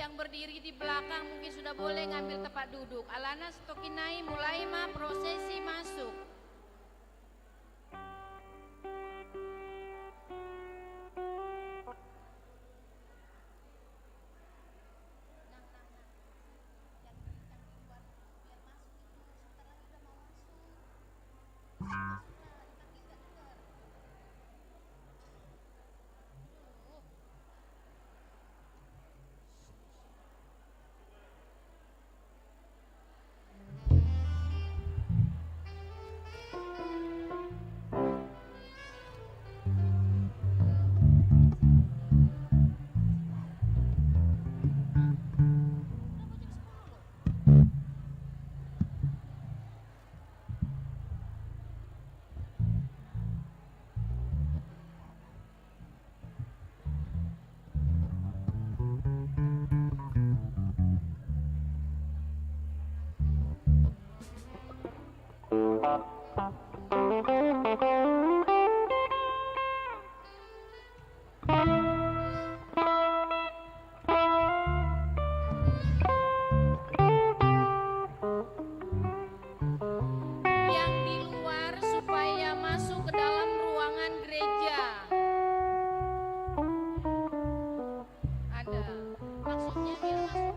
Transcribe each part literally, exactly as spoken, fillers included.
Yang berdiri di belakang mungkin sudah boleh ngambil tempat duduk. Alana setoki nai mulai ma prosesi masuk. Yang di luar supaya masuk ke dalam ruangan gereja. Ada. Maksudnya biar masuk.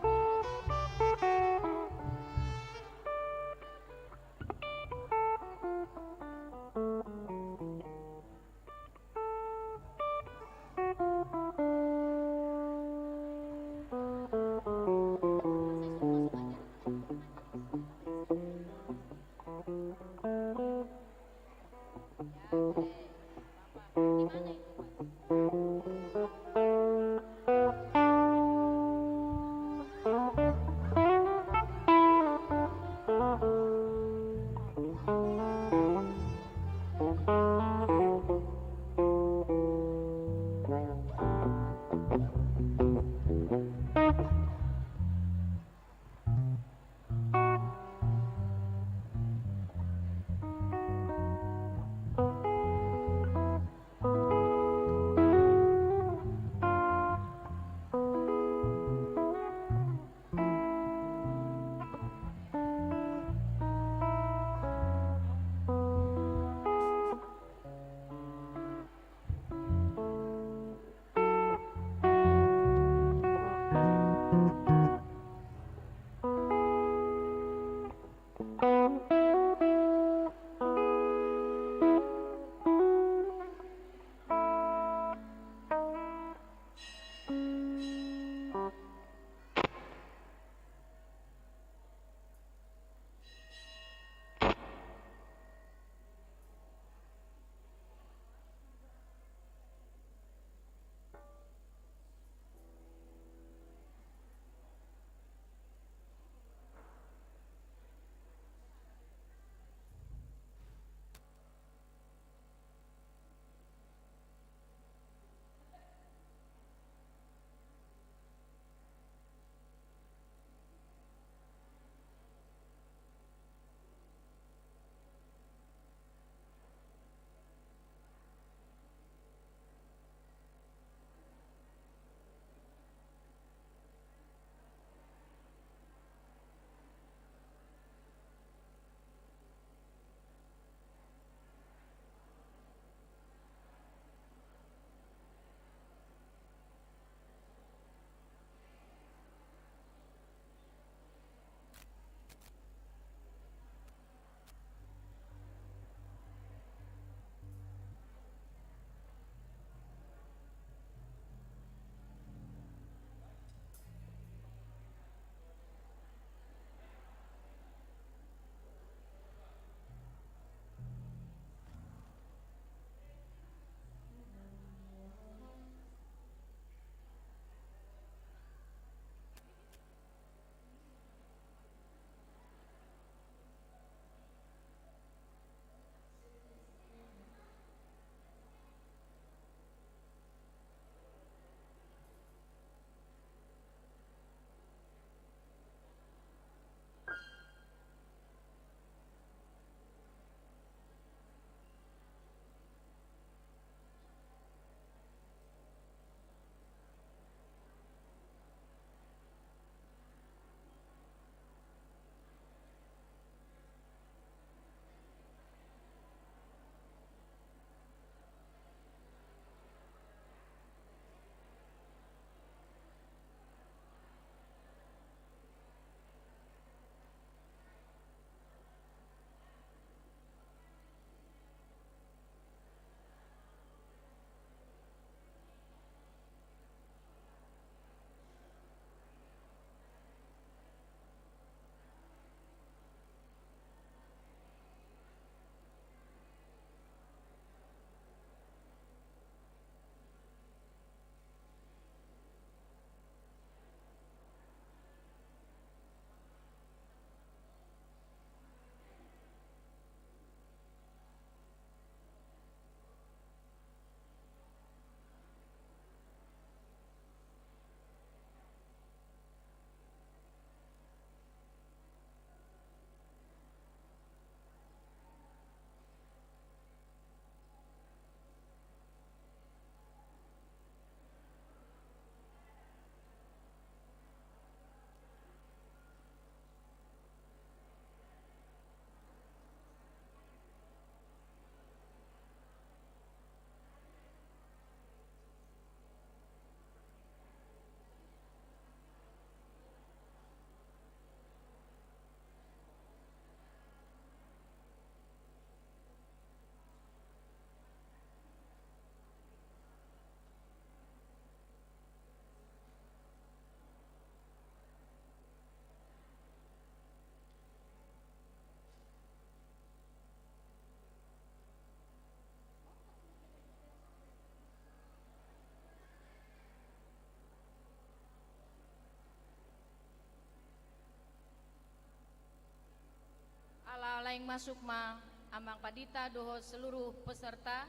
Masuk ma Amang Pandita dohot seluruh peserta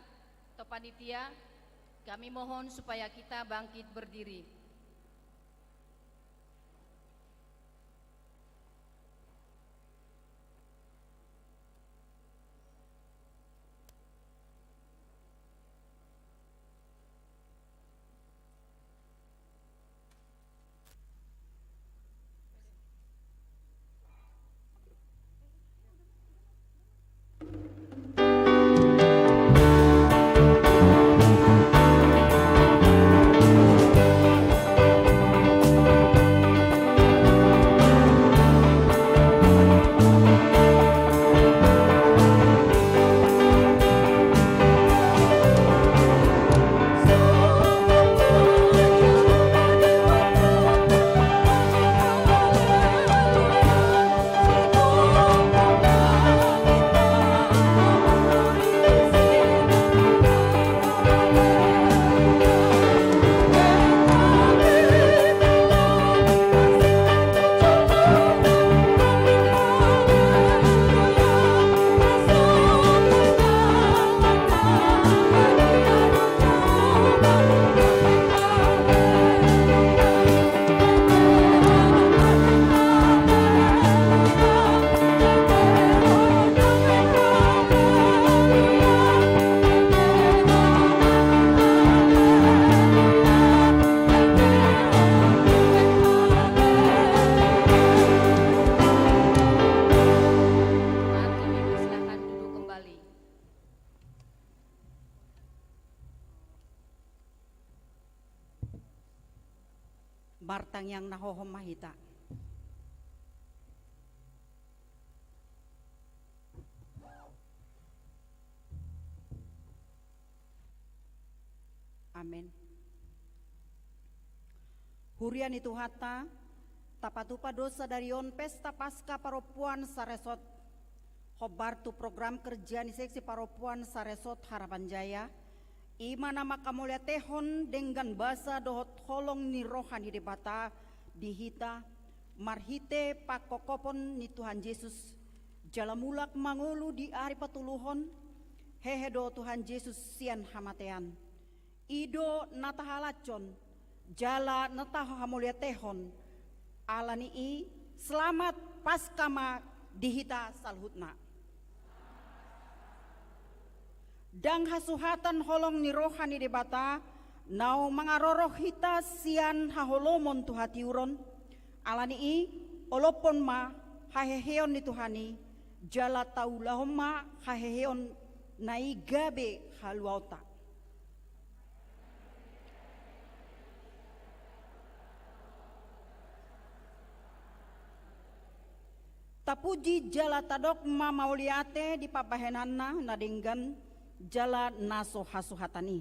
atau panitia, kami mohon supaya kita bangkit berdiri. Silakan duduk kembali. Martangiang na hohom ma hita. Amen. Huria ni Tuhanta, tapatupa do sadari on pesta Paska parompuan saresot. Hombar tu program kerja ni seksi parompuan saresot Harapan Jaya, i ma na manghamauliatehon denggan basa dohot holong ni roha ni Debata di hita, marhite pangkophopon ni Tuhan Jesus, jala mulak mangolu di ari patoluhon, hehe do Tuhan Jesus sian hamatean. I do na tahalashon, jala na tahamauliatehon. Ala ni i, selamat Paska ma di hita saluhutna. Ndang hasuhatan holong ni roha ni Debata, naung mangaroro hita sian haholomon tu hatiuron. Ala ni i, olophon ma haheheon ni Tuhan i, jala taulahon ma haheheon na i gabe haluaonta. Tapuji jala tadok ma mauliate di pambahenanna na denggan jala na so hasuhatan i.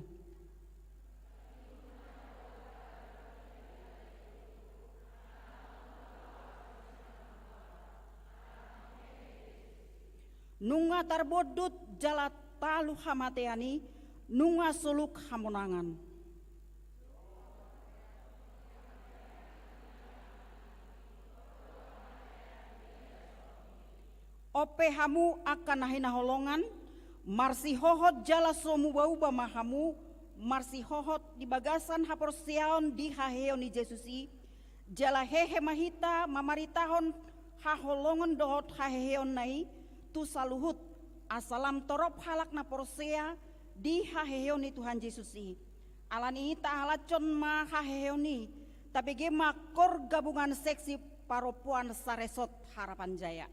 Nunga tarbondut jala talu hamatean i, nunga soluk hamonangan. On pe hamu angka na hinaholongan, marsihohot jala so muba-uba ma hamu, marsihohot di bagasan haporseaon di haheheon ni Jesus i, jala hehe ma hita mamaritahon haholongon dohot haheheonna i tu saluhut, asa lam torop halak na porsea di haheheon ni Tuhan Jesus i. Ala ni i tahalashon ma haheheon i, tabege ma kor gabungan seksi parompuan saresot Harapan Jaya.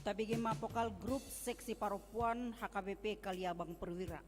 Tabege ma vokal grup seksi parompuan H K B P Kaliabang Perwira.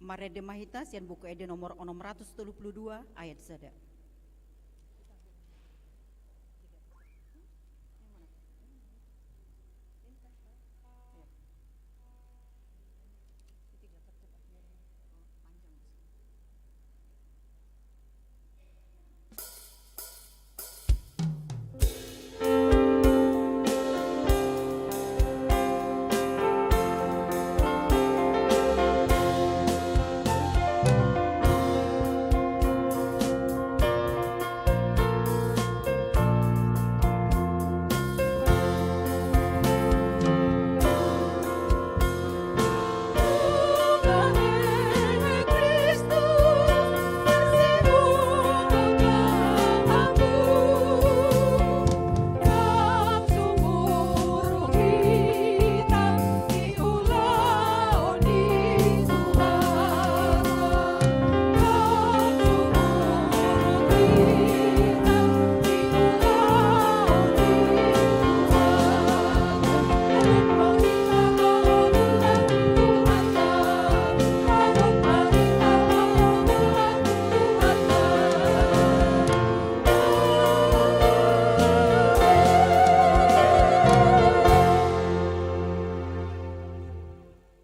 Marende ma hita sian Buku Ende nomor onom ratus tolu pulu dua, ayat sada.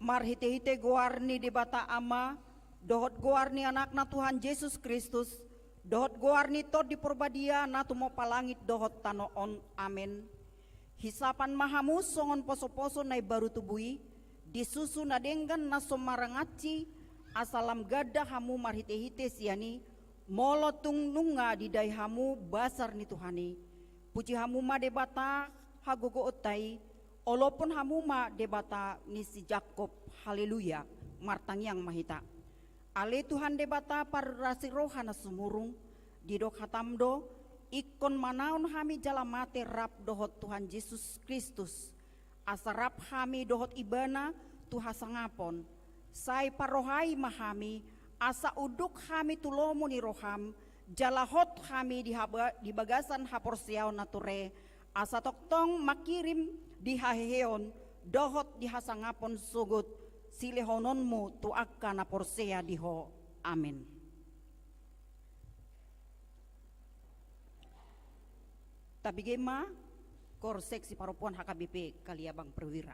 Marhitehite goar ni Debata Ama, dohot goar ni Anakna Tuhan Jesus Kristus, dohot goar ni Tondi Porbadia na tumompa langit dohot tano on. Amen. Hisapan ma hamu songon posoposo na imbaru tubu i, di susu na denggan na so marangansi, asa lam ganda hamu marhitehite sian i, molo tung nunga didai hamu basar ni Tuhan i. Puji hamu ma Debata hagogoonta i, olopon hamu ma Debata ni si Jakkob. Haleluya. Martangiang ma hita. Ale Tuhan Debata parasi roha na sumurung, didok hatam do, ingkon manaon hami jala mate rap dohot Tuhan Jesus Kristus, asa rap hami dohot Ibana tu hasangapon. Sai parrohai ma hami, asa unduk hami tu lomo ni roham, jala hot hami di haba-, di bagasan haporseaon na ture, asa tongtong mangkirim di haheheon dohot di hasangapon sogot silehononmu tu angka na porsea di Ho. Amen. Tabege ma, koor seksi parompuan H K B P Kaliabang Perwira.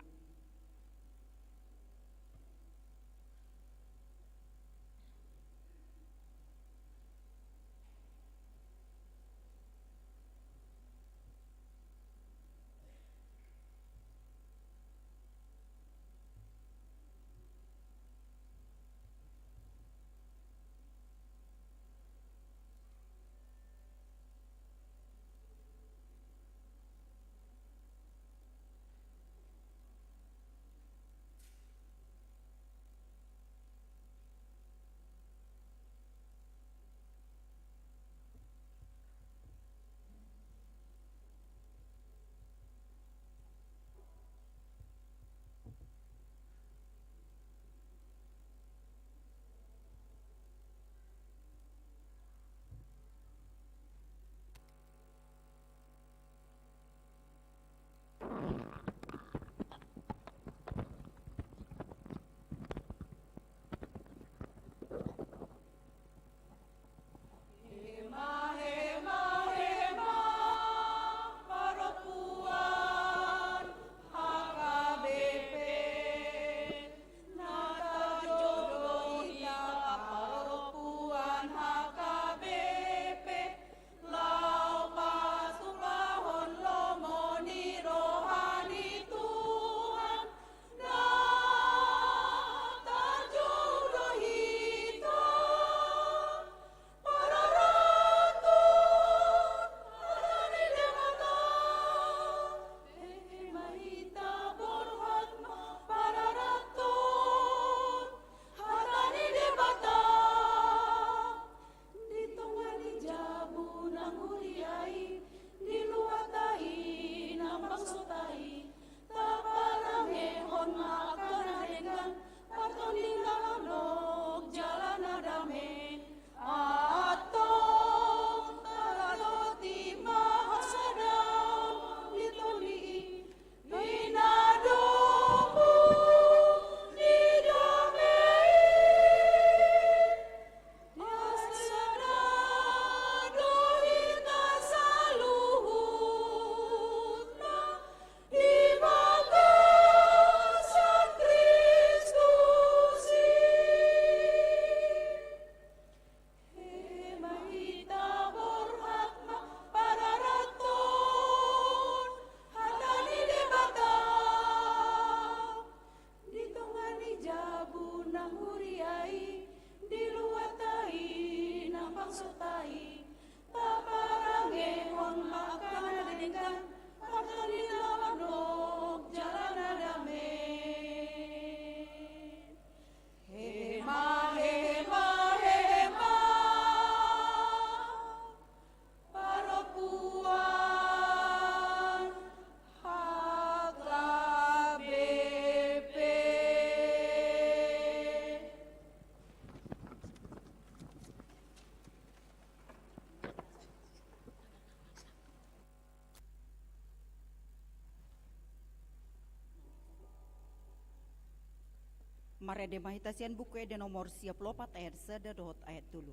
Marende ma hita sian Buku Ende nomor sia pulu opat ayat sada dohot ayat tolu.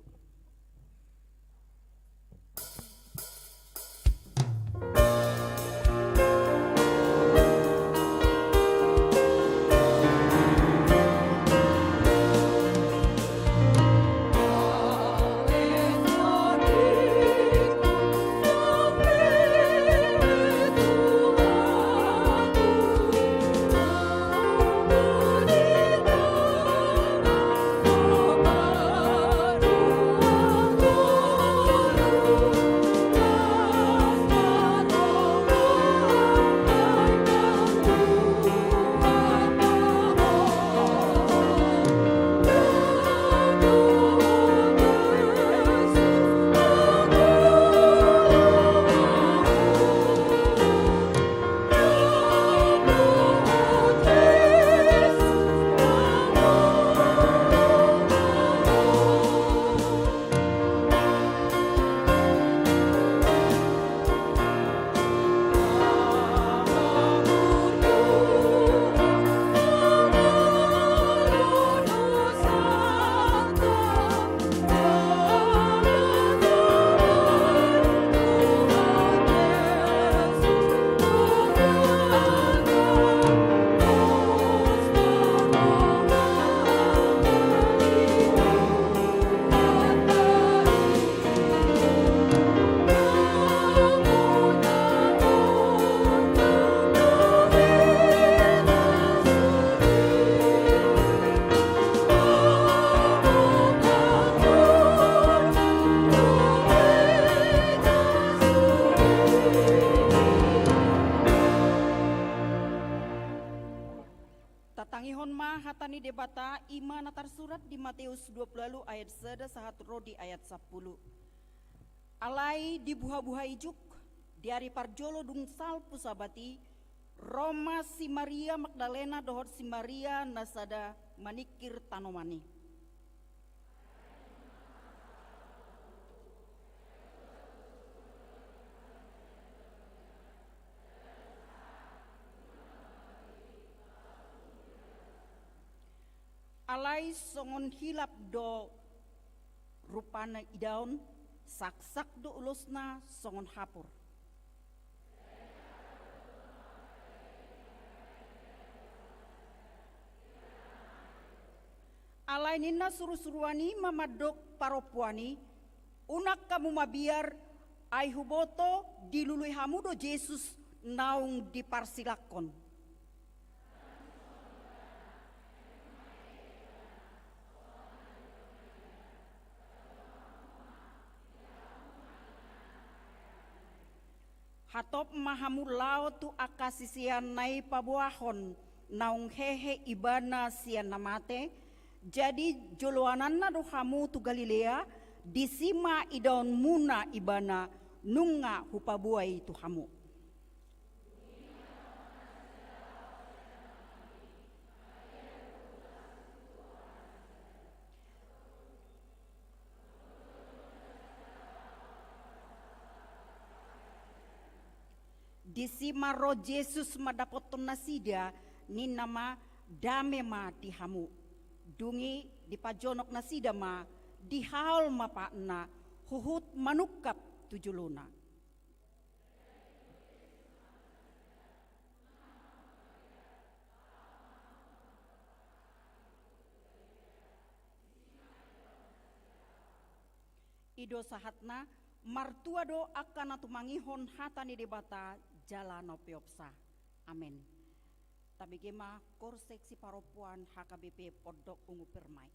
Tatangihon ma hata ni Debata, i ma na tarsurat di Mateus dua pulu ualu ayat sada sahat ro di ayat sampulu. Alai di buha-buha ijuk, di ari parjolo dung salpu Sabat i, ro ma si Maria Magdalena dohot si Maria na sada maningkir tanoman i. Alai songon hilap do rupana idaon, saksak do ulosna songon hapur. Alai ninna surusuruan i ma mandok parompuan i, unang hamu mabiar, ai huboto dilului hamu do Jesus naung diparsilanghon. Hatop ma hamu laho tu angka sisean na i paboahon naung hehe ibana sian na mate, jadi joloananna do hamu tu Galilea, disi ma idaonmuna ibana, nunga hupaboa i tu hamu. Disi ma ro Jesus mandapothon nasida, ninna ma, dame ma di hamu. Dung i dipajonok nasida ma, dihaol ma patna, huhut manungkap tu jolona. I do sahatna. Martua do angka na tumangihon hata ni Debata jala na umpeopsa. Amen. Tabege ma korsek siparompuan H K B P Pondok Ungu Permai.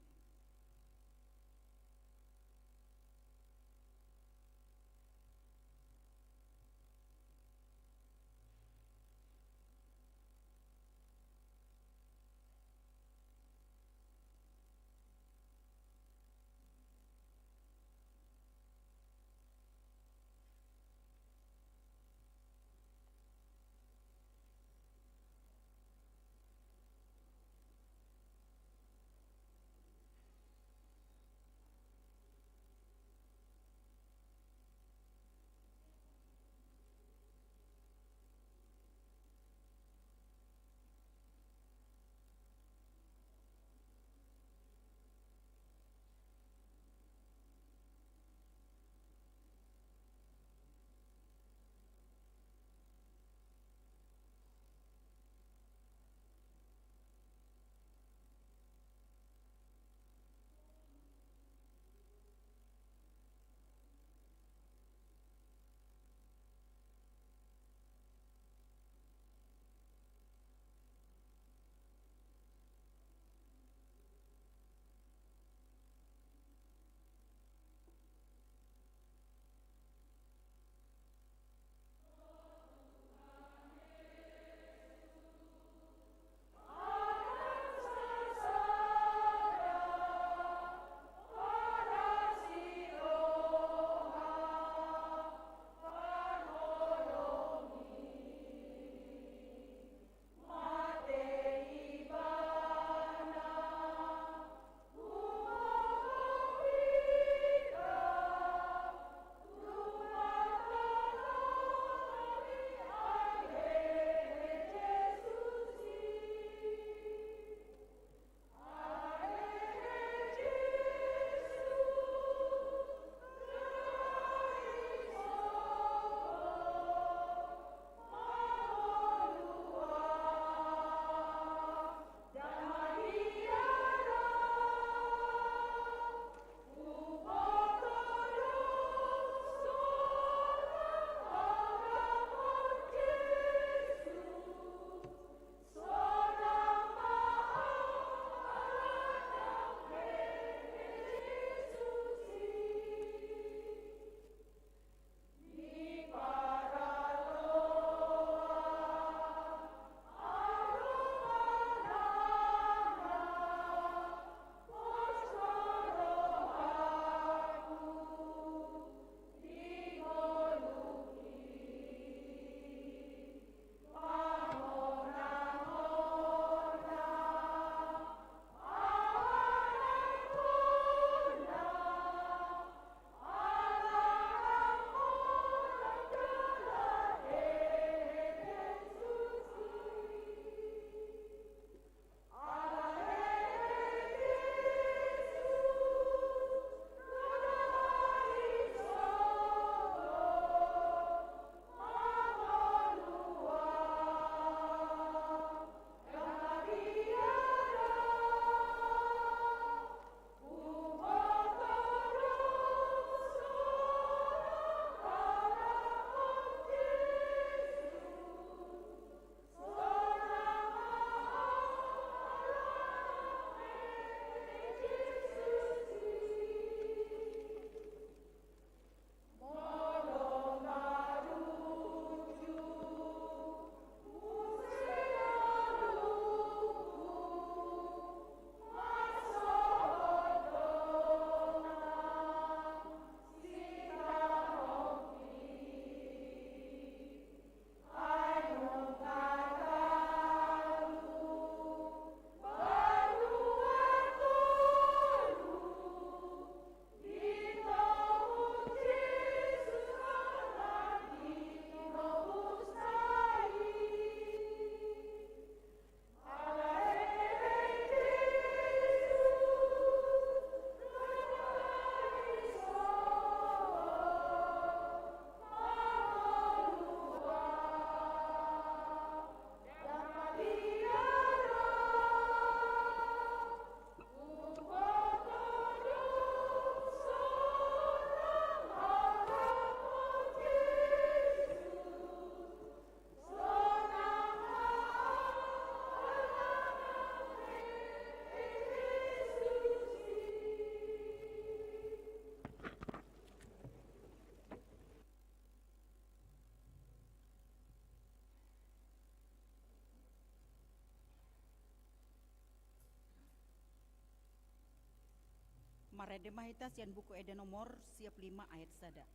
Marende ma hita sian Buku Ende nomor sia pulu lima ayat sada.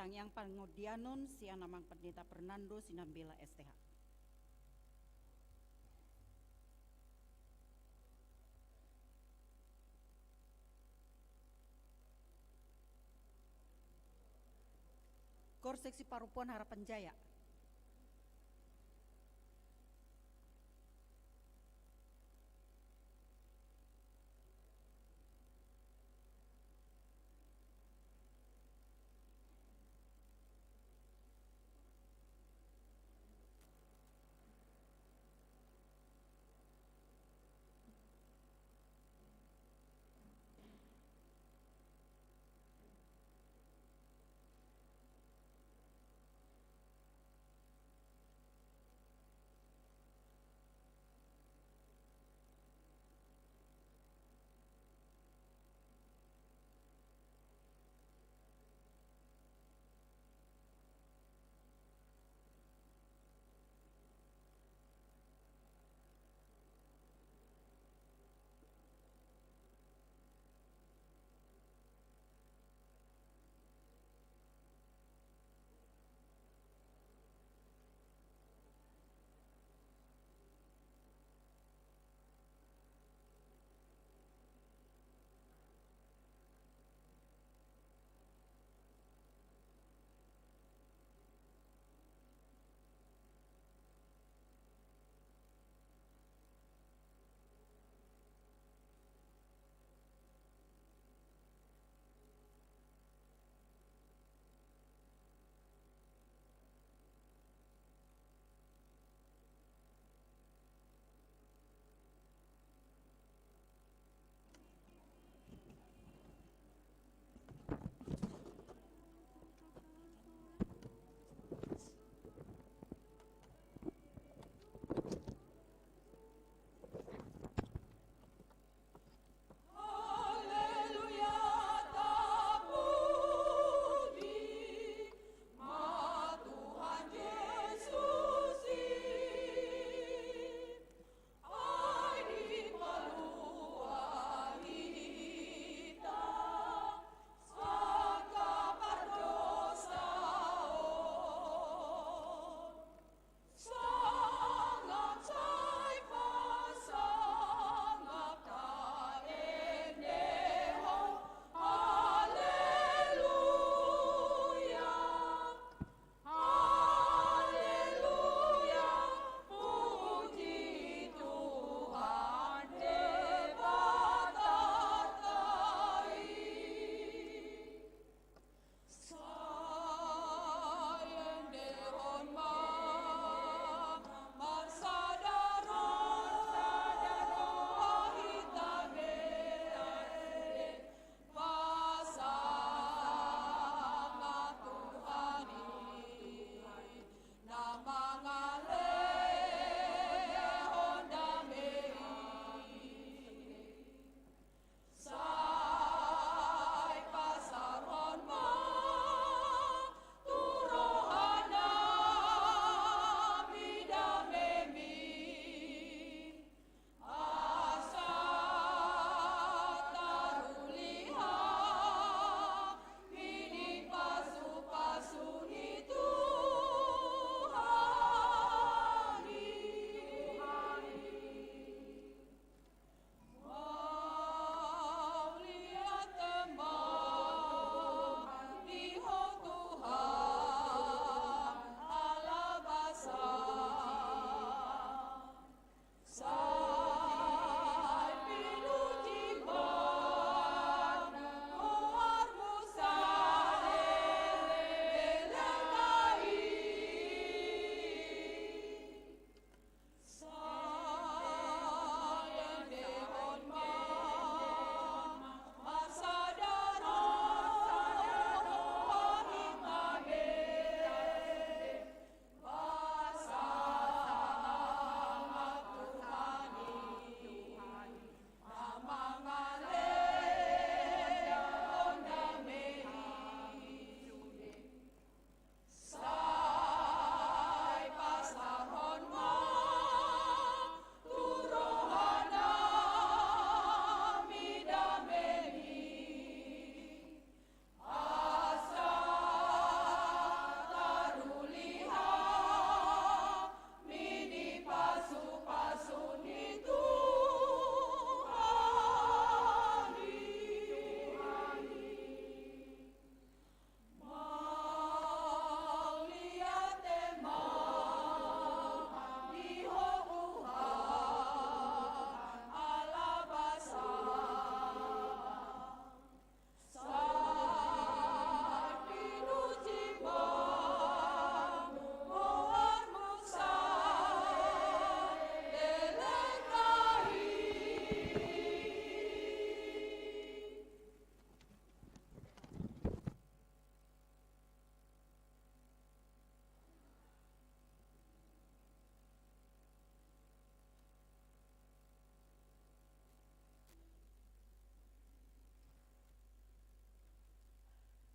Tangiang pangondianon sian Amang Pendeta Fernando Sinambela S T H. Kor Seksi Parompuan Harapan Jaya.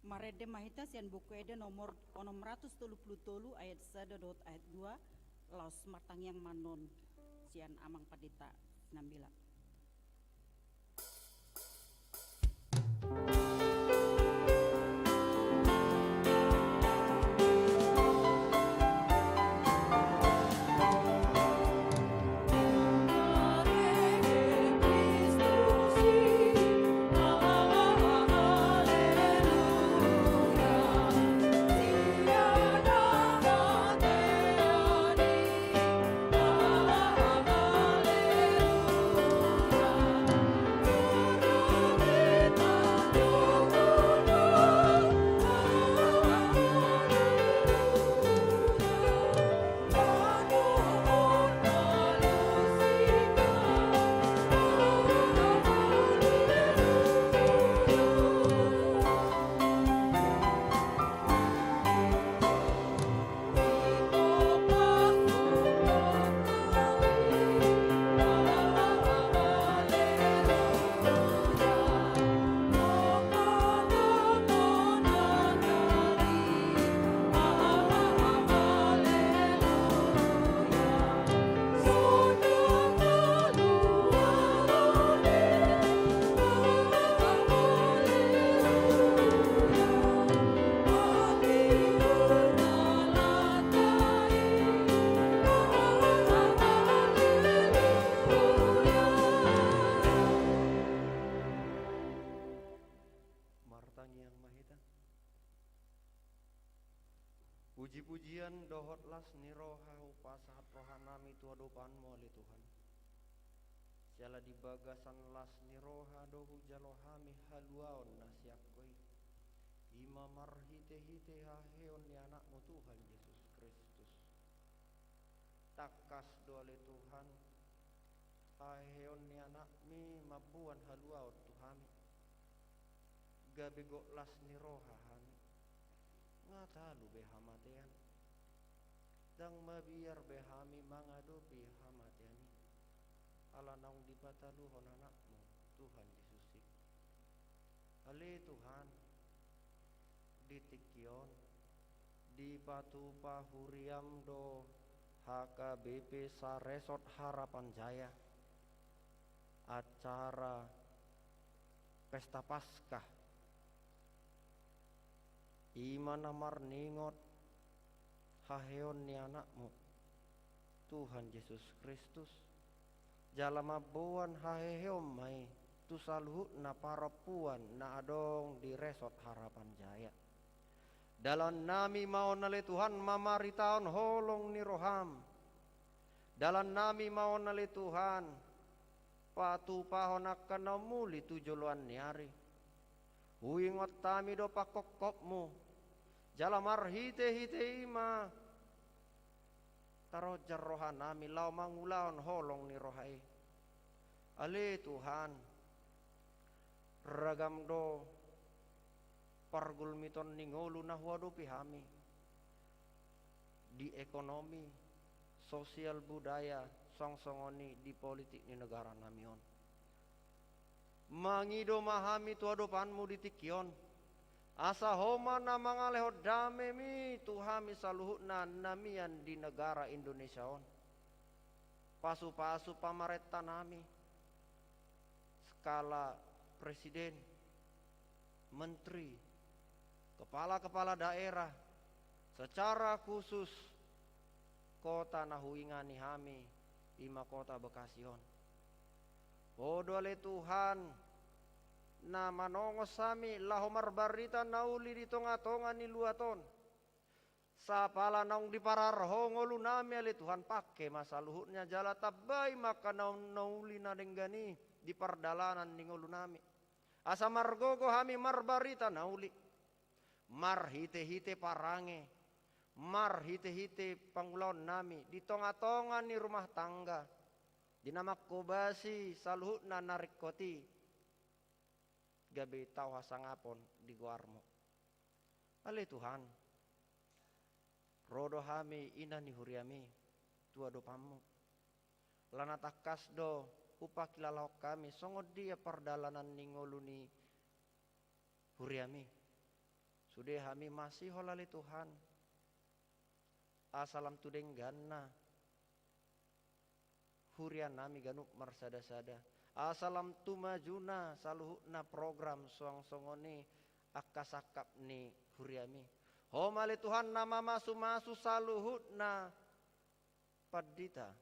Marende ma hita sian Buku Ende nomor onom ratus tolu pulu tolu ayat sada dohot ayat dua, laos martangiang ma annon sian Amang Pandita Sinambela. Martangiang ma hita. Puji-pujian dohot las ni roha hupasahat rohanami tu adopanmu, ale Tuhan. Siala di bagasan las ni roha do hujalo hami haluaon na sian Ho i. I ma marhite-hite haheheon ni Anakmu Tuhan Jesus Kristus. Tangkas do ale Tuhan, haheheon ni Anakmi mamboan haluaon tu hami. Gabe gok las ni roha hami. Nga talu be hamatean. Ndang mabiar be hami mangadopi hamatean i. Ala naung dipataluhon Anakmu, Tuhan Jesus i. Ale Tuhan, di tingki on, dipatupa huriam do H K B P Saresort Harapan Jaya acara Pesta Paskah. I ma na marningot haheheon ni Anakmu, Tuhan Jesus Kristus. Jala mamboan haheheon ma i tu saluhutna parompuan na adong di Resort Harapan Jaya. Dalannami ma on ale Tuhan mamaritahon holong ni roham. Dalannami ma on ale Tuhan patupahon angka na umuli tu joloan ni ari. Huingot hami do pangkophopmu. Jala marhite-hite i ma tarojar rohanami laho mangulahon holong ni roha i. Ale Tuhan, ragam do pargulmiton ni ngolu na huadopi hami di ekonomi, sosial, budaya, songon i di politik ni negaranami on. Mangido ma hami tu adopanmu di tingki on, asa Ho ma na mangalehon damemi tu hami saluhutna na mian di negara Indonesia on. Pasu-pasu pamarentanami, skala presiden, menteri, kepala-kepala daerah, secara khusus kota na huingani hami, i ma kota Bekasi on. Ho do ale Tuhan, na manongos hami laho marbarita na uli di tonga-tonga ni luat on. Sapala naung diparar Ho ngolunami ale Tuhan, pangke ma saluhutna jala tambai ma angka na, na uli na denggan i di pardalanan ni ngolunami. Asa margogo hami marbarita na uli. Marhite-hite parange, marhite-hite pangulaonnami di tonga-tonga ni rumah tangga, di na manghobasi saluhutna na ringkot i, gabe tau hasangapon di goarmu. Ale Tuhan, ro do hami ina ni huriami tu adopanmu. Ala na tangkas do hupangkilalahon hami songon dia pardalanan ni ngolu ni huriami. Sude hami masihol ale Tuhan. Asa lam tu dengganna hurianami ganup marsada-sada. Asa lam tu majuna saluhutna program suang songon i angka sangkap ni huriami. Ho ma ale Tuhan na mamasu-masu saluhutna pandita,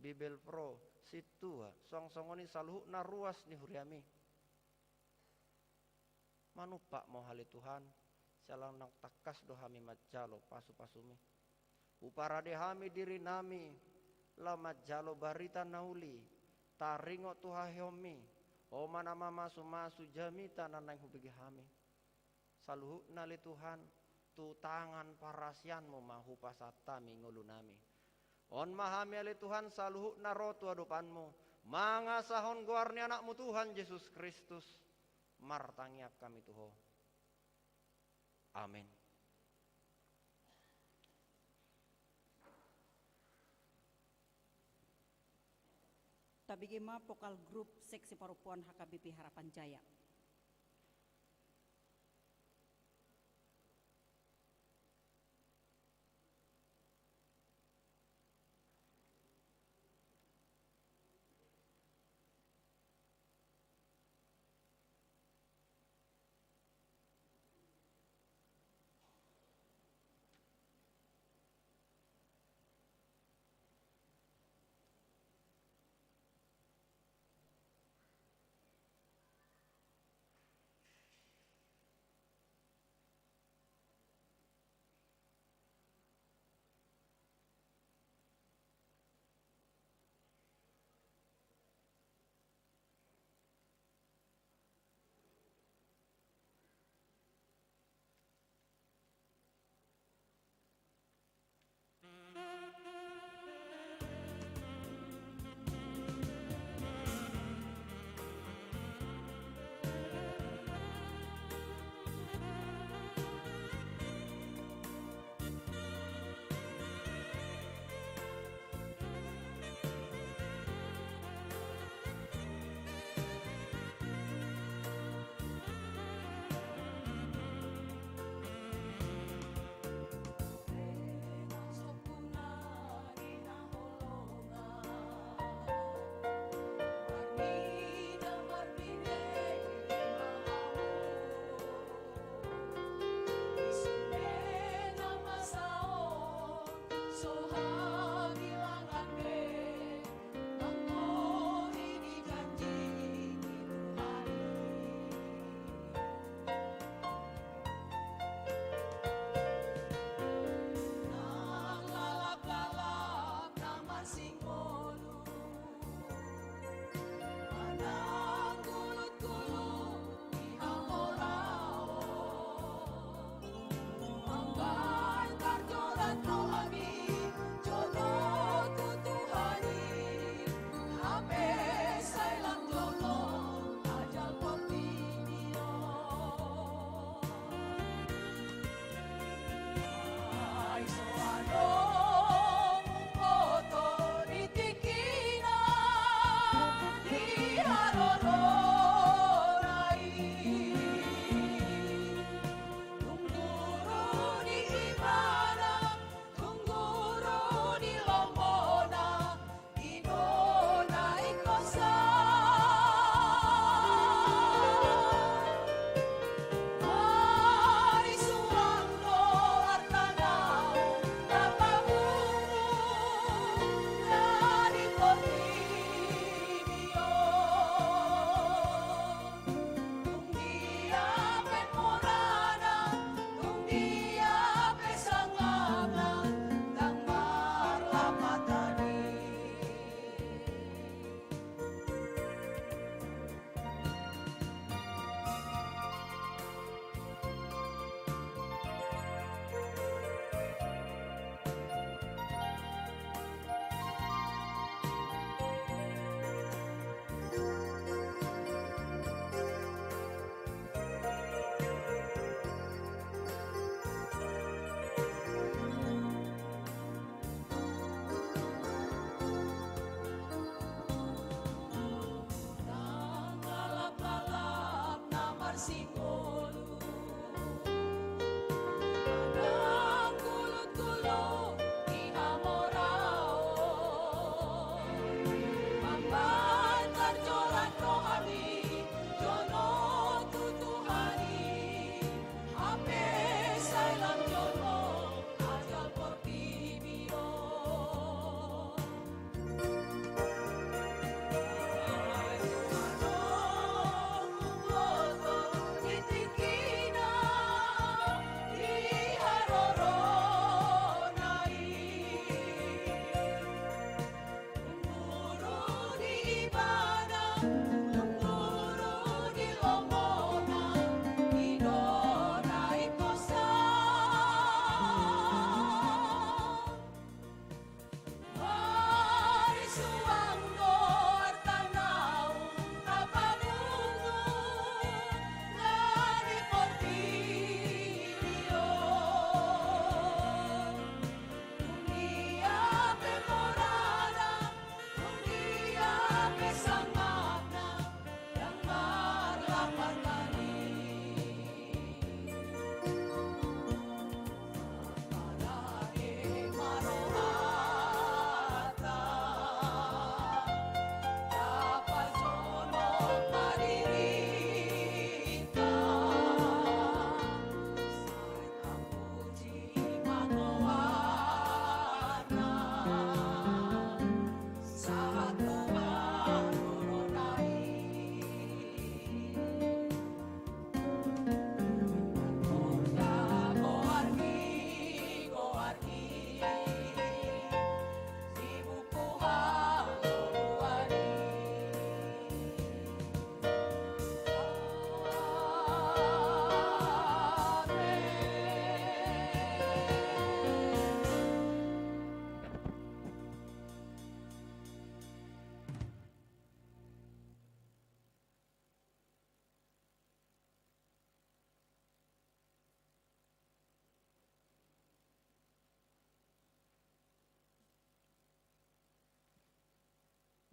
Bibelvrouw, sintua, suang songon i saluhutna ruas ni huriami. Manumpak ma Ho ale Tuhan, jala unang tangkas do hami manjalo pasu-pasuMi. Huparade hami dirinami, laho manjalo barita na uli, taringot tu haheheonMi, Ho ma na mamasu-masu jamita na naeng hubege hami. Saluhutna ale Tuhan, tu tangan parasianMu ma hupasahat hami ngolunami. On ma hami ale Tuhan saluhutna ro tu adopanMu, mangasahon goar ni AnakMu Tuhan Jesus Kristus, martangiang hami tu Ho. Amen. Tabege ma vokal grup seksi parompuan H K B P Harapan Jaya.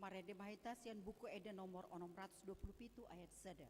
Rende ma hita sian Buku Ende nomor onom ratus dua puluh pitu ayat sada.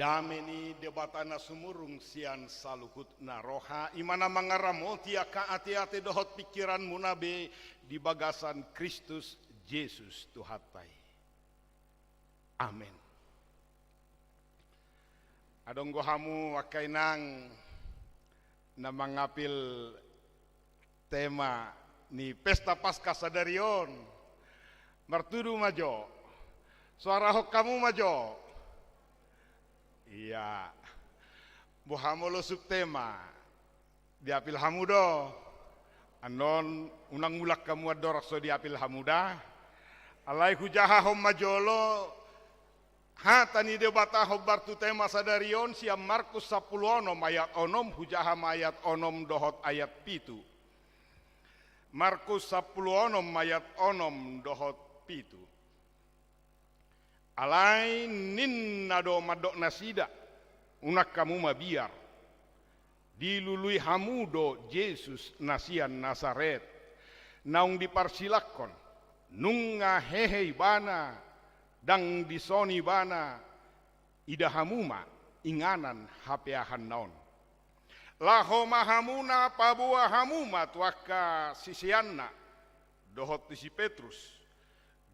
Dame ni Debata na sumurung sian saluhutna roha, i ma na mangaramoti angka ateate dohot pingkiranmuna be di bagasan Kristus Jesus Tuhanta i. Amen. Adong do hamu angka inang na mangapil tema ni pesta Paskah sadari on? Martudu ma jo. Soarahon hamu ma jo. Ia. Boha molo sub tema? Diapil hamu do. Annon unang mulak hamu andorang so diapil hamu da. Alai hujahahon ma jolo hata ni Debata hombar tu tema sadari on sian Markus sampulu onom ayat onom, hujaha ma ayat onom dohot ayat pitu. Markus sampulu onom ayat onom dohot pitu. Alai ninna do mandok nasida, unang hamu mabiar. Dilului hamu do Jesus na sian Nasaret, naung diparsilangkon, nunga hehe ibana, ndang dison ibana, ida hamu ma inganan hapeahanna on. Laho ma hamu na paboa hamu ma tu angka siseanna, dohot tu si Petrus.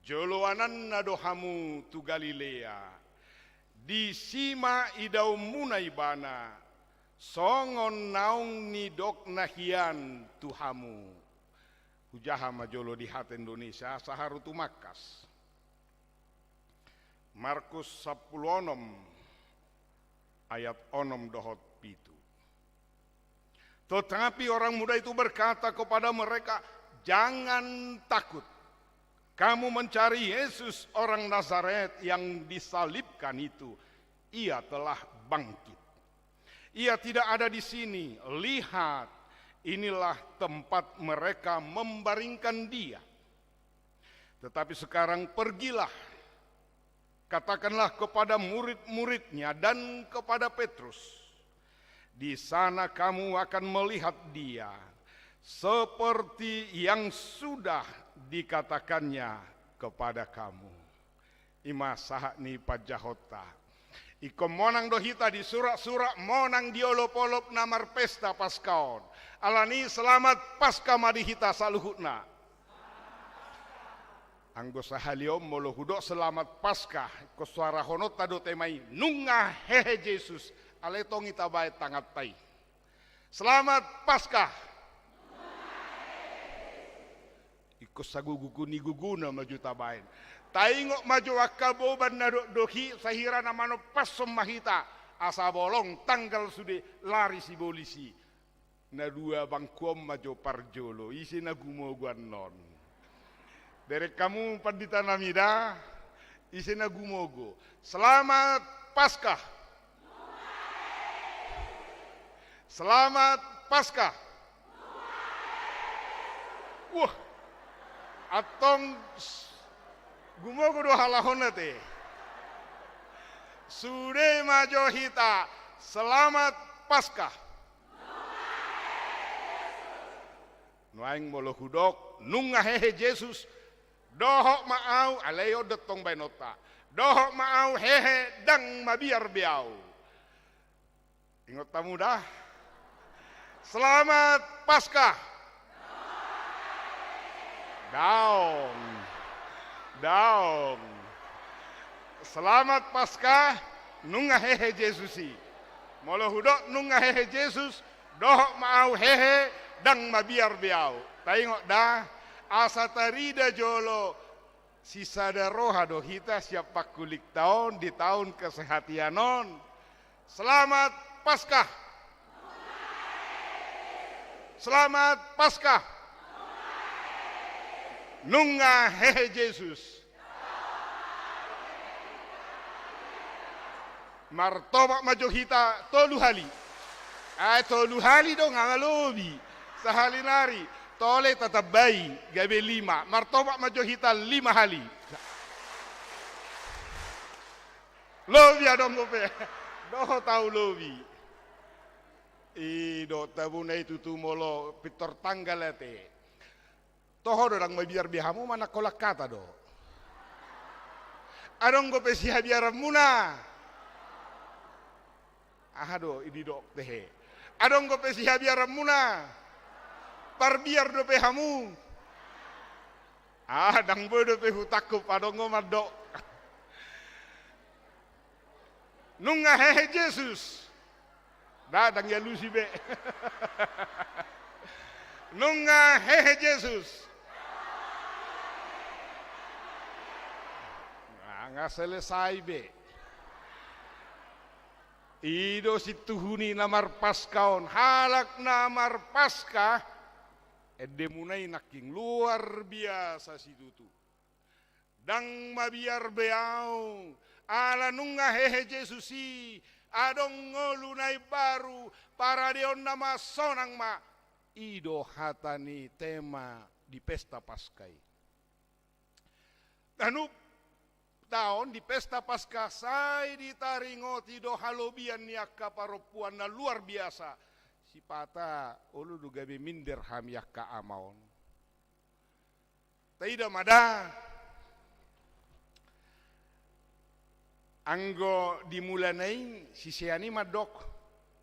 Joloananna do hamu tu Galilea. Disi ma idaonmuna ibana, songon naung nidokna hian tu hamu. Hujaha ma jolo di hata Indonesia, saharu tumangkas. Markus sampulu onom ayat onom dohot pitu. Tetapi orang muda itu berkata kepada mereka, "Jangan takut. Kamu mencari Yesus orang Nazaret yang disalibkan itu. Ia telah bangkit. Ia tidak ada di sini. Lihat, inilah tempat mereka membaringkan Dia. Tetapi sekarang pergilah, katakanlah kepada murid-muridnya dan kepada Petrus, di sana kamu akan melihat Dia, seperti yang sudah dikatakannya kepada kamu." I ma sahat ni panjahonta. Ingkon monang do hita di surak-surak, monang di olop-olop na marpesta Paskah on. Alani selamat Paskah ma di hita saluhutna. Anggo sahali on molo hudok selamat Paskah, ingkon soarahononta do tema i, nunga hehe Jesus, alai tong i tabaen tanganta i. Selamat Paskah. Ingkon sagugu ni guguna ma jo tabaen. Taingot ma jo angka boban na dokdok i, sahira na manompashon ma hita, asa bolong tanggal sude, lari sibolis i. Na dua bangku on ma jo parjolo, ise na gumogo annon? Bereng hamu pandita nami da, ise na gumogo? Selamat Paskah. Selamat Paskah. Wah. Antong. Gumogo do halahona te. Sude ma jo hita. Selamat Paskah. Nuaeng molo hudok nunga hehe Jesus, dohot ma au, alai on do tong baenonta. Dohot ma au hehe, ndang mabiar be au. Ingot hamu da. Selamat Paskah. Daong. Daong. Selamat Paskah. Nunga hehe Jesus i. Molo hudok nunga hehe Jesus, dohot ma au hehe, ndang mabiar be au. Taingot da, asa tarida jolo sisada roha do hita sian pangkulikta on di taon kesehatian on. Selamat Paskah. Selamat Paskah. Nunga hehe Jesus. Martopak ma jo hita tolu hali. Ai tolu hali do, nga lobi. Sahali nari. Tole tatambai gabe lima. Martopak ma jo hita lima hali. Lobi adong dope. Dohot au lobi. I do tabuna i tutu molo pintor tanggal ate. Toho do ndang mabiar be hamu manang holan hata do. Adong dope sihabiaranmuna. Aha do i didok tehe. Adong dope sihabiaranmuna. Parbiar dope hamu. Ah, ndang boi dope hutangkup adong do mandok. Nunga hehe Jesus. Nda, ndang dialusi be. Nunga hehe Jesus. Nga selesai be. I do situhuni na marpaskah on. Halak na marpaskah, endemuna i nangkin luar biasa situtu. Ndang mabiar be au, ala nunga hehe Jesus i, adong ngolu na imbaru, paradeonna ma sonang ma. I do hata ni tema di pesta Paskah i. Ganup taon di pesta Paskah sai ditaringoti do halobian ni angka parompuan na luar biasa. Sipata olo do gabe minder hami angka ama on. Taida ma da. Anggo di mulana i sisean i mandok,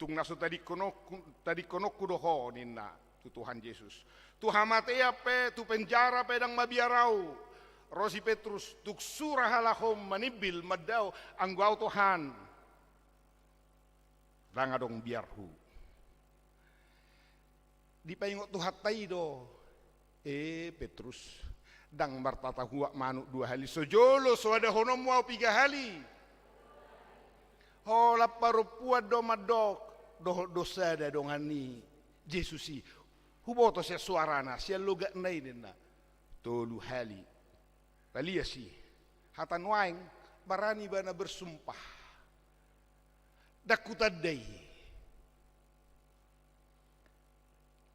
tung na so tadingkononku, tadingkononku do ho ninna tu Tuhan Jesus. Tu hamatean pe, tu penjara pe ndang mabiar au. Ro si Petrus, tung sura halak on manimbil mandao, anggo au Tuhan, ndang adong biarhu. Dipaingot Tuhanta i do, e Petrus, ndang martatahuak manuk dua hali, so jolo so adahononmu au piga hali? Holan parompuan do mandok, dohot do sada dongan ni Jesus i. Huboto sian suarana, sian logatna i ninna. Tolu hali. Palias i. Hata nuaeng, barani ibana bersumpah. Ndang hutanda i.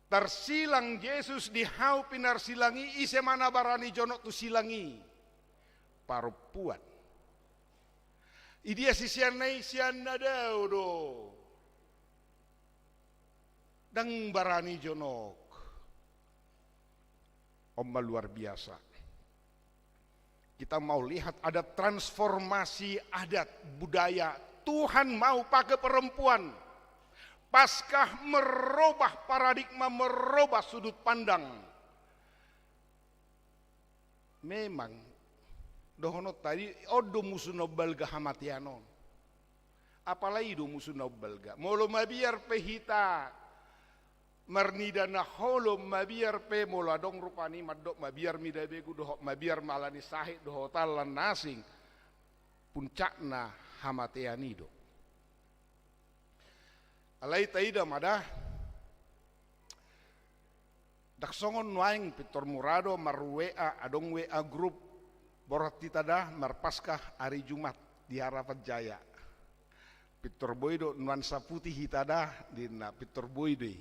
Tarsilang Jesus di hau pinarsilang i, ise ma na barani jonok tu silang i? Parompuan. Idia siseanna i? Sian na dao do. Ndang barani jonok. On ma luar biasa. Kita mau lihat ada transformasi adat, budaya. Tuhan mau pakai perempuan. Paskah merubah paradigma, merubah sudut pandang. Memang, dohonon tadi, on do musu na umbalga hamatean on. Apalai do musu na umbalga. Molo mabiar pe hita marnida na holom, mabiar pe, molo adong rupani mandok mabiar mida begu dohot mabiar ma ala ni sahit dohot allan na asing, puncakna hamatean i do. Alai taida ma da. Ndang songon nuaeng, pintor mura do mar-W A, adong W A grup, borhat hita da marpaskah ari Jumat di Harapan Jaya. Pintor boi do nuansa putih hita da, ninna, pintor boi do i.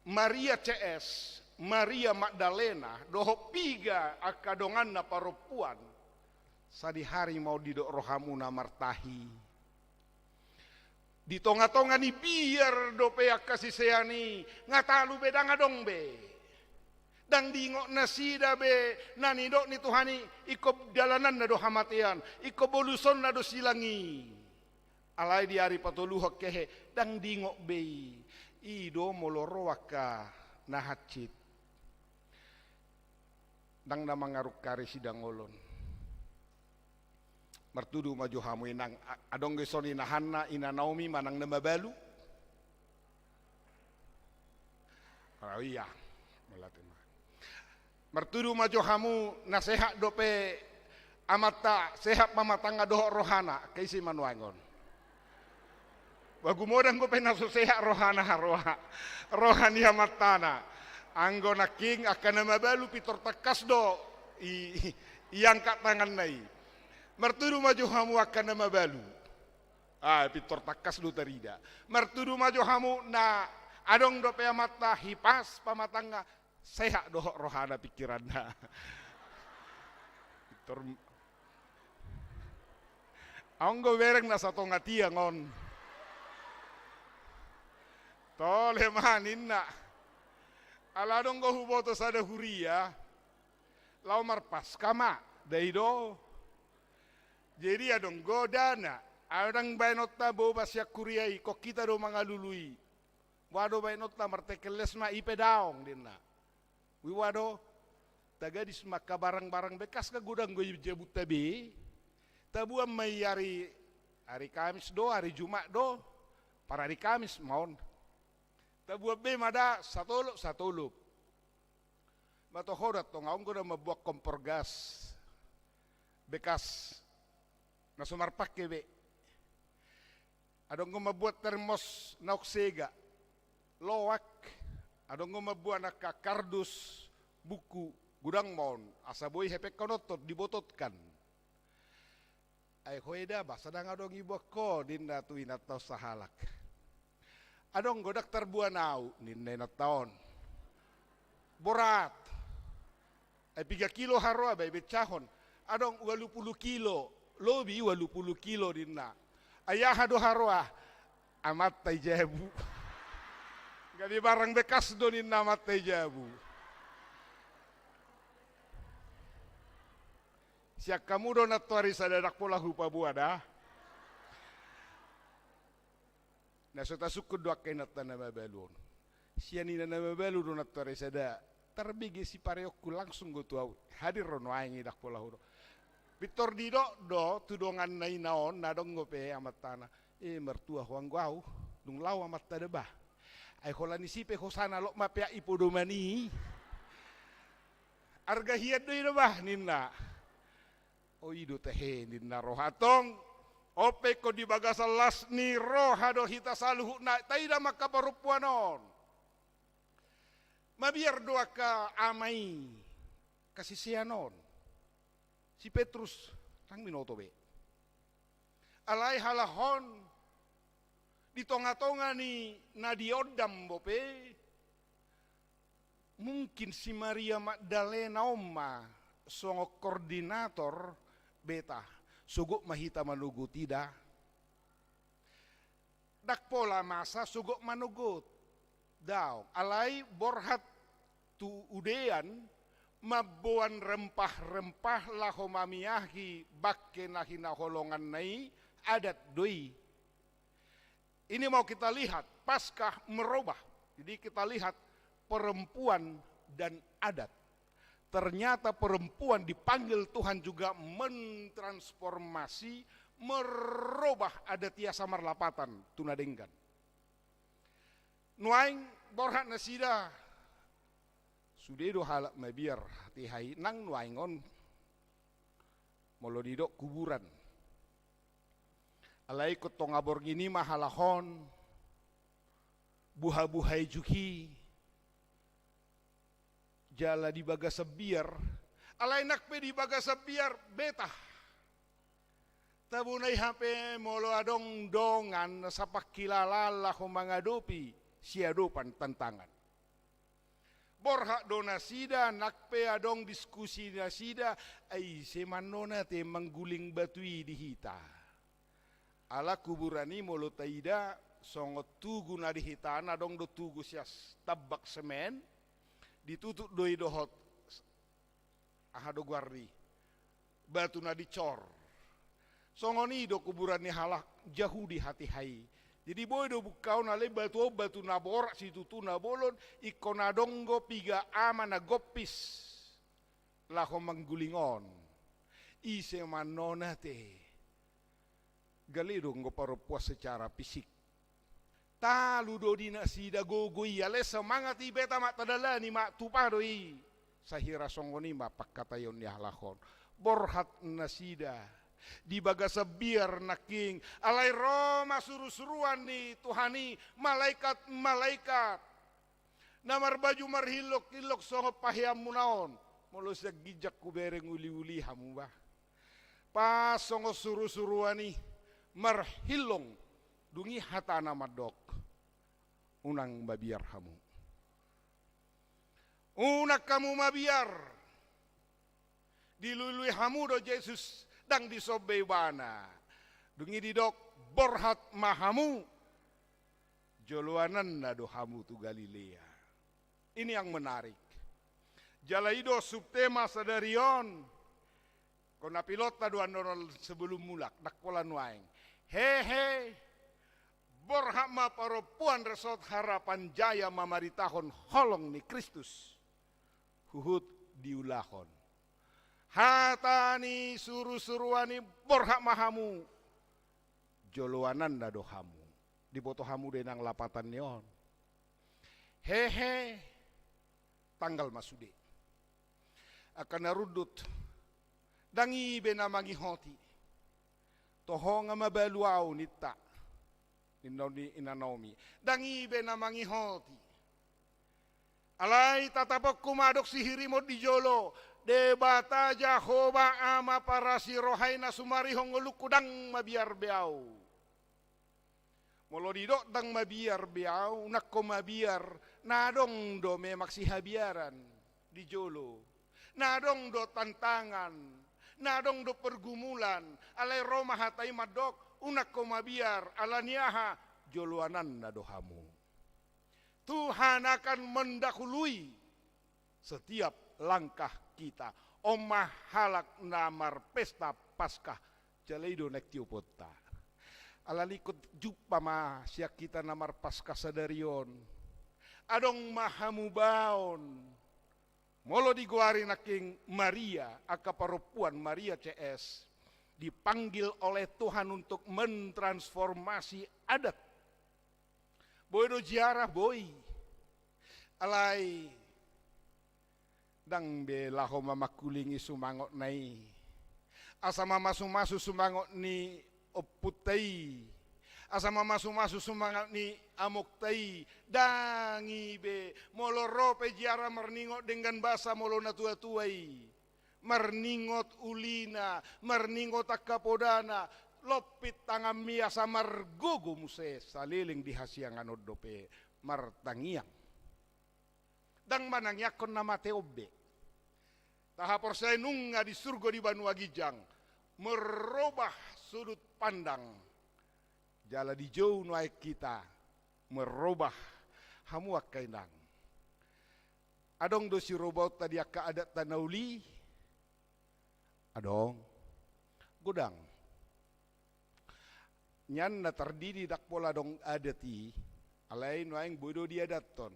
Maria C S, Maria Magdalena dohot piga angka donganna parompuan, sadihari ma on didok rohamuna martahi. Di tonga-tonga ni biar dope angka sisean i, nga talu be, ndang adong be. Ndang diingot nasida be na nidok ni Tuhan i, ingkon dalananna do hamatean, ingkon bolusonna do silang i. Alai di ari patoluhon kehe, ndang diingot be i. I do molo ro angka na hansit, ndang na mangarungkari sidangolon. Martudu ma jo hamu inang, a-, adong do i songon i inahanna, ina Naomi manang na mabalu. Oh iya, mauliate ma. Martudu ma jo hamu na sehat dope amanta, sehat ma amatangna dohot rohana, angka ise ma nuaeng on. Ba gumodang dope na so sehat rohana, roha, roha ni amantana. Anggo nangkin angka na mabalu pintor tangkas do i, i, iangkat tanganna i. Martudu ma jo hamu angka na mabalu. Ah, pintor tangkas do tarida. Martudu ma jo hamu na adong dope amanta hipas pamatangna, sehat dohot rohana, pikiranna. Pintor. Adong do bereng na satonga tiang on. Tole ma ninna. Ala adong do huboto sada huria. Laho marpaska ma, da i do. Jadi adong do dana. Adong baenonta boba sian huria i, ingkon hita do mangalului. Boha do baenonta, martekel les ma, i pe daong ninna. Ui, boha do, tagadis ma angka barang-barang bekas, nga godang do i jabunta be. Tabuan ma i ari, ari Kamis do, ari Jumat do, par ari Kamis ma on. Tabuan be ma da, satolop, satolop. Matohoran tong, adong do na mambuat kompor gas bekas na so marpangke be. Adong do mambuat termos naung sega, loak. Adong do mambuat angka kardus, buku, godang ma on, asa boi hepengkon on tong dibototkan. Ai ho eda, boasa ndang adong iboan ho, ninna tu inanta on sahalak. Adong do, ndang tarbuan au, ninna inanta on. Borat. Ai piga kilo haroa, ba ibecahon. Adong ualu pulu kilo, lobi ualu pulu kilo ninna. Ai aha do haroa? Amanta i jabu. Gabe barang bekas do ninna amanta i jabu. Sian hamu do nantoari sada, ndang pola hupaboa da. Na so tasungkun do angka inanta na mabalu on. Sian ina na mabalu do nantoari sada, tarbege sipareonku langsung do tu au. Hadir do nuaeng i, ndang pola hudok. Pintor didok do tu donganna ina on, na adong dope amantana. E, martua ho, anggo au, dung laho amanta da bah. Ai holan ise pe hosana, lot ma peak i podoman i. Arga hian do i da bah, ninna. O, i do tahe, ninna roha, antong. On pe ingkon di bagasan las ni roha do hita saluhutna, taida ma angka parompuan on. Mabiar do angka ama i, angka sisean on. Si Petrus ndang binoto be. Alai halak on, di tonga-tonga ni na diondam dope, mungkin si Maria Magdalena on ma songon koordinator, beta, sogot ma hita manogot i da. Ndang pola masa sogot manogot. Daong, alai borhat tu udean, mamboan rempah-rempah laho mamiahi bangke na hinaholonganna i, adat do i. Ini mau kita lihat, Paskah merubah. Jadi kita lihat perempuan dan adat. Ternyata perempuan dipanggil Tuhan juga mentransformasi, merubah adat i asa marlapatan tu na denggan. Nuaeng borhat nasida, sude do halak mabiar hatiha i, nang nuaeng on molo didok kuburan. Alai ingkon tonga borngin i ma halak on, buha-buha i juhi, jala di bagasan biar. Alai nang pe di bagasan biar, beta. Tabo nai hape molo adong dongan sapangkilalaan laho mangadopi siadopan tantangan. Borhat do nasida, nang pe adong diskusi nasida, ai ise ma annon ate mangguling batu i di hita. Ala kuburan i molo taida, songon tugu na di hita an, adong do tugu sian tambak semen, ditutup do i dohot, aha do goar ni, batu na dicor. Songon i do kuburan ni halak Jahudi hatiha i. Jadi boi do bungkaon, alai batu on batu na borat, situtu na bolon, ingkon adong do piga ama na gompis laho mangguling on. Ise ma annon ate. Gale do anggo parompuan secara fisik. Talu do di nasida gogo i, alai semangat i, beta ma tadalani ma, tupa do i. Sahira songon i ma pangkataion ni halak on. Borhat nasida di bagasan biar nangkin, alai ro ma surusuruan ni Tuhan i, malaikat-malaikat na marbaju marhillong-hillong songon paheanmuna on. Molo sian ginjang hubereng uliuli hamu bah. Pas songon surusuruan i marhillong, dung i hatana mandok, unang mabiar hamu. Unang hamu mabiar. Diluilui hamu do Jesus, ndang disomba ibana. Dung i didok, borhat ma hamu, joloananna do hamu tu Galilea. Ini yang menarik. Jala i do subtema sadari on. Anggo na pilot ta do annon on sebelum mulak, ndang pola nuaeng. Hehe, borhat ma parompuan Resort Harapan Jaya mamaritahon holong ni Kristus. Huhut diulahon. Hata ni surusuruan i, borhat ma hamu, joloananna do hamu. Diboto hamu do inang lapatan ni on. Hehe, tanggal ma sude. Angka na rundut, ndang i be na mangihoti. Toho nga mabalu au ninta, ninna ni inna Naomi. Ndang i be na mangihoti. Alai tataponku ma adong sihirimon di jolo, Debata Jahowa Ama parasi roha i na sumarihon ngolungku, ndang mabiar be au. Molo didok ndang mabiar be au, unang ho mabiar, na adong do memang sihabiaran di jolo. Na adong do tantangan, na adong do pergumulan, alai ro ma hata i mandok, unang ho mabiar, ala ni aha, joloananna do hamu. Tuhan akan mendahului setiap langkah kita. On ma halak na marpesta Paskah, jala i do naeng tioponta. Ala ni ingkon jumpa ma sian hita na marpaskah sadari on. Adong ma hamubaon. Molo digoari nangkin Maria, angka parompuan Maria C S, dipanggil oleh Tuhan untuk mentransformasi adat. Boi do ziarah, boi. Alai ndang be laho mamangkulingi sumangotna i. Asa mamasumasu sumangot ni ompunta i. Asa mamasumasu sumangot ni amongta i. Ndang i be. Molo ro pe ziarah marningot denggan basa molo natuatua i. Marningot ulina, marningot angka podana, lompit tanganmi asa margogo muse saleleng di hasiangan on dope martangiang. Ndang manangiangkon na mate on be. Tahaporseai nunga di surgo di banua ginjang merubah sudut pandang. Jala dijou nuaeng hita merubah, hamu angka inang. Adong do sirubaonta di angka adatta na uli? Adong. Godang. Nian na tardidi ndang pola adong adat i, alai nuaeng boi do diadathon.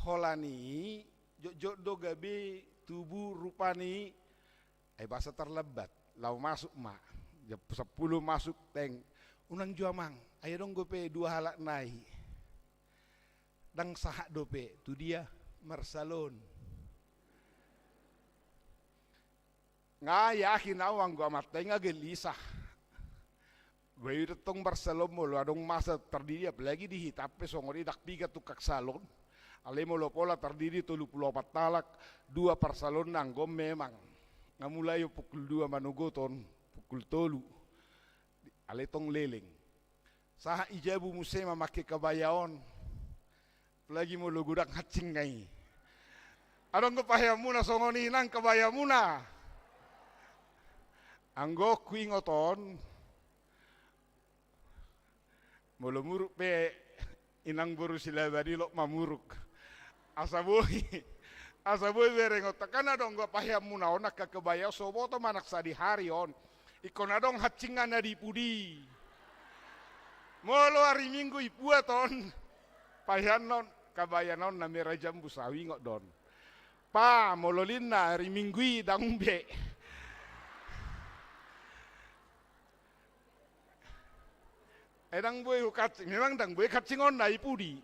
Holan i jotjot do gabe tubu rupani, ai boasa tarlambat, laho masuk ma. Jam sampulu masuk, teng. Unang jo amang, ai adong dope dua halak nai. Ndang sahat dope, tu dia? Marsalon. Nga yakin au anggo amanta i nga gelisah. Boi do tong marsalon molo adong masa tardidi, apalagi di hita pe songon i, ndang piga tukang salon. Alai molo pola tardidi tolu pulu opat halak, dua parsalonna anggo memang. Nga mulai pukul dua manogot on, pukul tolu. Alai tong leleng. Sahat i jabu muse mamangke kabaya on. Apalagi molo godang hansingnga i. Adong do paheanmuna songon i nang kabaeanmuna. Anggo huingot on, molo muruk pe inang boru Silaban i lot ma muruk. Asa boi, asa boi berengonta. Kan adong do paheanmuna on angka kabaean, so huboto manang sadihari on. Ingkon adong hansingan na di pudi. Molo ari Minggu dibuat on, pahean on, kabaean on na merah jambu, sa huingot do on. Pa, molo ninna ari Minggu i, ndang be. Eh, ndang boi hukansing, memang ndang boi kansingonna di pudi.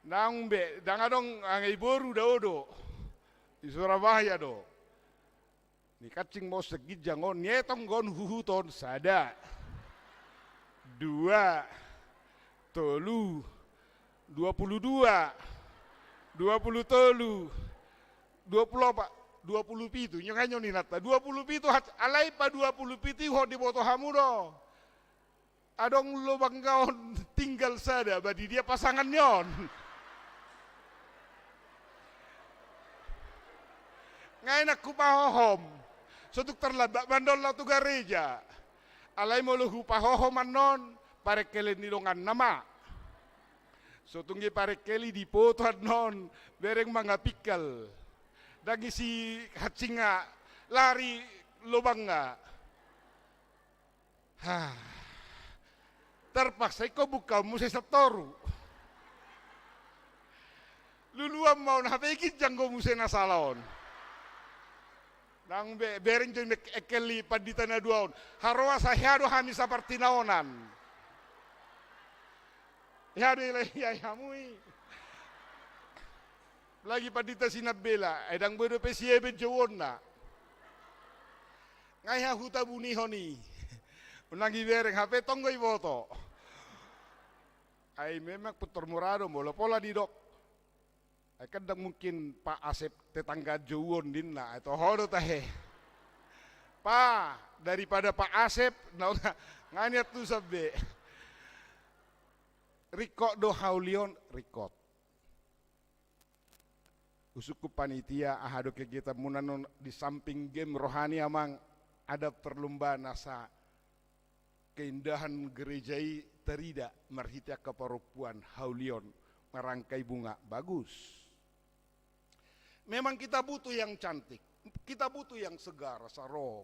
Ndang be, ndang adong, anggo i boru dao do. Di Surabaya do. Ni kansing ma on sian ginjang on, ni etong on huhut on, sada, dua, tolu, dua pulu dua, dua pulu tolu, dua pulu opat, dua pulu pitu, nyo kan nyo ninanta, dua pulu pitu, hat-, alai pa dua pulu pitu i hot diboto hamu do. Adong lobangna on tinggal sada, ba di dia pasanganna on. Nga enak hupahohom. So tung tarlambat mandol laho tu gareja. Alai molo hupahohom annon, parengkelen ni donganna ma. So tung i parengkel i dipoto annon, bereng mangapingkal. Ndang isi hansinga, lari lobangna. Hah. Terpaksa ingkon bungkaon muse sian toru. Luluan ma on, hape i ginjang do muse na sala on. Ndang be, bereng jo i mek-, engkel ni pandita na dua on. Haroa, sai hea do hami sapartinaonan. Hea do i, lae, hea hamu i. Apalagi pandita Sinambela, ai ndang boi dope sieben jouonna. Nga hea hutabunihon i. Unang ibereng, hape tong do iboto. Ai memang pintor mura do, molo pola didok. Ai kan ndang mungkin Pak Asep tetangga jouon ninna, ai toho do tahe. Pa, daripada Pak Asep, na, nga nian tu sampe. Ringkot do haulion, ringkot. Husungkun panitia, aha do kegiatanmuna annon di samping game rohani, amang, ada perlombaan asa keindahan gereja i tarida marhite angka parompuan, haulion, marangkai bunga, bagus. Memang kita butuh yang cantik, kita butuh yang segar, asa ro.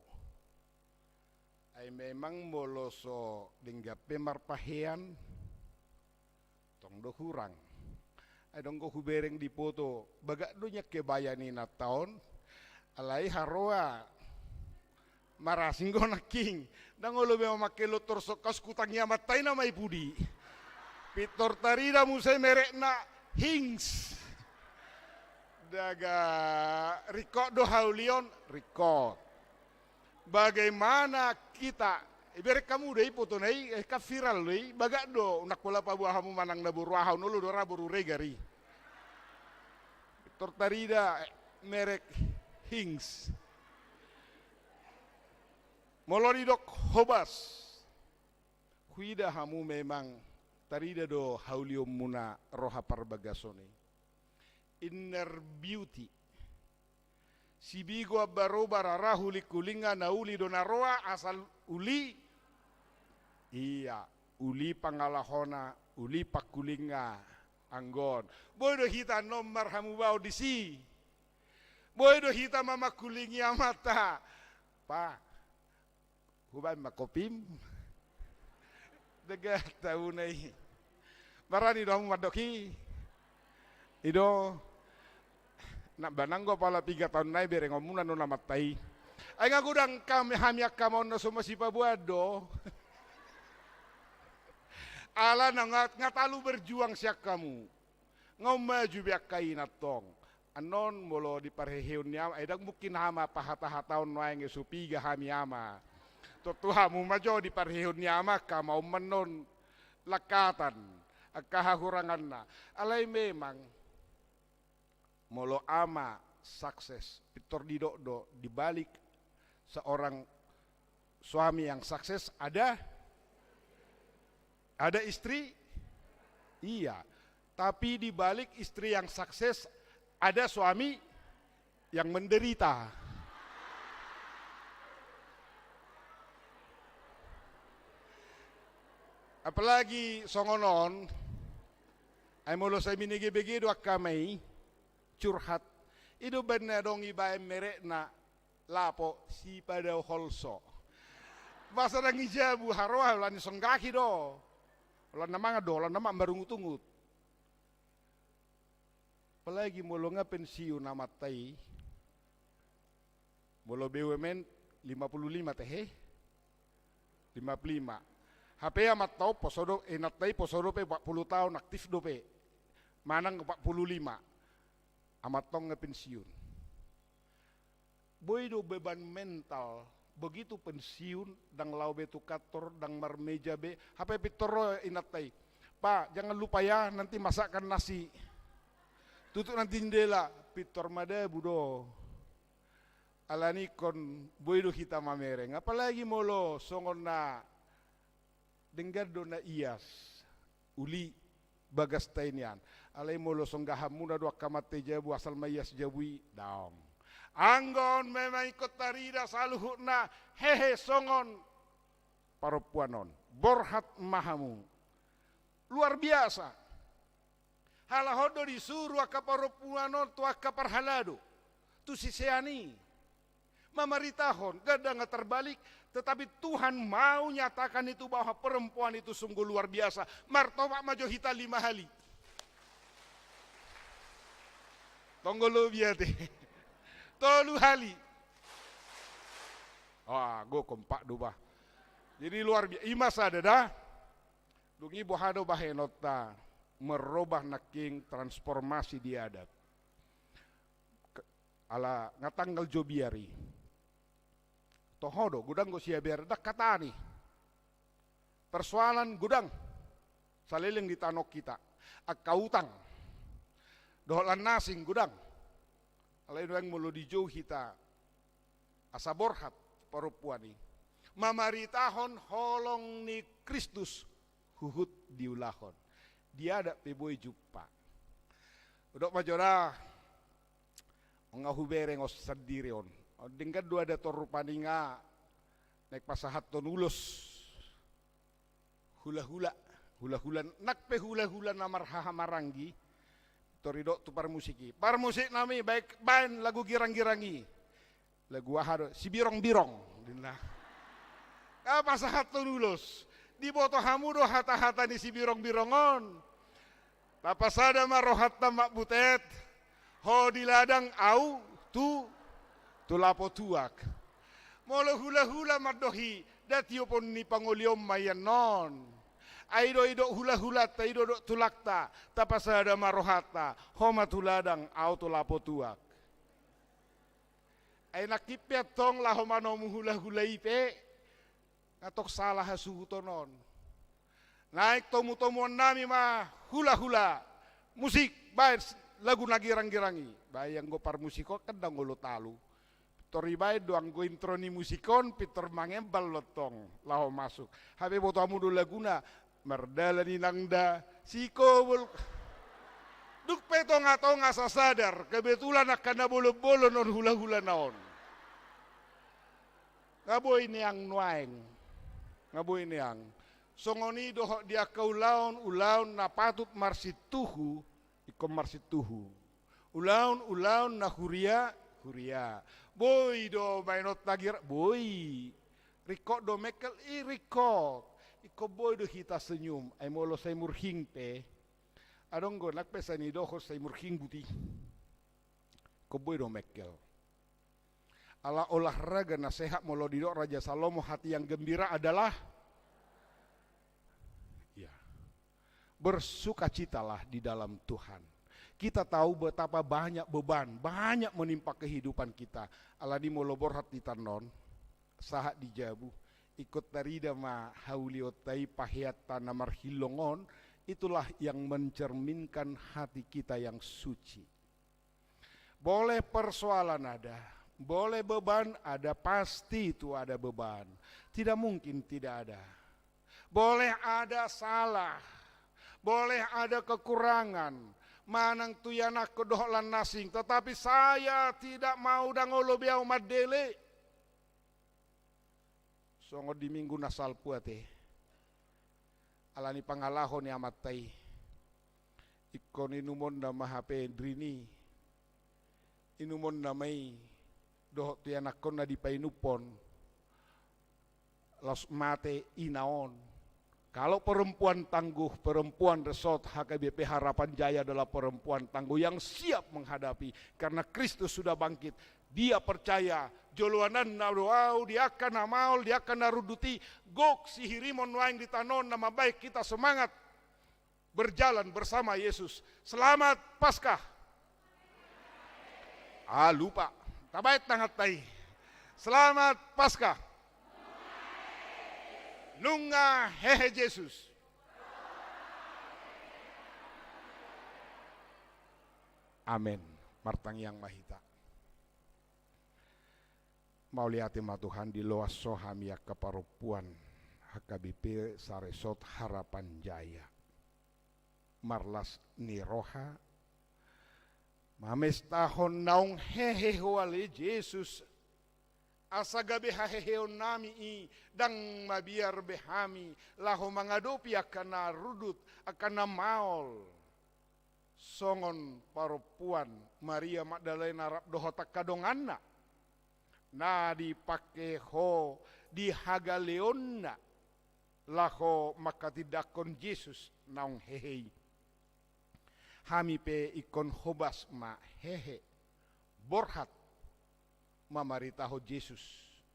Ai memang molo so denggan pe marpahean, tong do hurang. Ai dung hubereng dipoto, bagak do nian kebaya ni inanta on, alai haroa. Marasing do nangkin. Ndang olo be mamangke lontor songkaus, hutangihon amanta i nama i pudi. Pintor tarida muse merekna Hings. Daga ringkot do haulion, ringkot. Bagaimana kita, ibereng hamu do i fotona i, eh, kan viral do i, bagak do, unang pola paboa hamu manang na boru aha on, olo do ra boru Regar i. Pintor tarida, eh, merek Hings. Molo didok hobas, huida hamu memang tarida do haulionmuna roha parbagason i. Inner beauty. Sibigo ambaroba rara hulinghulinga, na uli do na roa asal uli. Ia, uli pangalahona, uli panghulinga. Anggo on. Boi do hita annon marhamubaon disi. Boi do hita mamanghulingi amanta. Pa, hubaen ma kopim. Dega tauna i. Barani do hamu mandok i. I do. Nang ba nanggo pala piga taon nai berengonmuna non amanta i. Ai nga godang kami, hami angka ma on na so masipaboan do. Ala na nga, nga talu berjuang sian hamu. Nga maju be angka i nantong. Annon molo di parheheon ni ama, ai ndang mungkin ama pahatahataon nuaeng, so piga hami ama. Tontu hamu ma jo di parheheon ni ama, angka ma on ma annon langkatan, angka hahuranganna. Alai memang, molo ama sukses, pintor didok do, di balik seorang suami yang sukses, ada, ada istri? Iya. Tapi di balik istri yang sukses, ada suami yang menderita. Apalagi songon on, ai molo sai minege-bege do angka ama i, curhat. I do baen na adong ibaen merekna, lapo sipadaholso. Bahasa nang i jabu haroa, holan disonggaki do. Holan na mangan do, holan na mangan marungut-ungut. Apalagi molo nga pensiun amanta i. Molo B U M N lima puluh lima tehe. Lima puluh lima. Hape amanta on poso do, eh, inanta i poso dope empat puluh taon, aktif dope. Manang empat puluh lima. Amanta on nga pensiun. Boi do beban mental, begitu pensiun, ndang laho be tu kantor, ndang marmeja be, hape pintor ro inanta i. "Pak, jangan lupa ya, nanti masakkan nasi. Tutup nanti jendela." Pintor madabu do. Alani ingkon boi do hita mamereng. Apalagi molo songon na denggan do na ias, uli bagasta i nian. Alai molo songgahanmuna do angka amanta i jabu, asal ma ias jabu i, daong. Anggo on memang ingkon tarida saluhutna, hehe, songon parompuan on. Borhat ma hamu. Luar biasa. Halak on do disuru angka parompuan on tu angka parhalado, tu sisean i, mamaritahon, gandang terbalik, tetapi Tuhan mau nyatakan itu bahwa perempuan itu sungguh luar biasa. Martopak ma jo hita lima hali. Tong do lobi ate. Tolu hali. Wah, go kompak do bah. Jadi luar biasa. I ma sada da. Dung i boha do bahenonta, merubah nangkin, transformasi di adat. Ke-, ala nga tanggal jo biar i. Toho do, godang do sia biar, ndang hatani. Persoalan godang. Saleleng di tano hita. Angka utang. Dohot lan na asing godang. Alai nuaeng molo dijou hita asa borhat parompuan i, mamaritahon holong ni Kristus huhut diulahon. Di adat pe boi jumpa. Hudok ma jo da, nga hubereng on sandiri on. Denggan do adat on rupani nga naeng pasahathon ulos. Hula-hula, hula-hula, nang pe hula-hula na marhahamaranggi, tor didok tu parmusik i. Parmusik nami, baen, baen lagu girang-girang i. Lagu aha do, Sibirong-birong. Ninna. Nga pasahathon ulos. Diboto hamu do hata-hata ni Sibirong-birong on. Tapasada ma rohanta Mak Butet, ho di ladang, au tu, tu lapo tuak. Molo hula-hula mandok i, nda tiopon ni pangoli on ma i annon. Ai do didok hula-hulanta, i do didok tulangta, tapasada ma rohanta, ho ma tu ladang, au tu lapo tuak. Ai nangkin pe antong laho manomu hula-hula i pe, nga tong salah hasuhuton on. Naeng tomu-tomuan nami ma hula-hula. Musik, baen lagu na girang-girang i. Baen anggo parmusik on kan ndang olo talu. Pintor dibaen do anggo intro ni musik on, pintor mangembal do antong laho masuk. Hape boto hamu do laguna, mardalan inang da, sikobol. Dung pe tonga-tonga sasadar, kebetulan angka na bolon-bolon on hula-hula na on. Nga boi nian nuaeng. Nga boi nian. Songon i dohot di angka ulaon, ulaon na patut marsintuhu, ingkon marsintuhu. Ulaon, ulaon na huria, huria. Boi do baenonta gira, boi. Ringkot do mengkel, i ringkot. Ingkon boi do hita senyum, ai molo sai murhing pe. Adong do nang pe sai nidohon sai murhing buti. Ingkon boi do mengkel. Ala olahraga na sehat molo didok Raja Salomo, hati yang gembira adalah, ya, bersukacitalah di dalam Tuhan. Kita tahu betapa banyak beban, banyak menimpa kehidupan kita. Alani molo borhat hita annon, sahat di jabu, ingkon tarida ma haulionta i, paheanta na marhilong on, itulah yang mencerminkan hati kita yang suci. Boleh persoalan ada, boleh beban ada, pasti itu ada beban. Tidak mungkin tidak ada. Boleh ada salah, boleh ada kekurangan, manang tu ianakkon dohot lan na asing, tetapi saya tidak mau, ndang olo be ahu mandele. Songon di minggu na salpu ate. Alani pangalaho ni amanta i. Ingkon inumonna ma hape drini. Inumonna ma i dohot tu ianakkonna dipainuphon. Laos mate ina on. Kalau perempuan tangguh, perempuan resort H K B P Harapan Jaya adalah perempuan tangguh yang siap menghadapi, karena Kristus sudah bangkit. Dia percaya, joloanna do ahu di angka na maol, di angka na rundut i, gok sihirimon nuaeng di tano on na mambahen hita semangat berjalan bersama Yesus. Selamat Paskah. Ah, lupa. Tabahen tanganta i. Selamat Paskah. Nunga hehe Jesus. Amen. Martangiang ma hita. Mauliate ma Tuhan, diloas Ho hami angka parompuan H K B P saresort Harapan Jaya. Marlas ni roha, mamestahon naung hehe Ho ale Jesus, asa gabe haheheonnami i, ndang mabiar be hami laho mangadopi angka na rundut, angka na maol, songon parompuan Maria Magdalena rap dohot angka donganna, na dipangke Ho di hagaleonna laho manghatindanghon Jesus naung hehe i. Hami pe ingkon hobas ma hehe, borhat mamaritahon Jesus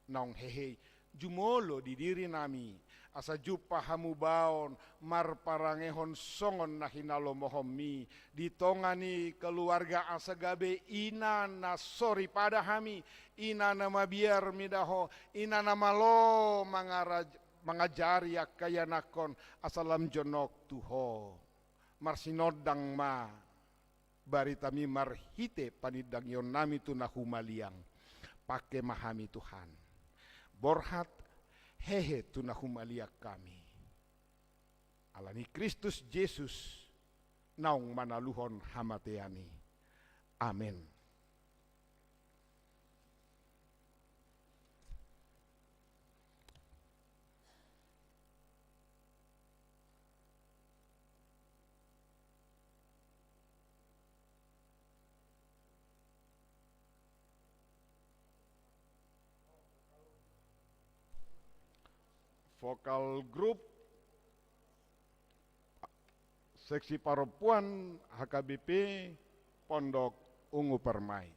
naung hehe i, jumolo di dirinami, asa jumpa hamubaon marparangehon songon na hinalomohonmi di tonga ni keluarga, asa gabe ina na soripada hami, ina na mabiar mida Ho, ina na malo mangaraj-, mangajari angka ianakkon asa lam jonok tu Ho. Marsinondang ma baritami marhite panindangionnami tu na humaliang. Pangke ma hami Tuhan. Borhat, hehe tu na humaliang hami. Alani Kristus Jesus naung manaluhon hamatean i. Amen. Vokal grup seksi parompuan H K B P Pondok Ungu Permai.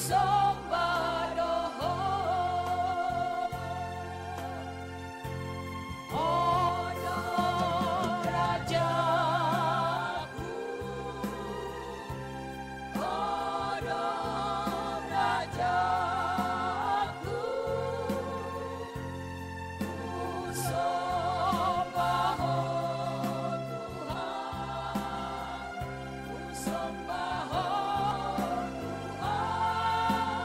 Somba do ho, ho do rajaku, ho do rajaku, ku somba ho Tuhan, ku somba ho Tuhan.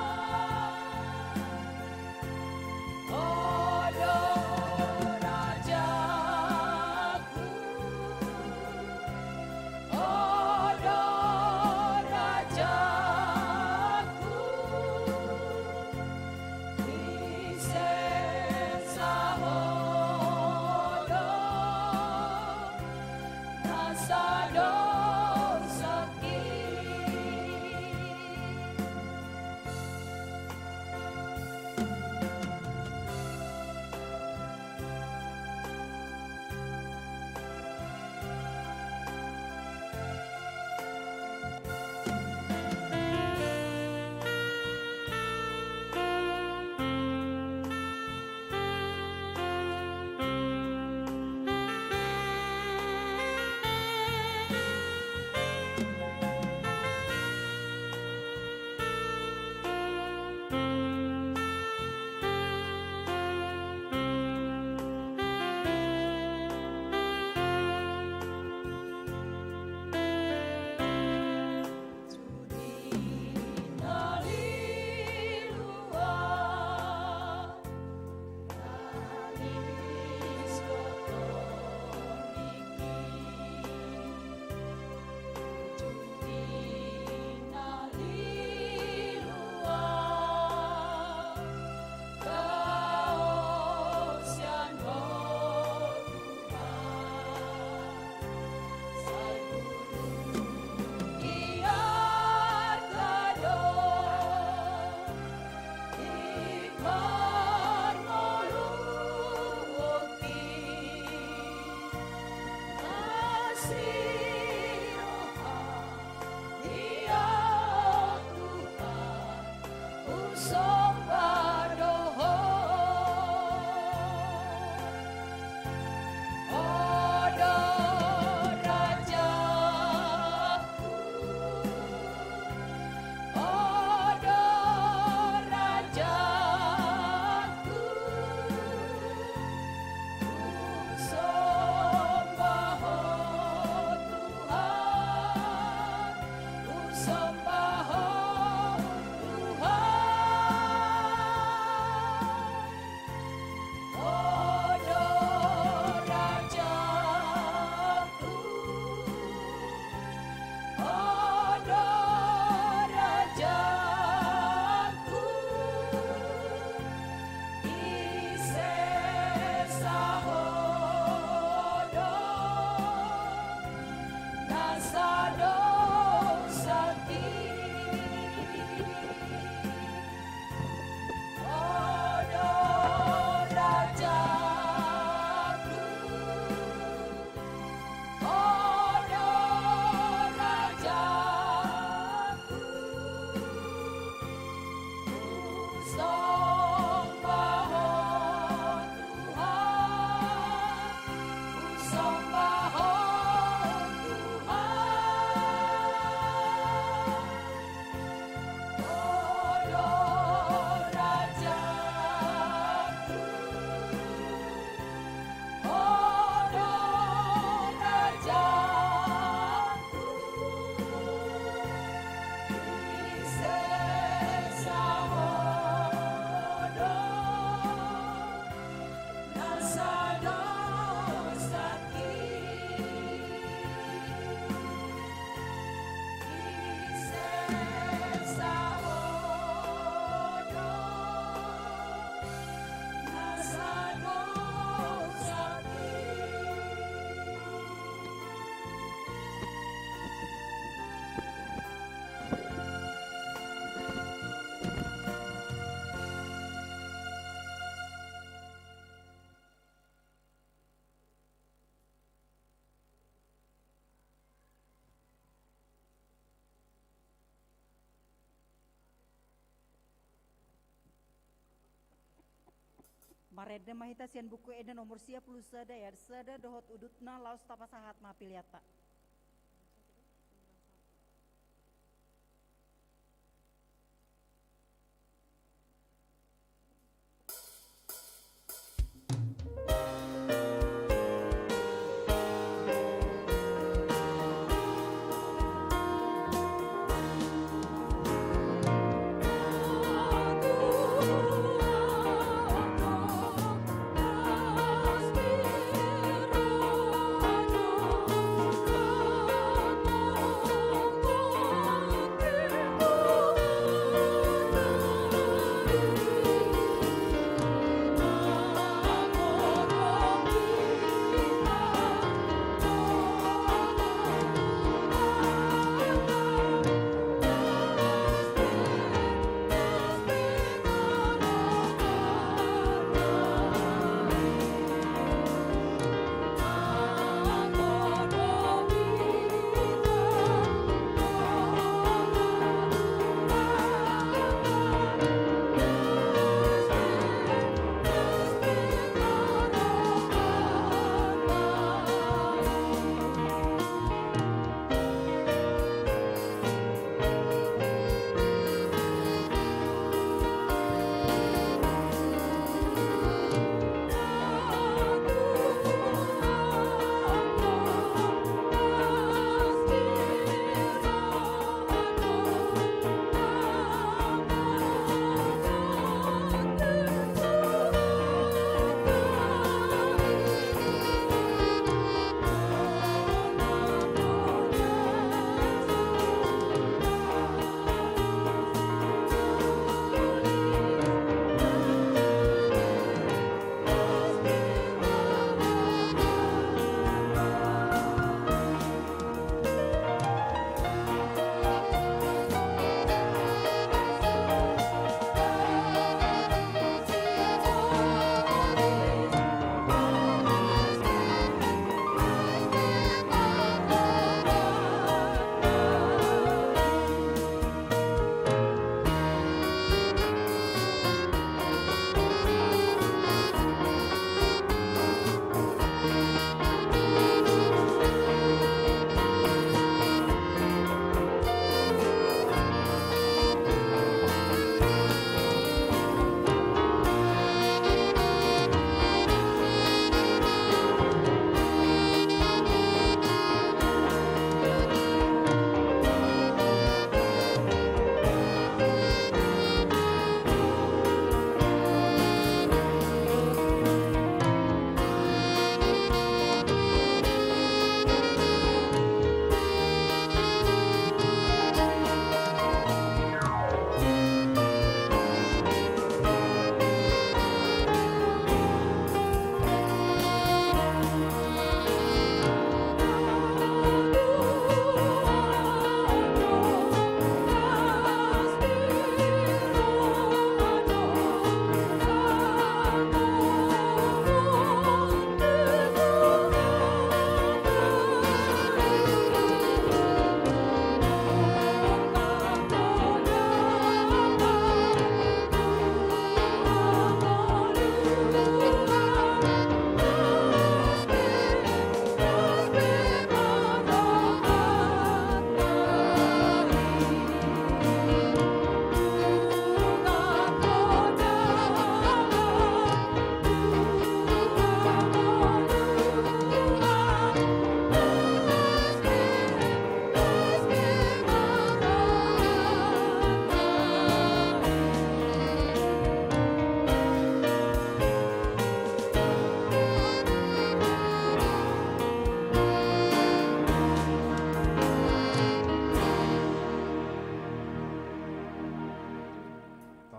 Parende ma hita sian Buku Ende nomor sia pulu sada ayat sada dohot udutna, laos tapasahat ma peleanta.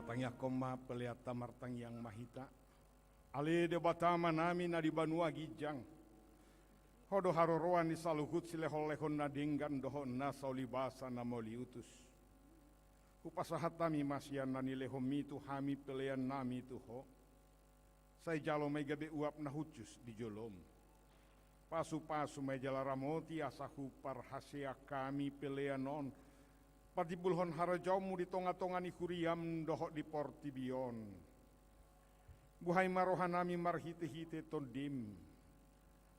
Tatangiangkon ma peleanta, martangiang ma hita. Ale Debata Amanami na di banua ginjang, Ho do haroroan ni saluhut silehonlehon na denggan dohot nasa ulibasa na mauliutus. Hupasahat hami ma sian na nilehonMi tu hami peleannami tu Ho. Sai jalo ma i gabe uap na hushus di joloM. Pasupasu ma i jala ramoti asa huparhaseang hami pelean on patimbulhon harajaonMu di tongatonga ni huriaM dohot di portibi on. Buhai ma rohanami marhite-hite Tondim,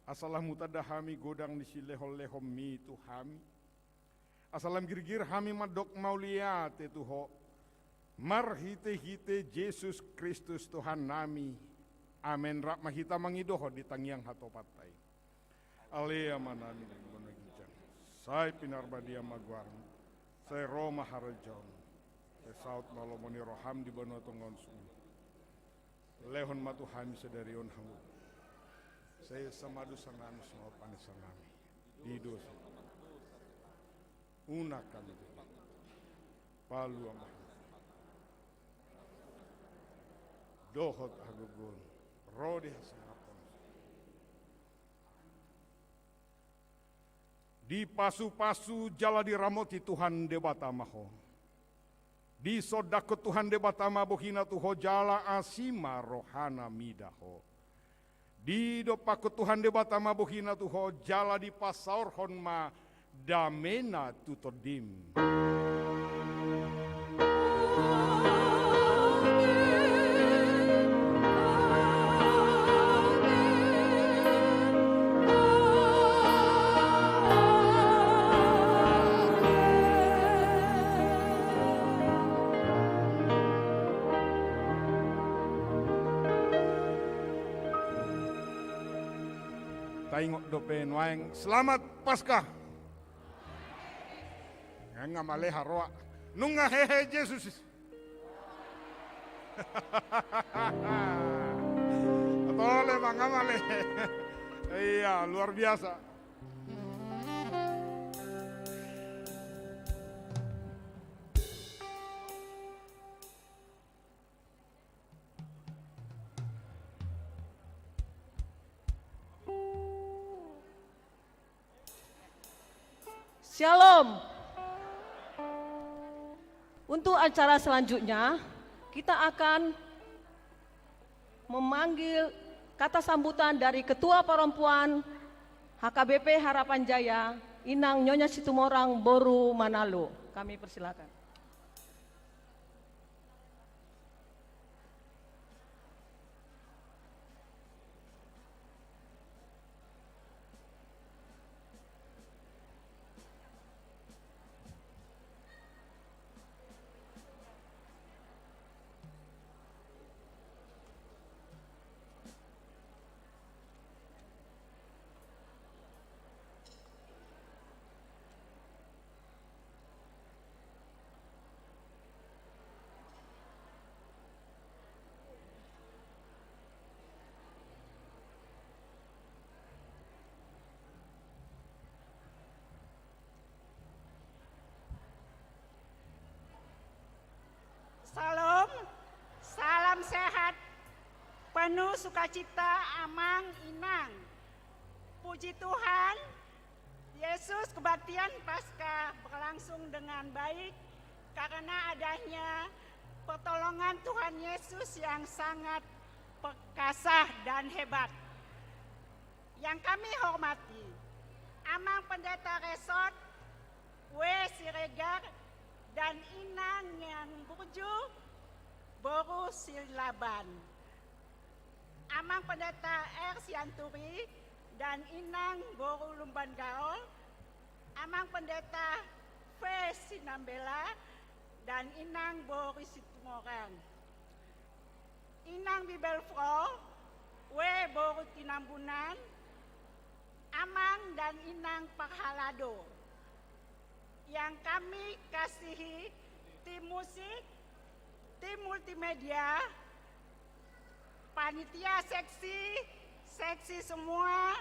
asa lam hutanda hami godang ni silehon-lehonmi tu hami, asa lam girgir hami mandok mauliate tu Ho, marhite-hite Jesus Kristus Tuhannami. Amen. Rap ma hita mangidohon di tangiang hatopanta i. Ale Amanami na di banua ginjang, sai pinarbadia ma goarmu, sai ro ma harajaonmu, sai saut ma lomo ni roham di banua tonga on songon Lehon ma tu hami sadari on hangoluan. Sai esa ma dosanami songon panesanami di dosa. Unang hami denggan. Palua ma hami dohot hagogoon, ro di hasangapon. Dipasu-pasu jala diramoti Tuhan Debata ma ho. Disondangkon Tuhan Debata ma bohina tu ho jala asi ma rohana mida ho. Didompakkon Tuhan Debata ma bohina tu ho jala dipasaorhon ma damena tu tondim. Taingot dope nuaeng, selamat Paskah. Nga male haroa. Nunga hehe Jesus. Atole ma nga male. Iya, luar biasa. Shalom. Untuk acara selanjutnya, kita akan memanggil kata sambutan dari Ketua Perempuan H K B P Harapan Jaya, Inang Nyonya Situmorang boru Manalo. Kami persilakan. Shalom, salam sehat, penuh sukacita, Amang, Inang. Puji Tuhan, Yesus, kebaktian Paskah berlangsung dengan baik karena adanya pertolongan Tuhan Yesus yang sangat perkasa dan hebat. Yang kami hormati Amang Pendeta Resort W Siregar dan Inang Nang Burju boru Silaban. Amang Pendeta R Sianturi dan Inang boru Lumban Gaol, Amang Pendeta V Sinambela dan Inang boru Situmorang. Inang Bibelvrouw W boru Tinambunan, Amang dan Inang Parhalado. Yang kami kasihi, tim musik, tim multimedia, panitia seksi, seksi semua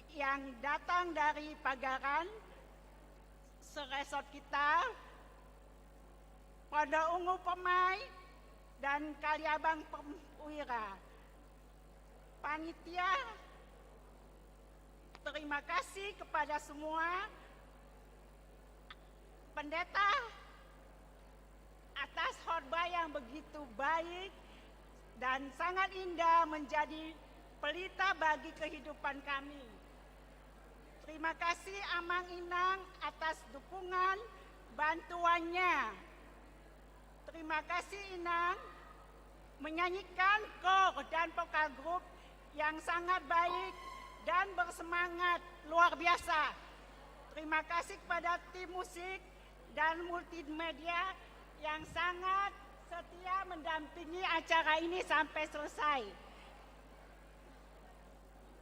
yang datang dari Pagaran, seresort kita, Pondok Ungu Permai, dan Kaliabang Perwira. Panitia, terima kasih kepada semua. Pendeta, atas khotbah yang begitu baik dan sangat indah, menjadi pelita bagi kehidupan kami. Terima kasih Amang Inang atas dukungan bantuannya. Terima kasih Inang. Menyanyikan kor dan vokal grup yang sangat baik dan bersemangat luar biasa. Terima kasih kepada tim musik dan multimedia yang sangat setia mendampingi acara ini sampai selesai.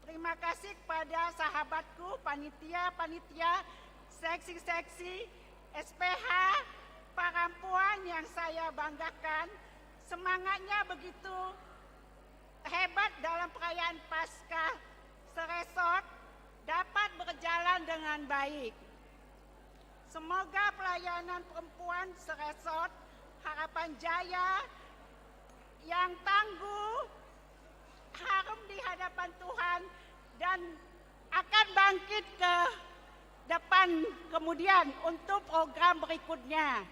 Terima kasih kepada sahabatku, panitia-panitia, seksi-seksi, S P H, parampuan yang saya banggakan. Semangatnya begitu hebat dalam perayaan Paskah seresort dapat berjalan dengan baik. Semoga pelayanan perempuan seresort Harapan Jaya yang tangguh, harum di hadapan Tuhan, dan akan bangkit ke depan kemudian untuk program berikutnya.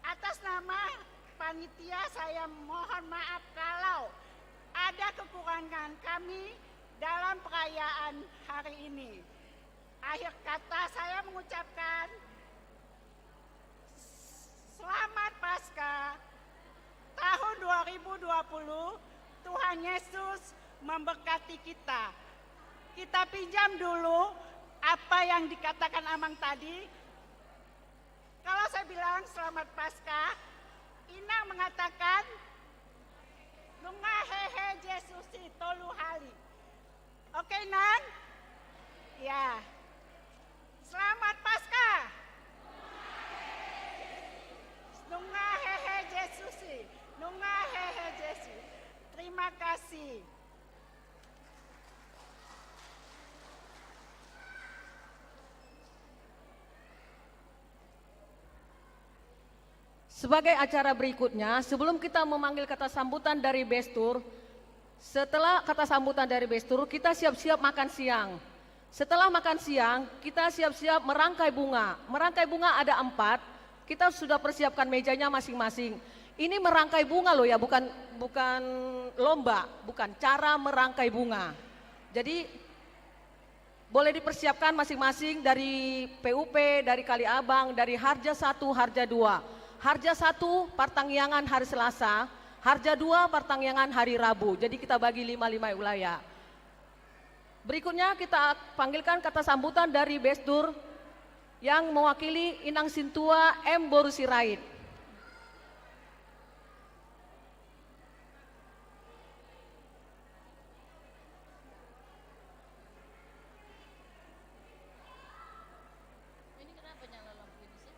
Atas nama panitia, saya mohon maaf kalau ada kekurangan kami dalam perayaan hari ini. Akhir kata, saya mengucapkan selamat Paskah tahun dua ribu dua puluh. Tuhan Yesus memberkati kita. Kita pinjam dulu apa yang dikatakan Amang tadi. Kalau saya bilang selamat Paskah, Inang mengatakan, "Nunga hehe Jesus i," tolu hali. Oke, Nang? Ya. Selamat Paskah. Nunga hehe Jesus i. Nunga hehe Jesus i. Terima kasih. Sebagai acara berikutnya, sebelum kita memanggil kata sambutan dari Bestur, setelah kata sambutan dari Bestur, kita siap-siap makan siang. Setelah makan siang, kita siap-siap merangkai bunga. Merangkai bunga ada empat, kita sudah persiapkan mejanya masing-masing. Ini merangkai bunga loh ya, bukan, bukan lomba, bukan, cara merangkai bunga. Jadi, boleh dipersiapkan masing-masing dari P U P, dari Kaliabang, dari Harja satu, Harja dua. Harja satu, partangiangan hari Selasa, Harja dua, partangiangan hari Rabu. Jadi kita bagi lima-lima wilayah. Berikutnya kita panggilkan kata sambutan dari Bestur yang mewakili Inang Sintua M Boru Sirait. Ini kenapa nyala lampu ini sih?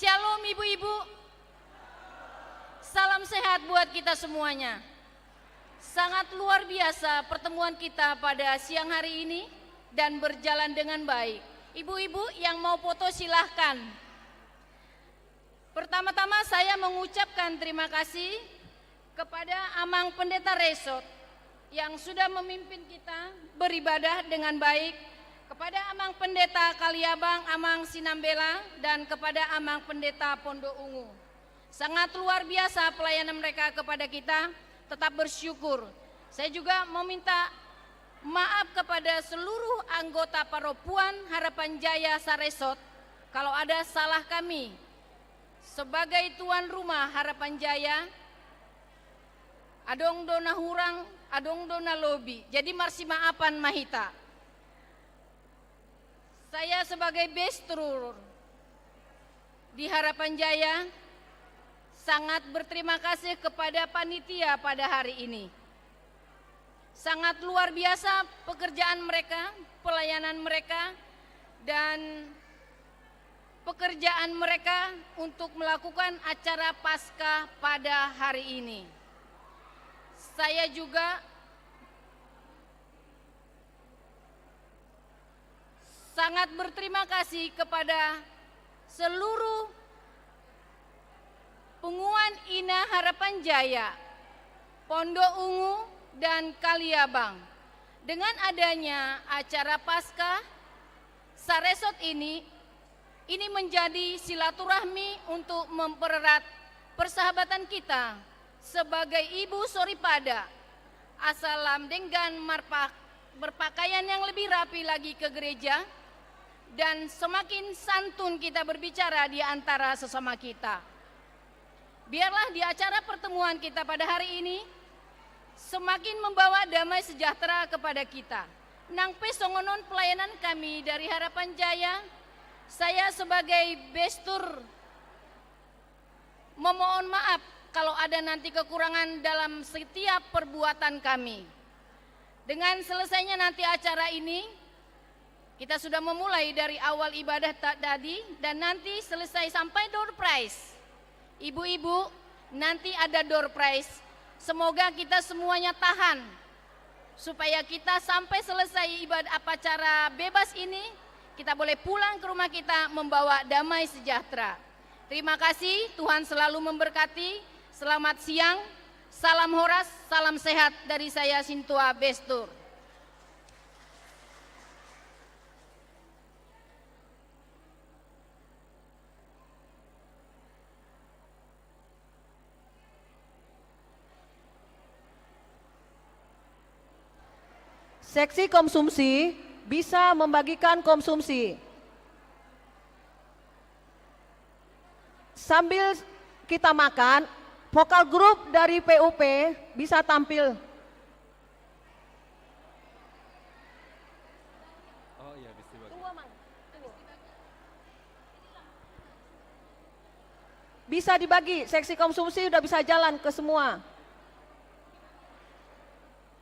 Shalom ibu-ibu. Salam sehat buat kita semuanya. Sangat luar biasa pertemuan kita pada siang hari ini dan berjalan dengan baik. Ibu-ibu yang mau foto, silahkan. Pertama-tama saya mengucapkan terima kasih kepada Amang Pendeta Resort yang sudah memimpin kita beribadah dengan baik, kepada Amang Pendeta Kaliabang, Amang Sinambela, dan kepada Amang Pendeta Pondok Ungu. Sangat luar biasa pelayanan mereka kepada kita, tetap bersyukur. Saya juga meminta maaf kepada seluruh anggota parompuan Harapan Jaya Saresot, kalau ada salah kami sebagai tuan rumah Harapan Jaya. Adong do na hurang, adong do na lobi. Jadi marsimaafan ma hita. Saya sebagai Bestur di Harapan Jaya sangat berterima kasih kepada panitia pada hari ini. Sangat luar biasa pekerjaan mereka, pelayanan mereka, dan pekerjaan mereka untuk melakukan acara Paskah pada hari ini. Saya juga sangat berterima kasih kepada seluruh punguan Ina Harapan Jaya, Pondok Ungu, dan Kaliabang. Dengan adanya acara Paskah Saresot ini, ini menjadi silaturahmi untuk mempererat persahabatan kita sebagai ibu soripada asa lam denggan marpak-, Berpakaian yang lebih rapi lagi ke gereja, dan semakin santun kita berbicara di antara sesama kita. Biarlah di acara pertemuan kita pada hari ini semakin membawa damai sejahtera kepada kita. Nang pe songon on pelayanan kami dari Harapan Jaya, saya sebagai bestur memohon maaf kalau ada nanti kekurangan dalam setiap perbuatan kami. Dengan selesainya nanti acara ini, kita sudah memulai dari awal ibadah ta-, tadi, dan nanti selesai sampai door prize. Ibu-ibu, nanti ada door prize. Semoga kita semuanya tahan supaya kita sampai selesai ibadah upacara bebas ini, kita boleh pulang ke rumah kita membawa damai sejahtera. Terima kasih, Tuhan selalu memberkati. Selamat siang, salam horas, salam sehat dari saya Sintua Bestur. Seksi konsumsi bisa membagikan konsumsi. Sambil kita makan, vokal grup dari P U P bisa tampil. Oh iya, bisa dibagi. Bisa dibagi, seksi konsumsi udah bisa jalan ke semua.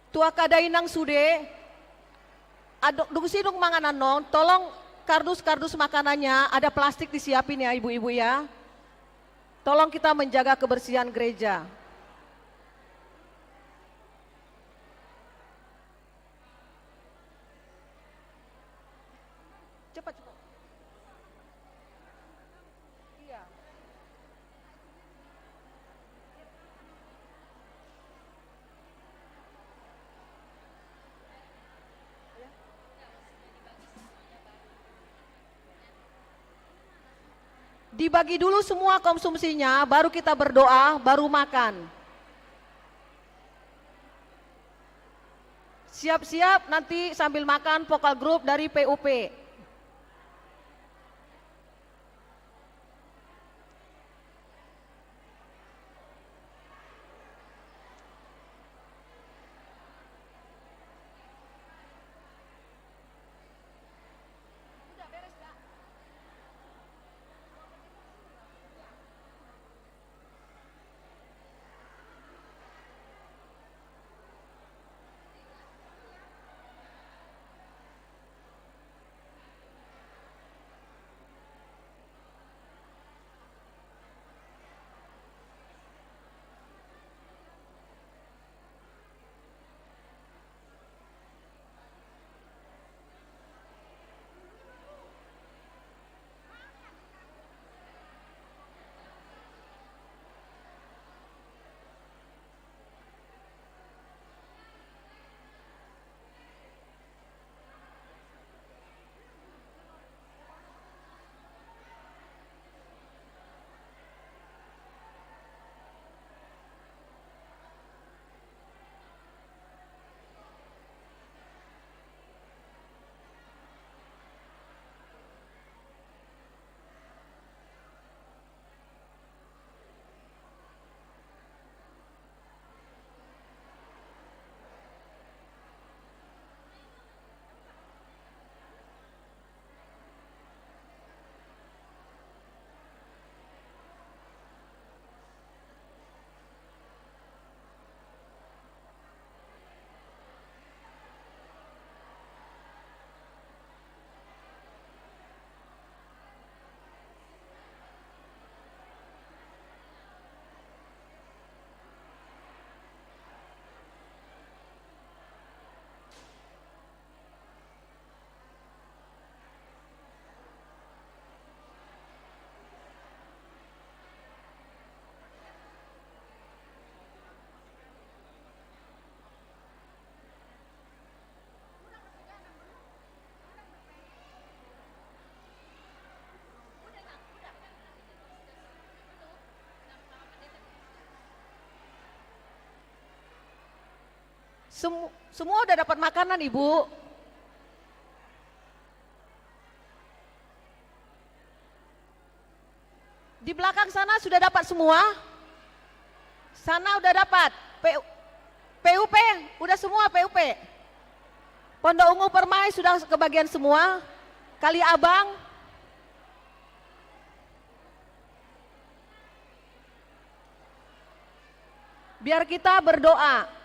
Tu angka dainang sude, dung sidung mangan annon, tolong kardus-kardus makanannya, ada plastik disiapin ya, ibu-ibu ya. Tolong kita menjaga kebersihan gereja. Cepat, cepat. Iya. Dibagi dulu semua konsumsinya, baru kita berdoa, baru makan. Siap-siap nanti sambil makan vokal grup dari P U P. Semu-, semua udah dapat makanan, Ibu? Di belakang sana sudah dapat semua? Sana udah dapat. P-, P U P, udah semua P U P. Pondok Ungu Permai sudah kebagian semua. Kali Abang. Biar kita berdoa.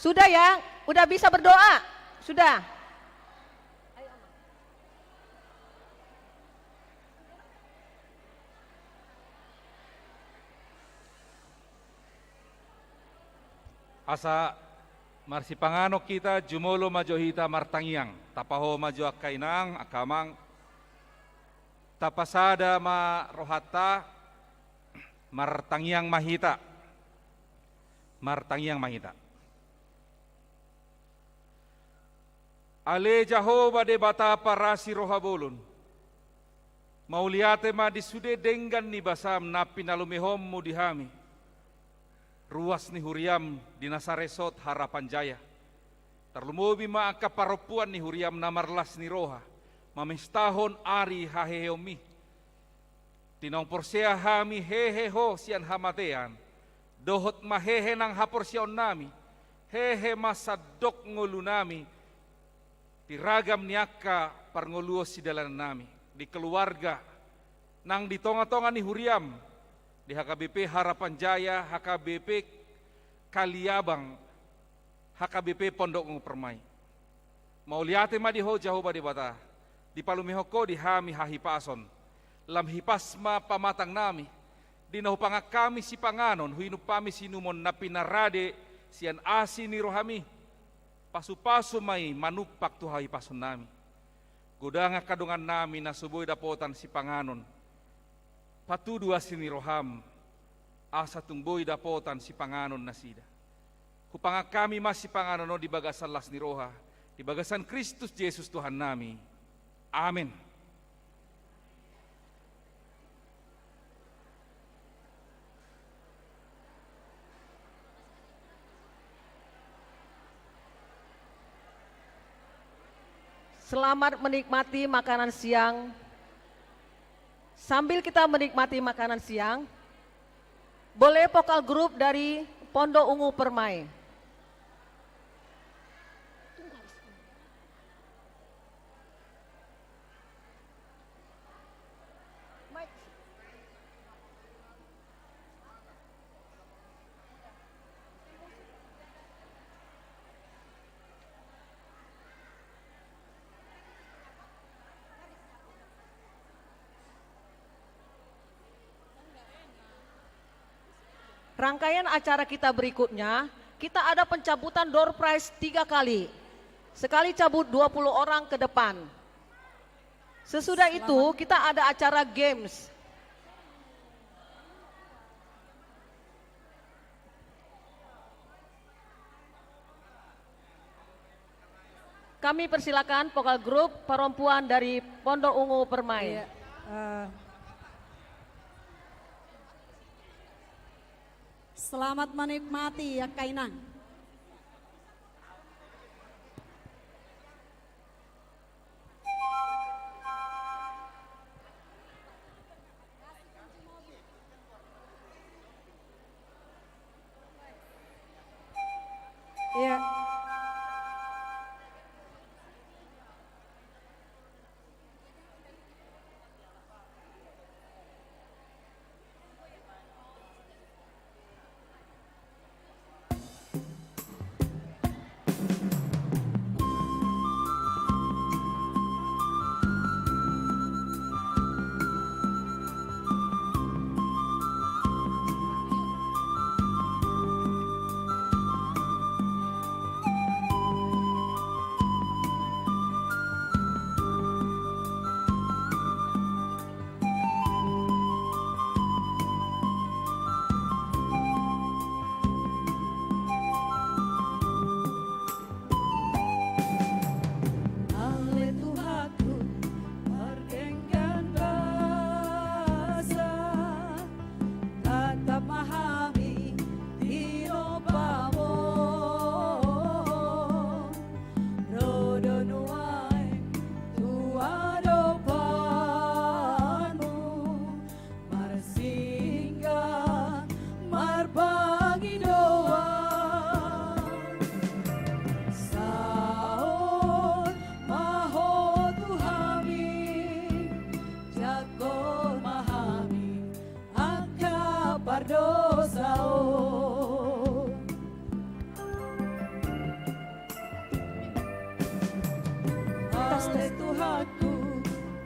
Sudah ya, udah bisa berdoa? Sudah. Asa marsipanganon hita, jumolo ma jo hita martangiang. Tapaho ma jo angka inang, angka amang. Tapasada ma rohanta, martangiang ma hita. Martangiang ma hita. Ale Jahowa Debata parasi roha bolon, mauliate ma di sude denggan ni basam na pinalumehonmu di hami. Ruas ni huriam di na sa resort Harapan Jaya. Tarlumobi ma angka parompuan ni huriam na marlas ni roha, mamestahon ari haheheonmi. Di naung porsea hami hehe ho sian hamatean, dohot ma hehe nang haporseaonnami, hehe ma sandok ngolunami, di ragam ni angka parngoluon sidalanannami, di keluarga, nang di tonga-tonga ni huriam, di H K B P Harapan Jaya, H K B P Kaliabang, H K B P Pondok Ungu Permai. Mauliate ma di Ho Jahowa Debata, dipalumehon Ho di hami hahipason. Lam hipas ma pamatangnami, di na hupangan hami sipanganon, huinum hami siinumon na pinarade sian asi ni rohami. Pasu-pasu ma i manumpak tu hahipasonnami. Godang angka dongannami na so boi dapotan sipanganon, patudu asi ni roham, asa tung boi dapotan sipanganon nasida. Hupangan hami ma sipanganon on di bagasan las ni roha, di bagasan Kristus Jesus Tuhannami. Amen. Selamat menikmati makanan siang. Sambil kita menikmati makanan siang, boleh vokal grup dari Pondok Ungu Permai. Rangkaian acara kita berikutnya, kita ada pencabutan door prize tiga kali. Sekali cabut dua puluh orang ke depan. Sesudah itu, kita ada acara games. Kami persilakan vokal grup perempuan dari Pondok Ungu Permai. Iya, eh, selamat menikmati, ya, Kainang. Iya. Ale Tuhanku,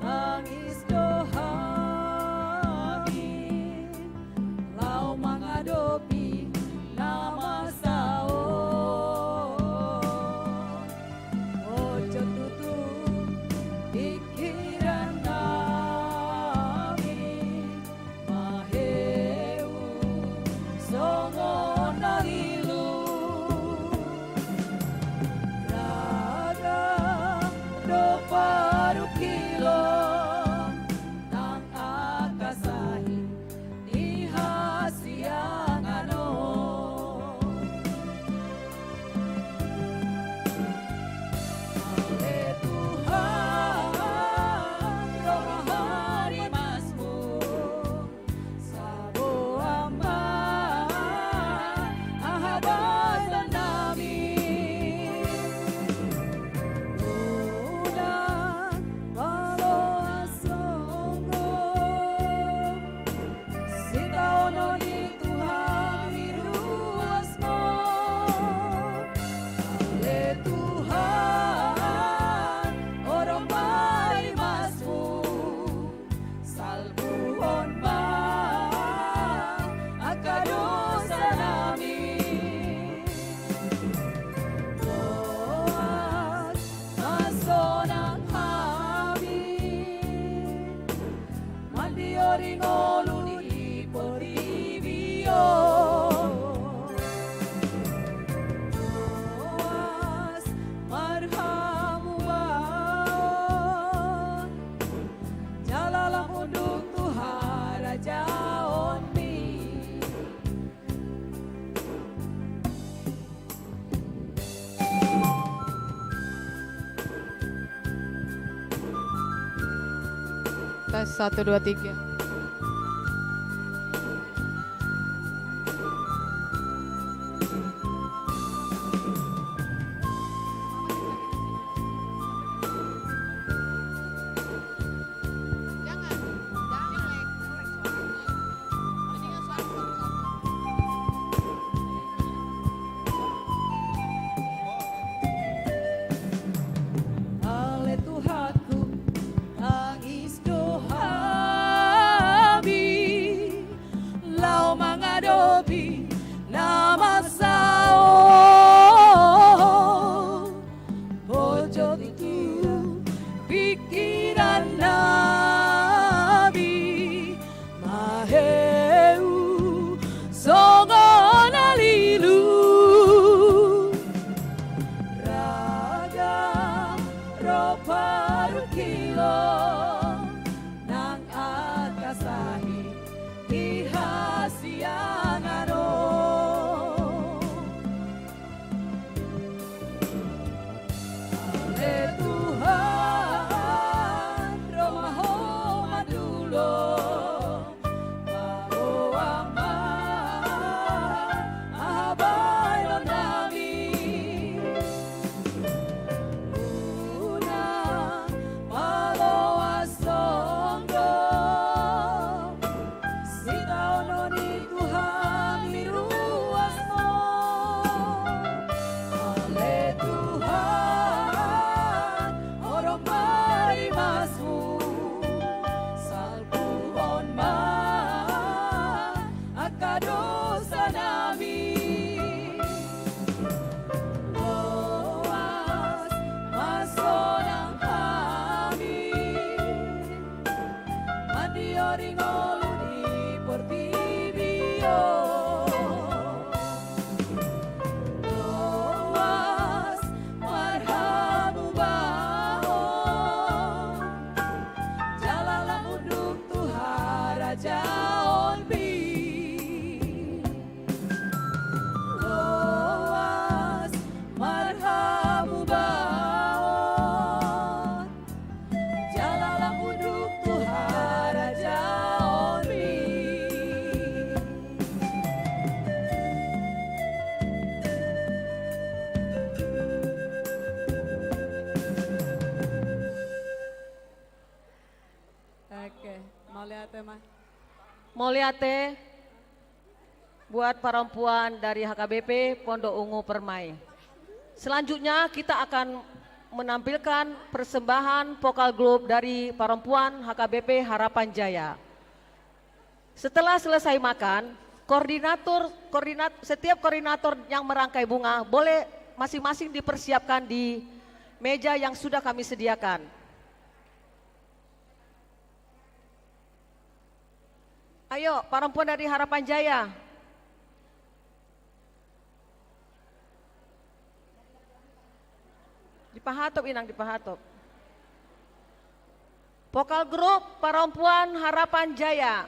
tangis do hami laho mangadopi na masa on. Ojo tutu pingkiran nami, maheu songon na lilu. Ragam do parungkilon nang angka sahit ni hasiangan on. Ale Tuhan, roha ni masmu, saboan ma aha bahenon nami. Unang maloas songgop, sitaonon i tu hami ruasmu. Ale Tuhan, horong ma i masmu, salpuhon ma angka dosa nami. Loas ma sonang hami mandiori ngolu di portibi on. Loas ma rohamu, Bapak, jala lam unduk tu harajaonmi. Tes, satu, dua, tiga. Ale Tuhanku, tangis do hami laho mangadopi na masa on. Ojo tutu pingkiran nami, maheu songon na lilu. Ragam do parungkilon nang angka sahit ni hasiangan on. Ale Tuhan, romaM ma dulung, paboa ma aha bahenon nami. Unang maloas songgop, sitaonon i tu hami ruasmu. Ale Tuhan, horong ma i masmu, salpuhon ma angka dosa nami. Loas ma sonang hami mandiori ngolu di portibi on. Loas ma rohamu, Bapak, jala lam unduk tu harajaonmi. Loas ma rohamu, Bapak, jala lam unduk tu harajaonmi. Oke, mauliate ma. Mauliate buat perempuan dari H K B P Pondok Ungu Permai. Selanjutnya kita akan menampilkan persembahan vokal grup dari perempuan H K B P Harapan Jaya. Setelah selesai makan, koordinator, koordinat-, setiap koordinator yang merangkai bunga boleh masing-masing dipersiapkan di meja yang sudah kami sediakan. Ayo, perempuan dari Harapan Jaya. Dipahatop, Inang, dipahatop. Vokal grup perempuan Harapan Jaya.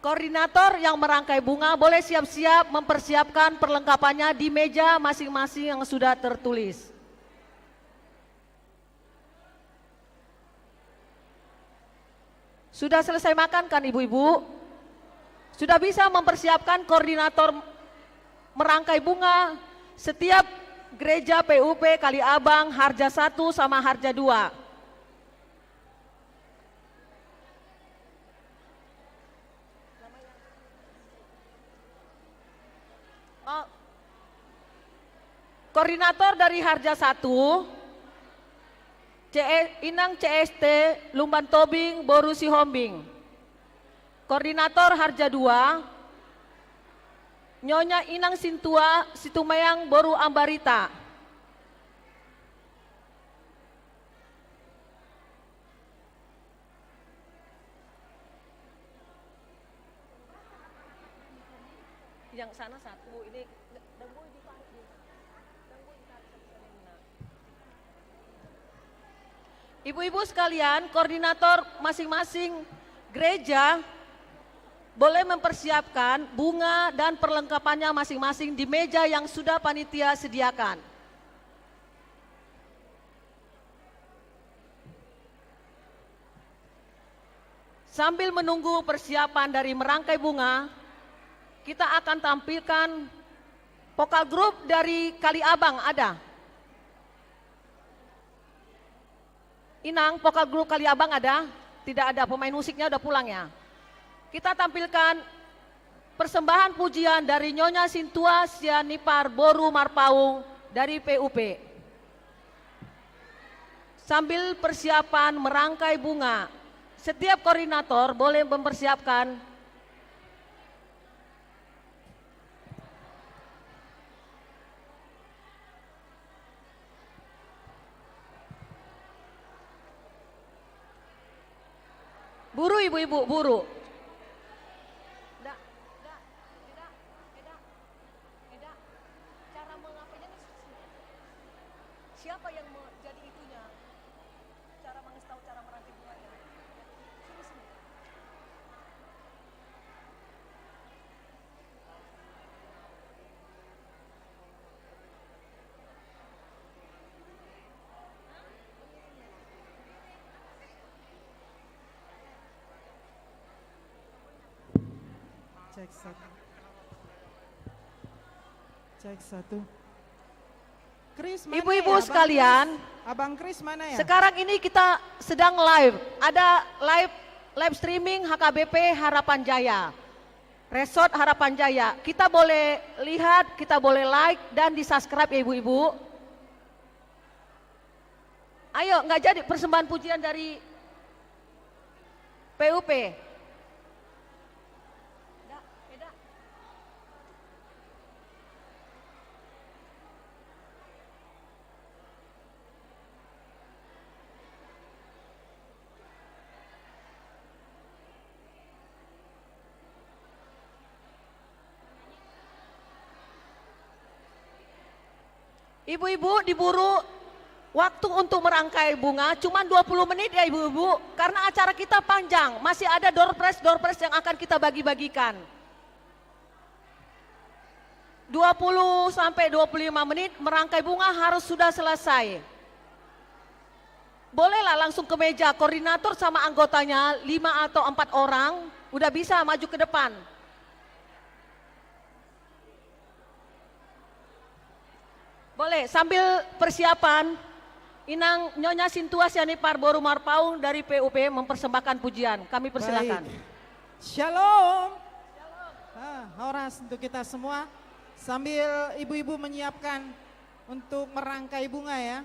Koordinator yang merangkai bunga boleh siap-siap mempersiapkan perlengkapannya di meja masing-masing yang sudah tertulis. Sudah selesai makan kan, ibu-ibu? Sudah bisa mempersiapkan koordinator merangkai bunga setiap gereja P U P Kaliabang Harja satu sama Harja dua. Oh. Koordinator dari Harja satu, C E, Inang C S T Lumban Tobing boru Sihombing. Koordinator Harja dua, Nyonya Inang Sintua Situmeang boru Ambarita. Yang sana satu, ini. Ibu-ibu sekalian, koordinator masing-masing gereja boleh mempersiapkan bunga dan perlengkapannya masing-masing di meja yang sudah panitia sediakan. Sambil menunggu persiapan dari merangkai bunga, kita akan tampilkan vokal grup dari Kaliabang, ada? Inang, vokal grup Kaliabang ada? Tidak ada, pemain musiknya udah pulang ya. Kita tampilkan persembahan pujian dari Nyonya Sintua Sianipar boru Marpaung dari P U P. Sambil persiapan merangkai bunga, setiap koordinator boleh mempersiapkan. Buru, ibu-ibu, buru. Eda, eda, eda, eda, eda. Cara mengapanya nih? Siapa yang me-, jadi itunya? Cara mengasih tahu cara merangkai bunganya. Sini, sini. Cek satu. Cek satu. Chris, mana ibu-ibu ya? Abang sekalian, Chris. Abang Chris mana ya? Sekarang ini kita sedang live. Ada live, live streaming H K B P Harapan Jaya. Resort Harapan Jaya. Kita boleh lihat, kita boleh like, dan di-subscribe ya, ibu-ibu. Ayo, nggak jadi persembahan pujian dari P U P. Ibu-ibu, diburu waktu untuk merangkai bunga, cuma dua puluh menit ya, ibu-ibu, karena acara kita panjang, masih ada door prize, door prize yang akan kita bagi-bagikan. Dua puluh sampai dua puluh lima menit, merangkai bunga harus sudah selesai. Bolehlah langsung ke meja, koordinator sama anggotanya, lima atau empat orang, udah bisa maju ke depan. Boleh, sambil persiapan, Inang Nyonya Sintua Sianipar boru Marpaung dari P U P mempersembahkan pujian. Kami persilakan. Baik. Shalom. Ah, horas untuk kita semua. Sambil ibu-ibu menyiapkan untuk merangkai bunga ya.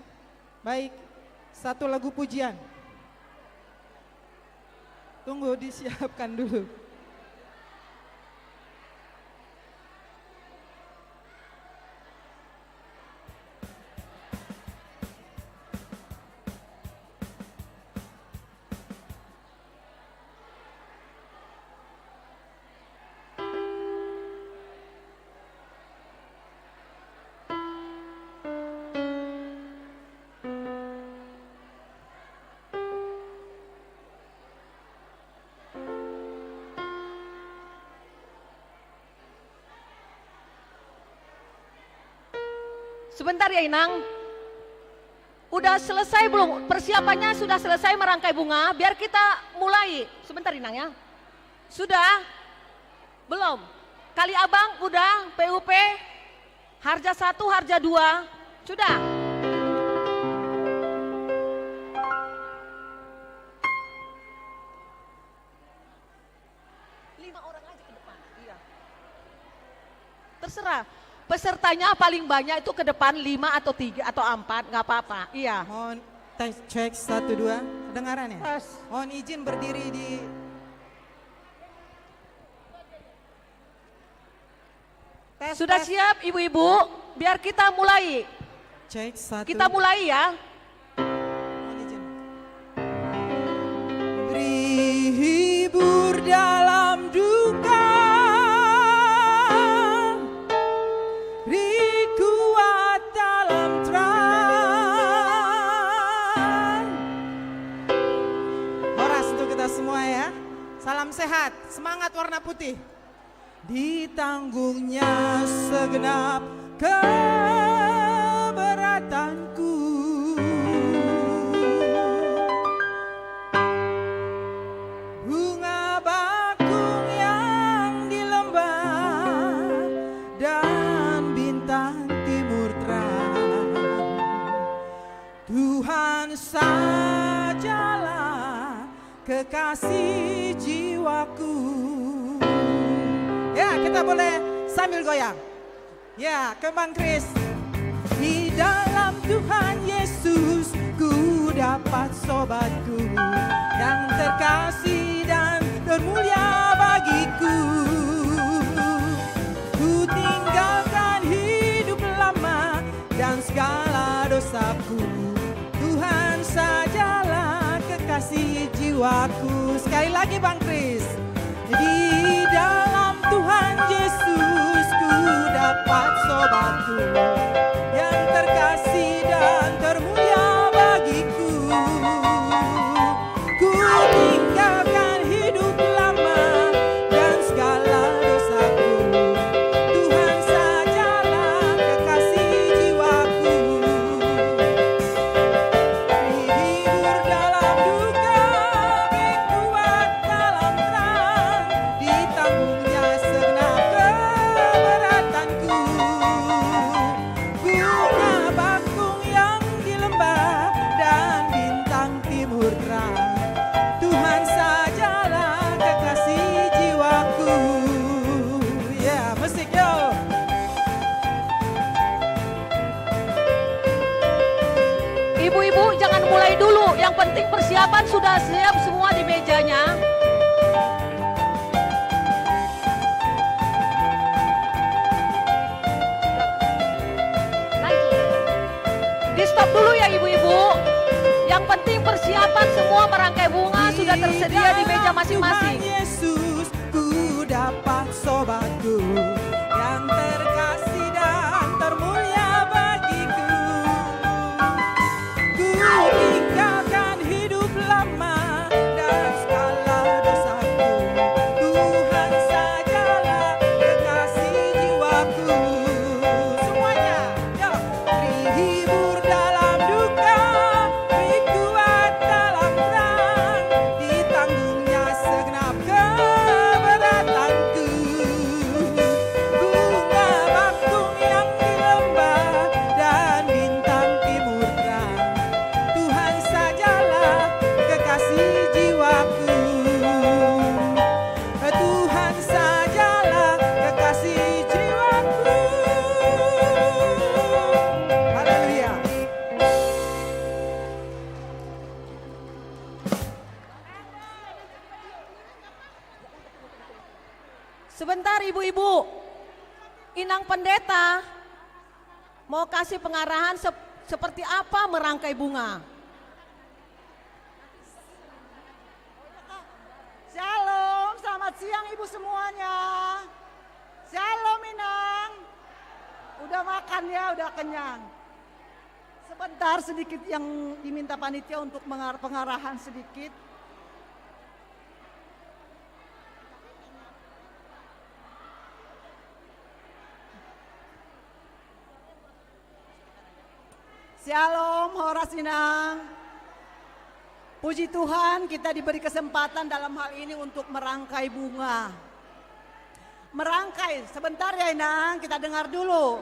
Baik, satu lagu pujian. Tunggu, disiapkan dulu. Sebentar ya, Inang. Udah selesai belum? Persiapannya sudah selesai merangkai bunga? Biar kita mulai. Sebentar, Inang, ya. Sudah? Belum? Kali Abang udah, P U P? Harja satu, harja dua. Sudah? Lima orang aja ke depan. Iya. Terserah. Pesertanya paling banyak itu ke depan, lima atau tiga atau empat, nggak apa-apa. Iya. Mohon tes, cek, satu, dua. Kedengaran ya? Tes. Mohon izin berdiri di Tes, tes. Sudah siap, ibu-ibu? Biar kita mulai. Cek, satu. Kita mulai, ya. Mohon izin. Ri hibur dalam duka, ri kuat dalam terang. Horas untuk kita semua, ya. Salam sehat, semangat warna putih. Ditanggung-Nya segenap keberatanku. Bunga bakung yang di lembah dan bintang timur terang. Tuhan sajalah kekasih jiwaku. Ya, kita boleh sambil goyang. Ya, kembang Kris. Di dalam Tuhan Yesus ku dapat sobatku yang terkasih dan termulia bagiku. Ku tinggalkan hidup lama dan segala dosaku. Tuhan sajalah kekasih jiwaku. Sekali lagi, Bang Kris. Di dalam Tuhan Yesus ku dapat sobatku yang terkasih dan termulia bagiku. Ku tinggalkan hidup lama dan segala dosaku. Tuhan sajalah kekasih jiwaku. Dihibur dalam duka, dikuat dalam terang. Ditanggung-Nya segenap keberatanku. Bunga bakung yang di lembah dan bintang timur terang. Tuhan sajalah kekasih jiwaku. Ya, musik, yo. Ibu-ibu, jangan mulai dulu. Yang penting persiapan sudah siap semua di mejanya. Di-stop dulu ya, ibu-ibu. Yang penting persiapan semua merangkai bunga sudah tersedia di meja masing-masing. Di dalam Tuhan Yesus ku dapat sobatku yang terkasih dan termulia bagiku. Ku tinggalkan hidup lama dan segala dosaku. Tuhan sajalah kekasih jiwaku. Semuanya, yo. Dihibur dalam duka, dikuat dalam terang, ditanggung-Nya segenap keberatanku. Bunga bakung yang di lembah dan bintang timur terang. Tuhan sajalah kekasih jiwaku. Tuhan sajalah kekasih jiwaku. Haleluya. Sebentar, ibu-ibu. Inang Pendeta mau kasih pengarahan sep-, seperti apa merangkai bunga. Shalom, selamat siang ibu semuanya. Shalom, Inang. Udah makan ya, udah kenyang. Sebentar sedikit yang diminta panitia untuk mengar-, pengarahan sedikit. Syalom, horas inang. Puji Tuhan, kita diberi kesempatan dalam hal ini untuk merangkai bunga. Merangkai, sebentar ya inang, kita dengar dulu.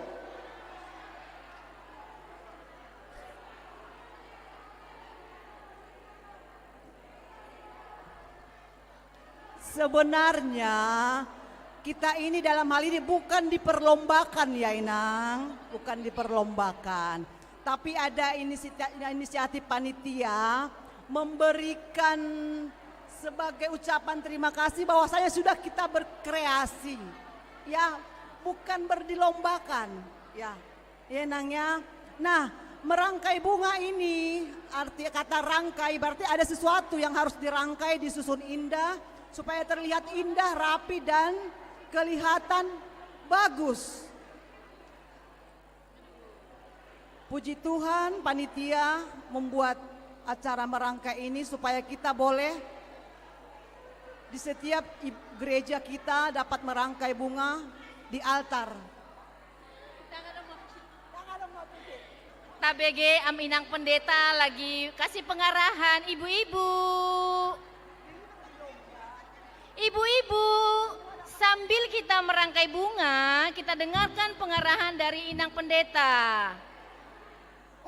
Sebenarnya kita ini dalam hal ini bukan diperlombakan ya inang, bukan diperlombakan. Tapi ada inisita-, inisiatif panitia memberikan sebagai ucapan terima kasih bahwasanya sudah kita berkreasi. Ya, bukan berdilombakan. Ya. Ya, Nang, ya. Nah, merangkai bunga ini, arti kata rangkai, berarti ada sesuatu yang harus dirangkai, disusun indah, supaya terlihat indah, rapi, dan kelihatan bagus. Puji Tuhan, panitia membuat acara merangkai ini supaya kita boleh di setiap i-, gereja kita dapat merangkai bunga di altar. Tabege, am inang pendeta lagi kasih pengarahan, ibu-ibu. Ibu-ibu, sambil kita merangkai bunga, kita dengarkan pengarahan dari inang pendeta.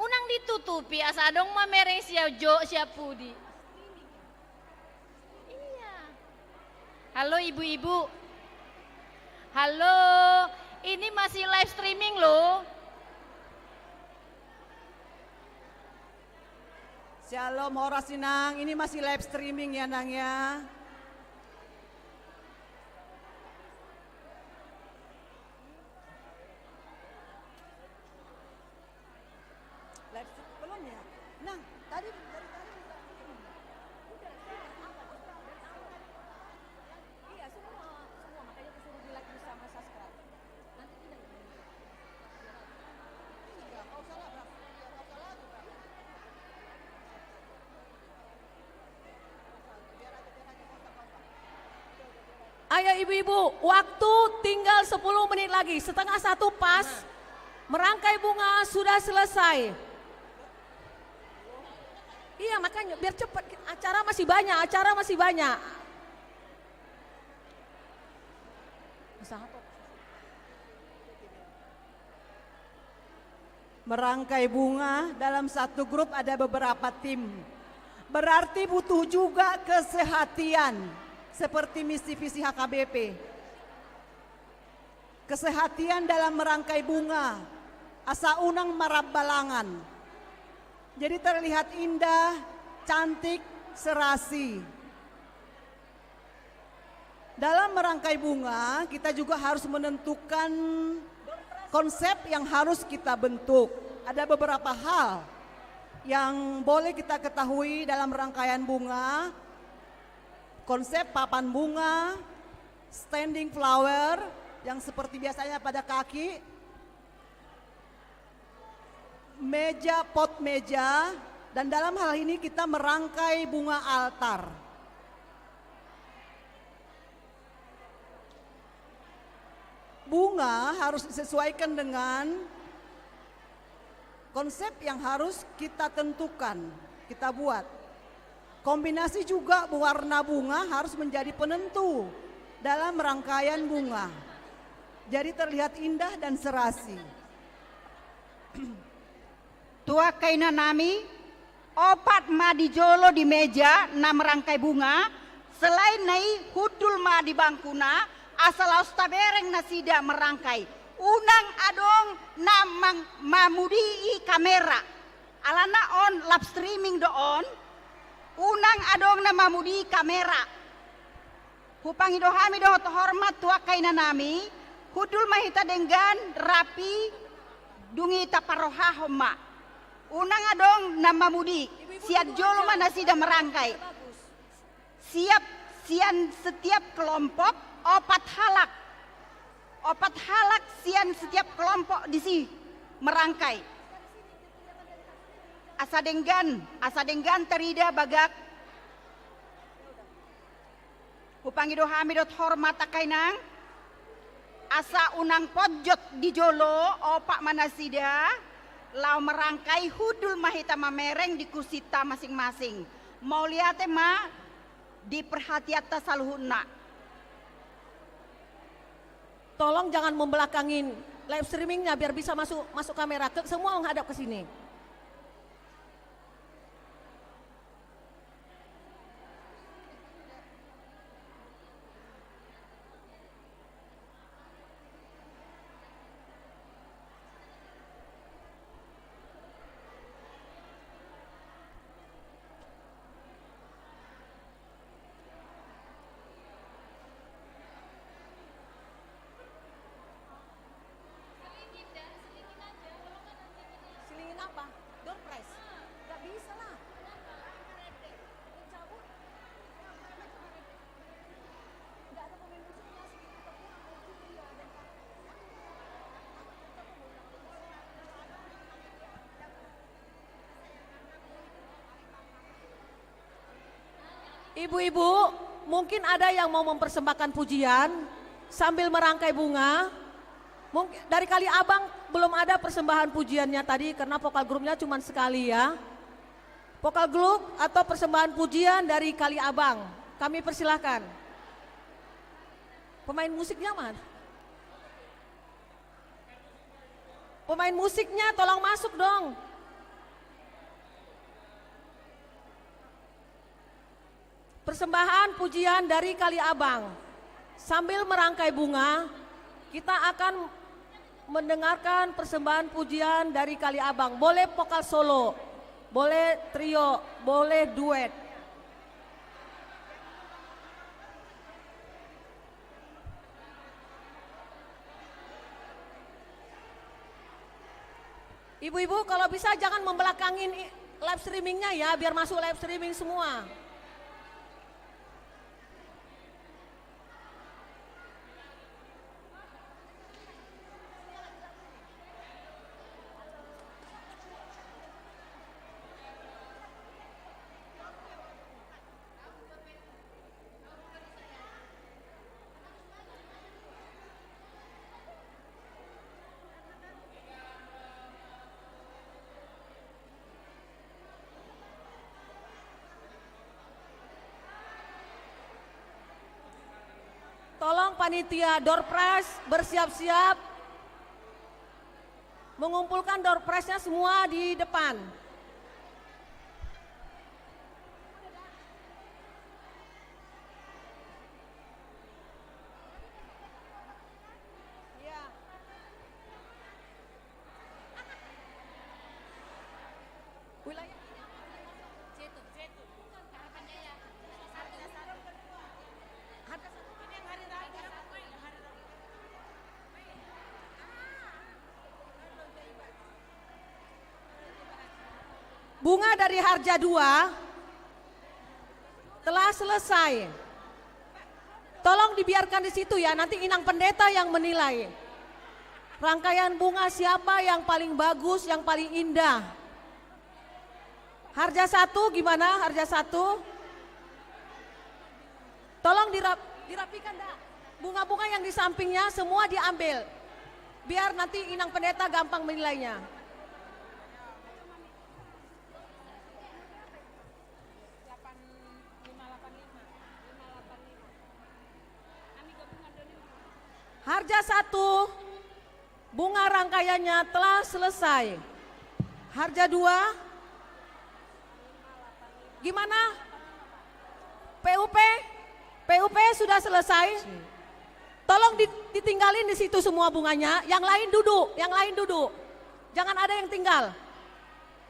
Unang ditutupi, asa adong mamereng siap jo, siap pudi. Iya. Halo ibu-ibu. Halo, ini masih live streaming loh. Syalom, horas inang. Ini masih live streaming ya, Nang, ya. Live stream belum ya? Nah, tadi dari tadi minta ini. Udah, saya apa? Iya, semua, semua. Makanya aku suruh di-like bersama subscribe. Nanti tidak. Iya, nggak usah lah, Bang. Iya, nggak usah lagi, Bang. Ayo ibu-ibu, waktu tinggal sepuluh menit lagi, setengah satu pas. Merangkai bunga sudah selesai. Iya, makanya biar cepat, acara masih banyak, acara masih banyak. Usaha apa? Merangkai bunga dalam satu grup ada beberapa tim. Berarti butuh juga kesehatian seperti misi visi H K B P. Kesehatian dalam merangkai bunga, asa unang marambalangan. Jadi terlihat indah, cantik, serasi. Dalam merangkai bunga, kita juga harus menentukan konsep yang harus kita bentuk. Ada beberapa hal yang boleh kita ketahui dalam rangkaian bunga, konsep papan bunga, standing flower yang seperti biasanya pada kaki, meja, pot meja, dan dalam hal ini kita merangkai bunga altar. Bunga harus disesuaikan dengan konsep yang harus kita tentukan, kita buat. Kombinasi juga warna bunga harus menjadi penentu dalam rangkaian bunga. Jadi terlihat indah dan serasi. Tu angka inanami, opat ma di jolo di meja na merangkai bunga, selain na i hundul ma di bangkuna, asa laos tabereng nasida merangkai. Unang adong na mang-, mamudii kamera. Alana on live streaming do on, unang adong na mamudii kamera. Hupangido hami dohot hormat tu angka inanami, hundul ma hita denggan, rapi, dung i taparrohahon ma. Unang adong na mamudi, sian jolo ma nasida merangkai. Siap, sian setiap kelompok, opat halak. Opat halak sian setiap kelompok disi merangkai. Asa denggan, asa denggan tarida bagak. Hupangido hami dohot hormat angka inang, asa unang ponjot di jolo, opat ma nasida, Laho merangkai, hundul ma hita mamereng di kursinta masing-masing. Mauliate ma di perhatianta saluhutna. Tolong jangan membelakangin live streamingnya, biar bisa masuk, masuk kamera. Ke, semua menghadap ke sini. Selingin apa? Door prize? Gak bisa lah. Cabut. Ibu-ibu, mungkin ada yang mau mempersembahkan pujian sambil merangkai bunga. Mungkin dari Kali Abang belum ada persembahan pujiannya tadi karena vokal grupnya cuma sekali ya. Vokal grup atau persembahan pujian dari Kali Abang. Kami persilahkan. Pemain musiknya mana? Pemain musiknya tolong masuk dong. Persembahan pujian dari Kali Abang. Sambil merangkai bunga, kita akan mendengarkan persembahan pujian dari Kali Abang. Boleh vokal solo, boleh trio, boleh duet. Ibu-ibu, kalau bisa jangan membelakangin i-, live streamingnya ya, biar masuk live streaming semua. Tolong panitia door prize bersiap-siap mengumpulkan door prize-nya semua di depan. Bunga dari Harja dua telah selesai. Tolong dibiarkan di situ ya, nanti Inang Pendeta yang menilai. Rangkaian bunga siapa yang paling bagus, yang paling indah? Harja satu gimana? Harja satu? Tolong dirap-, dirapikan dah. Bunga-bunga yang di sampingnya semua diambil. Biar nanti Inang Pendeta gampang menilainya. Harja satu, bunga rangkaiannya telah selesai. Harja dua, gimana? P U P? P U P sudah selesai? Tolong di-, ditinggalin di situ semua bunganya. Yang lain duduk, yang lain duduk. Jangan ada yang tinggal.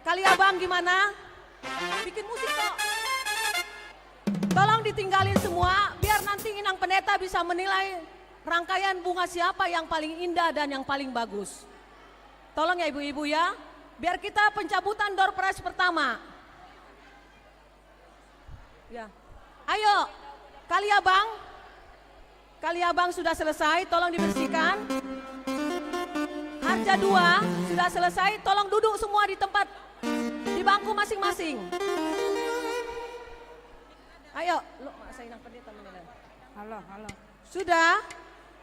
Kali Abang gimana? Bikin musik, Tok. Tolong ditinggalin semua, biar nanti Inang Pendeta bisa menilai rangkaian bunga siapa yang paling indah dan yang paling bagus. Tolong ya, ibu-ibu ya, biar kita pencabutan door prize pertama. Ya. Ayo, Kali Abang. Kali Abang sudah selesai, tolong dibersihkan. Harja dua sudah selesai, tolong duduk semua di tempat, di bangku masing-masing. Ayo, lu, masa Inang Pendeta menilai. Halo, halo. Sudah?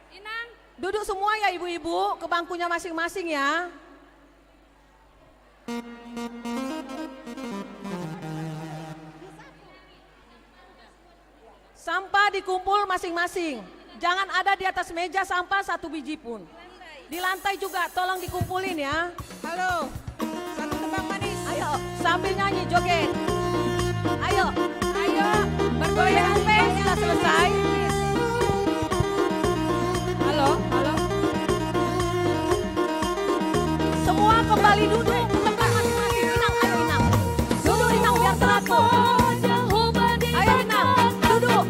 Inang. Duduk semua ya, ibu-ibu, ke bangkunya masing-masing ya. Sampah dikumpul masing-masing. Jangan ada di atas meja sampah satu biji pun. Di lantai juga tolong dikumpulin ya. Halo. Satu tembang manis. Ayo, sambil nyanyi joget. Ayo. Ayo. Bergoyang, goyang, goyang. Sudah selesai. Halo, halo. Semua kembali duduk ke tempat masing-masing. Inang, ayo Inang. Duduk Inang biar teratur. Ayo Inang, duduk.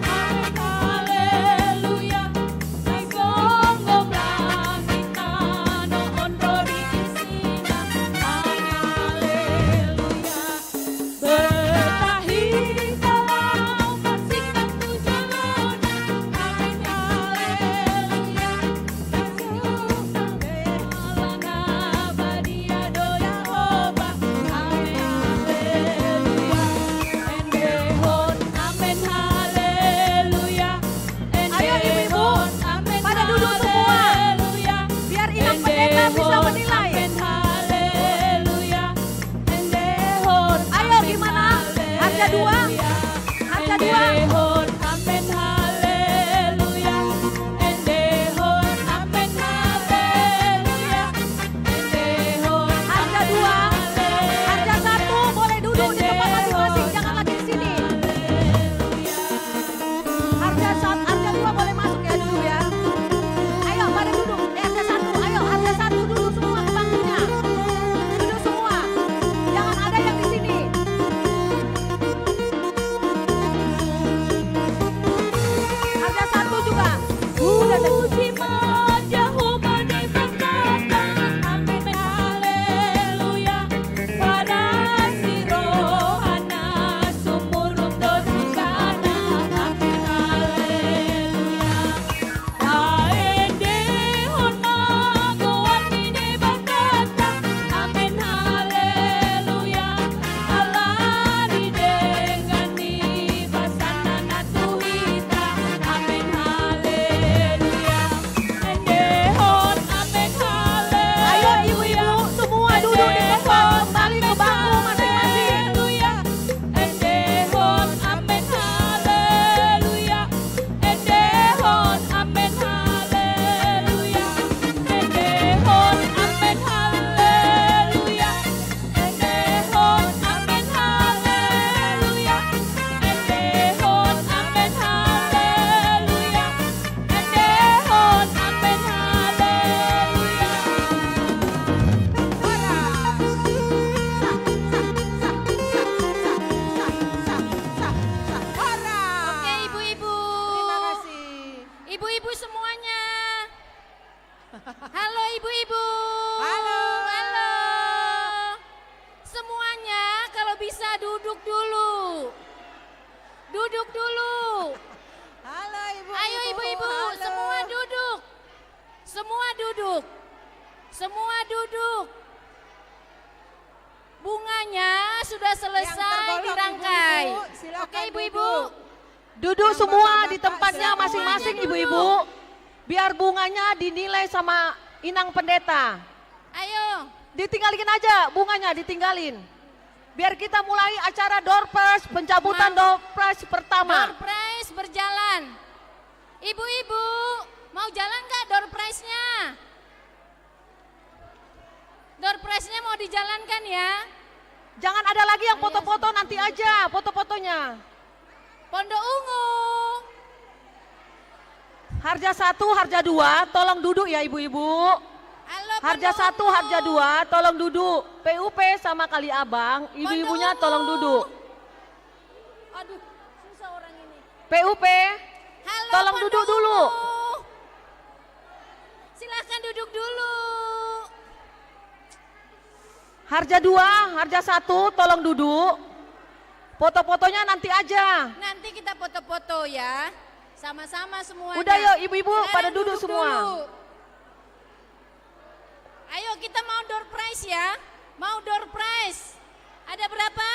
Ayo ibu-ibu, pada duduk semua. Biar Inang Pendeta bisa menilai. Ayo gimana? Harga dua? Harga dua? Harga dua, harga satu boleh duduk di tempat masing-masing, jangan lagi di sini. Harga sat-, harga dua boleh masuk ya, duduk ya. Ayo, pada duduk. Eh, harga satu, ayo, harga satu duduk semua ke bangkunya. Duduk semua. Jangan ada yang di sini. Harga satu juga. Udah, udah. Ayo ibu-ibu, semua duduk di tempat, kembali ke bangku masing-masing. Oke, ibu-ibu. Terima kasih. Ibu-ibu semuanya. Halo, ibu-ibu. Halo. Halo. Semuanya kalau bisa duduk dulu. Duduk dulu. Halo, ibu-ibu. Ayo, ibu-ibu, halo. Semua duduk. Semua duduk. Semua duduk. Bunganya sudah selesai dirangkai. Yang tergolong ibu-ibu, silakan duduk. Oke, ibu-ibu. Duduk semua di tempatnya masing-masing, ibu-ibu. Biar bunganya dinilai sama Inang Pendeta. Ayo. Ditinggalin aja bunganya, ditinggalin. Biar kita mulai acara door prize, pencabutan door prize pertama. Door prize berjalan. Ibu-ibu, mau jalan nggak door prize-nya? Door prize-nya mau dijalankan ya. Jangan ada lagi yang foto-foto, nanti aja foto-fotonya. Pondok Ungu. Harga satu, harga dua, tolong duduk ya ibu-ibu. Halo, harga satu, harga dua, tolong duduk. P U P sama Kali Abang, ibu-ibunya tolong duduk. Aduh, susah orang ini. P U P, halo, tolong duduk dulu. Silahkan duduk dulu. Harga dua, harga satu, tolong duduk. Foto-fotonya nanti aja. Nanti kita foto-foto ya. Sama-sama semuanya. Udah, yuk, ibu-ibu, pada duduk semua. Ayo, kita mau door prize ya. Mau door prize. Ada berapa?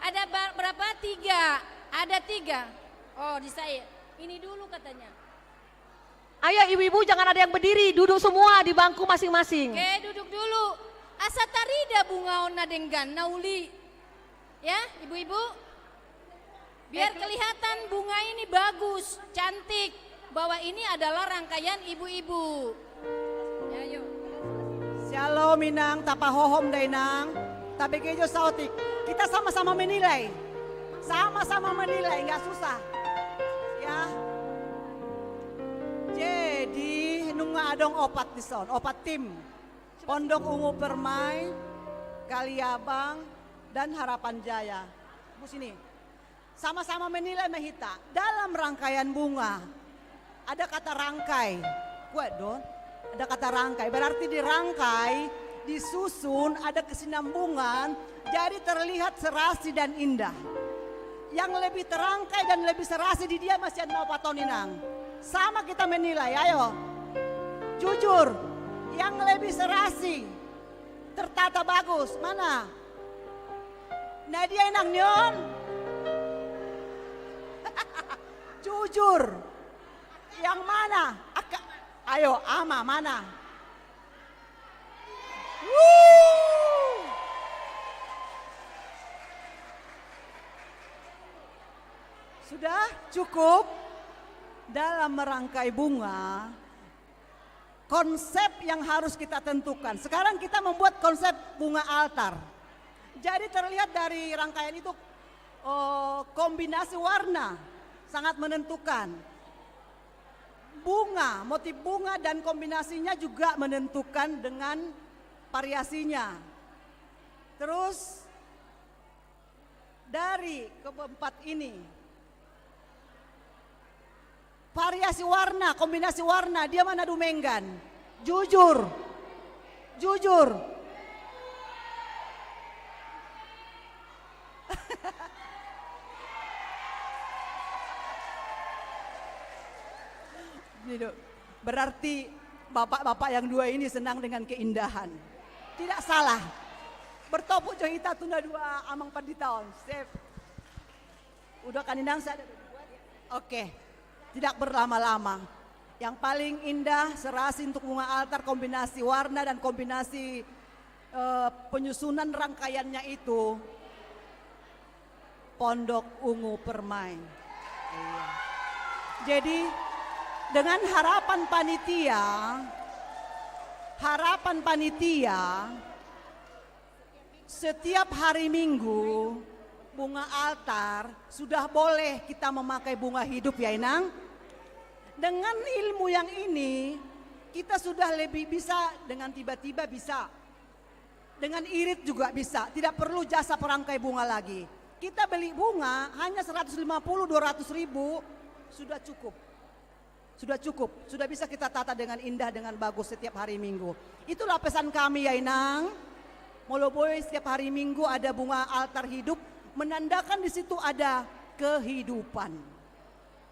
Ada ba-, berapa? Tiga. Ada tiga. Oh, di saya. Ini dulu katanya. Ayo, ibu-ibu, jangan ada yang berdiri. Duduk semua di bangku masing-masing. Oke, duduk dulu. Asa tarida bunga on na denggan, na uli. Ya, ibu-ibu. Biar kelihatan bunga ini bagus, cantik, bahwa ini adalah rangkaian ibu-ibu. Ya, yuk. Shalom, Inang, tapahohom da, Inang. Tabege jo saotik. Kita sama-sama menilai. Sama-sama menilai, nggak susah. Ya. Jadi, nunga adong opat dison, opat tim. Pondok Ungu Permai, Kaliabang, dan Harapan Jaya. Bu sini. Sama-sama menilai ma hita. Dalam rangkaian bunga, ada kata rangkai. Kuat, don? Ada kata rangkai. Berarti di rangkai, disusun, ada kesinambungan, jadi terlihat serasi dan indah. Yang lebih terangkai dan lebih serasi di dia ma sian na opat on, Inang. Sama kita menilai, ayo. Jujur, yang lebih serasi, tertata bagus, mana? Na dia, Inang, ni on? Jujur. Yang mana? Aka-, ayo, Ama, mana? Wuh. Sudah cukup dalam merangkai bunga. Konsep yang harus kita tentukan. Sekarang kita membuat konsep bunga altar. Jadi terlihat dari rangkaian itu, eh, kombinasi warna sangat menentukan. Bunga, motif bunga dan kombinasinya juga menentukan dengan variasinya. Terus dari keempat ini, variasi warna, kombinasi warna, dia ma na dumenggan? Jujur. Jujur. Berarti bapak-bapak yang dua ini senang dengan keindahan. Tidak salah. Bertopuk jo hita tu na dua amang pandita on. Sip. Udah kan, Inang, saya ada dibuat? Oke. Tidak berlama-lama. Yang paling indah, serasi untuk bunga altar, kombinasi warna dan kombinasi, eh, penyusunan rangkaiannya itu Pondok Ungu Permai. Iya. Jadi, dengan harapan panitia, harapan panitia, setiap hari Minggu, bunga altar sudah boleh kita memakai bunga hidup, ya, Inang? Dengan ilmu yang ini, kita sudah lebih bisa, dengan tiba-tiba bisa. Dengan irit juga bisa, tidak perlu jasa perangkai bunga lagi. Kita beli bunga hanya seratus lima puluh, dua ratus ribu, sudah cukup. Sudah cukup, sudah bisa kita tata dengan indah, dengan bagus setiap hari Minggu. Itulah pesan kami, ya, Inang. Molo boi setiap hari Minggu ada bunga altar hidup, menandakan di situ ada kehidupan.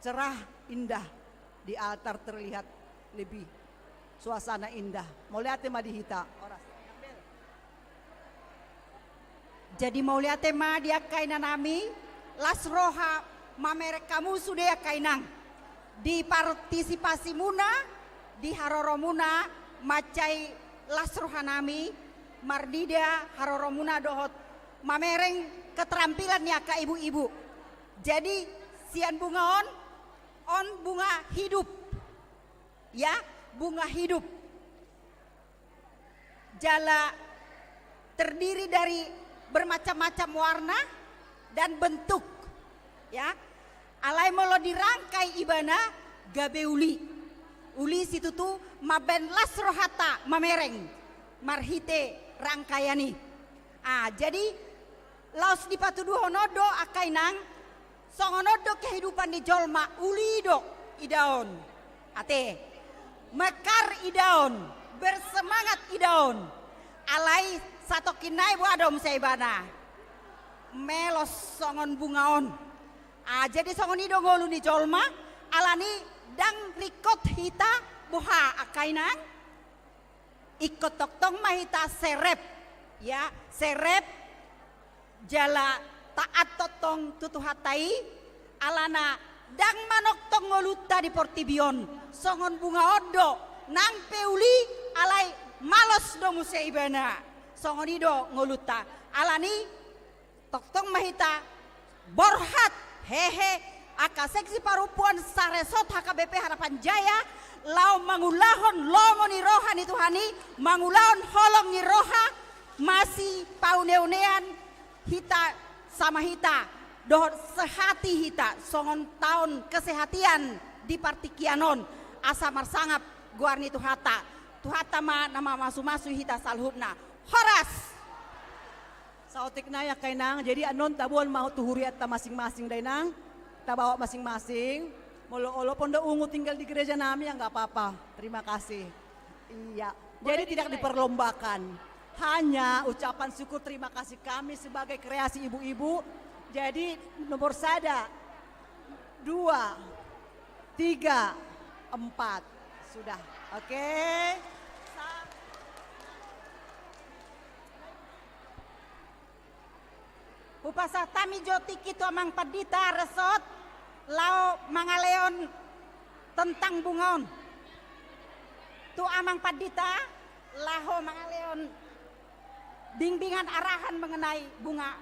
Cerah, indah, di altar terlihat lebih suasana indah. Mauliate ma di hita. Horas. Jadi mauliate ma di angka inanami, las roha mamereng hamu sude angka inang. Di partisipasimuna, di haroromuna, mansai las rohanami, marnida haroromuna dohot mamereng keterampilan ni angka ibu-ibu. Jadi, sian bunga on, on bunga hidup. Ya, bunga hidup. Jala terdiri dari bermacam-macam warna dan bentuk. Ya. Alai molo dirangkai ibana gabe uli. Uli situtu mambaen las rohanta mamereng marhite rangkaian i. Ah, jadi laos dipatuduhon on do angka inang, songon on do kehidupan ni jolma, uli do idaon. Ate, mekar idaon, bersemangat idaon. Alai satongkin nai boha do muse ibana? Melos songon bunga on. Ah, jadi songon i do ngolu ni jolma, alani ndang ringkot hita boha angka inang? Ingkon tongtong ma hita serep, ya, serep jala taat tongtong tu Tuhanta i, alana ndang manongtong ngolunta di portibi on, songon bunga on do, nang pe uli alai malos do muse ibana. Songon i do ngolunta. Alani, tongtong ma hita borhat, hehe, angka seksi parompuan saresort H K B P Harapan Jaya, laho mangulahon lomo ni roha ni Tuhan i, mangulahon holong ni roha, masipauneunean hita sama hita, dohot sehati hita, songon taon kesehatian di partingkian on, asa marsangap goar ni Tuhanta. Tuhanta ma na mamasumasu hita saluhutna. Horas! Saotik nai angka inang, jadi annon taboan ma tu hurianta masing-masing da inang, tabawa masing-masing. Molo, olo Pondok Ungu tinggal di gereja nami, ya nggak apa-apa. Terima kasih. Iya. Jadi tidak diperlombakan. Hanya ucapan syukur terima kasih kami sebagai kreasi ibu-ibu. Jadi nomor sada, dua, tiga, empat. Sudah. Oke. Sa- Hupasahat hami jo tingki tu amang pandita resort laho mangalehon tentang bunga on. Tu amang pandita laho mangalehon bimbingan arahan mengenai bunga.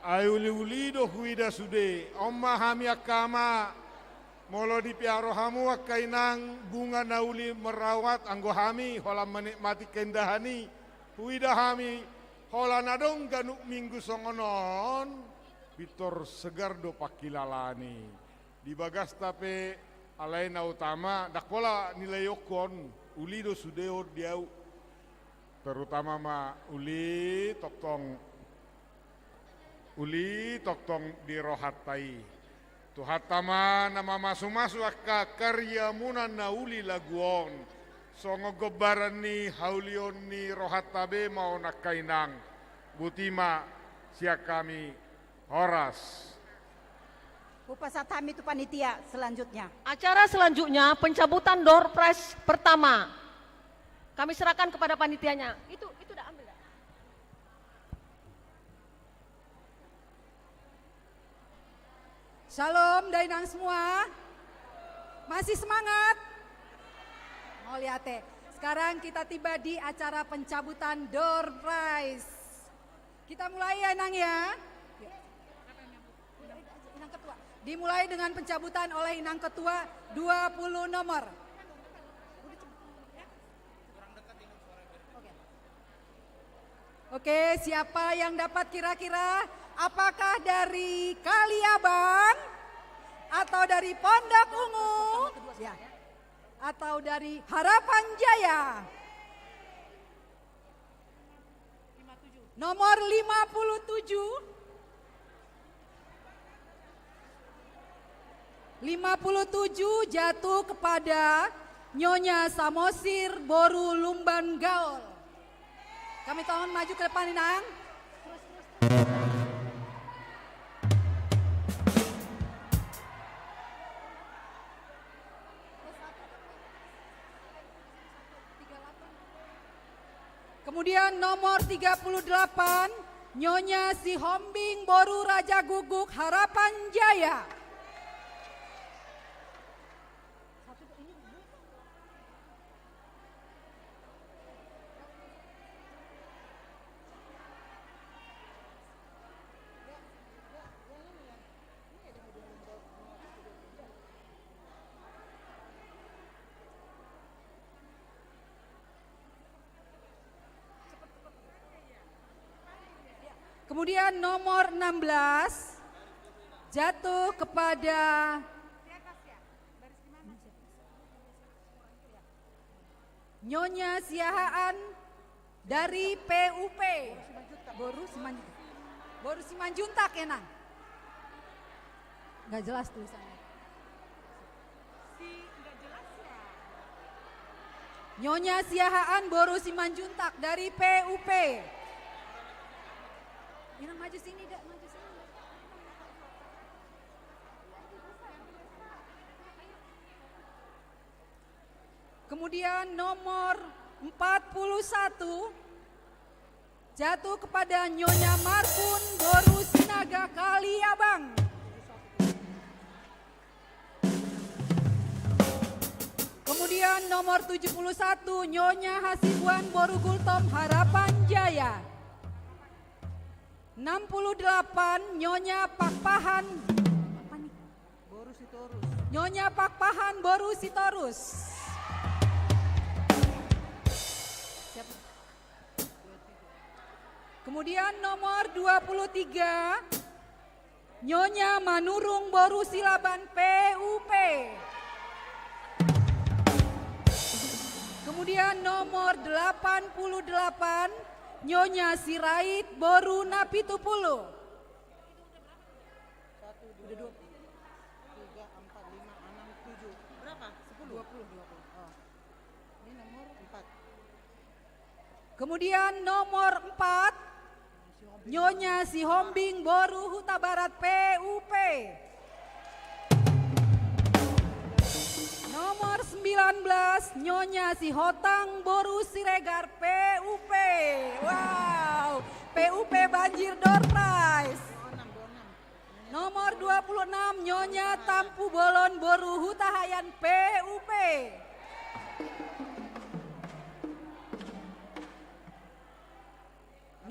Ai uli-uli do huida sude, on ma hami angka ama, molo dipiaro hamu angka inang bunga na uli merawat anggo hami holan menikmati keindahan i, huida hami holan adong ganup minggu songon on, pintor segar do pangkilalaan i. Di bagasta pe alai na utama, ndang pola nilaihon, uli do sude on di ahu. Terutama ma uli tongtong, uli tongtong di rohanta i. Tuhanta ma na mamasu-masu angka karya muna na uli lagu on. Songon gombaran ni haulion ni rohanta be ma on angka inang. Boti ma sian hami. Horas. Hupasahat hami tu panitia selanjutnya. Acara selanjutnya pencabutan door prize pertama. Kami serahkan kepada panitianya. Itu, itu dah ambil dah. Shalom, da inang semua. Masih semangat? Mauliate. Sekarang kita tiba di acara pencabutan door prize. Kita mulai ya, Inang, ya. Inang Ketua. Dimulai dengan pencabutan oleh Inang Ketua, dua puluh nomor. Oke, siapa yang dapat kira-kira? Apakah dari Kaliabang? Atau dari Pondok Ungu? Ya. Atau dari Harapan Jaya? Nomor lima puluh tujuh. Lima puluh tujuh jatuh kepada Nyonya Samosir boru Lumban Gaol. Kami mohon maju ke depan, Inang. Kemudian nomor tiga puluh delapan, Nyonya Sihombing boru Raja Guguk, Harapan Jaya. Kemudian nomor enam belas jatuh kepada Nyonya Siahaan dari P U P. Boru Simanjuntak. Boru Simanjuntak, Inang. Nggak jelas tulisannya. Nyonya Siahaan boru Simanjuntak dari P U P. Inang maju sini, Dek, maju sini. Kemudian nomor empat puluh satu jatuh kepada Nyonya Markun boru Sinaga, Kaliabang. Kemudian Kemudian nomor tujuh puluh satu, Nyonya Hasibuan boru Gultom, Harapan Jaya. Enam puluh delapan, Nyonya Pakpahan. Apa nih? Boru Sitorus. Nyonya Pakpahan boru Sitorus. Siapa? Kemudian nomor dua puluh tiga, Nyonya Manurung boru Silaban, P U P. Kemudian nomor delapan puluh delapan, Nyonya Sirait boru Napitupulu. Satu, dua, tiga, empat, lima, enam, tujuh. Berapa? Sepuluh? Dua puluh, dua puluh. Oh. Ini nomor empat. Kemudian nomor empat, Nyonya Sihombing boru Hutabarat, P U P. Nomor sembilan belas, Nyonya Sihotang boru Siregar, P U P. Wow, P U P banjir door prize. Nomor dua puluh enam, Nyonya Tampubolon boru Hutahaean, P U P.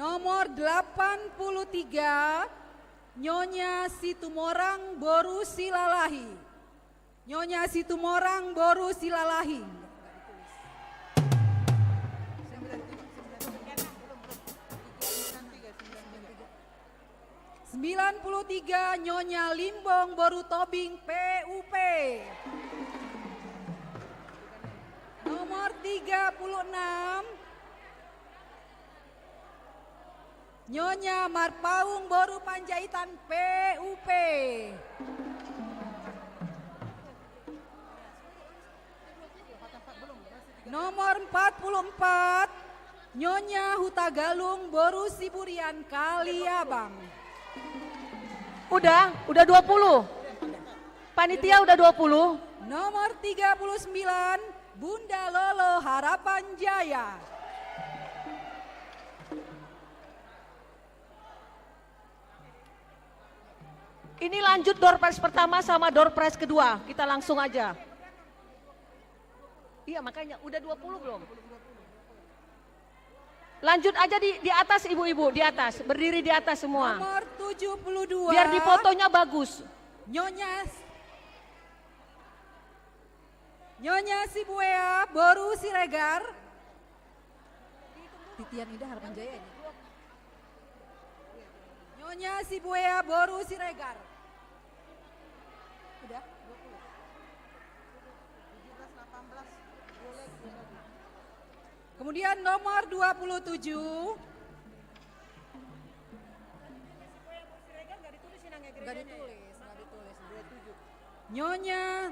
Nomor delapan puluh tiga, Nyonya Situmorang boru Silalahi. Nyonya Situmorang boru Silalahi. Sembilan puluh tiga, Nyonya Limbong boru Tobing, P U P. Nomor tiga puluh enam, Nyonya Marpaung boru Panjaitan, P U P. Nomor empat puluh empat, Nyonya Hutagalung boru Siburian, Kaliabang. Udah, udah dua puluh. Panitia udah dua puluh. Nomor tiga puluh sembilan, Bunda Lolo, Harapan Jaya. Ini lanjut door prize pertama sama door prize kedua. Kita langsung aja. Iya, makanya udah dua puluh belum? Lanjut aja di, di atas, ibu-ibu, di atas. Berdiri di atas semua. Nomor tujuh puluh dua. Biar di fotonya bagus. Nyonya, Nyonya Sibuea boru Siregar. Titian Ida, Harapan Jaya ini. Nyonya Sibuea boru Siregar. Udah? Kemudian nomor dua puluh tujuh. Nggak ditulis, nggak ditulis. Nyonya.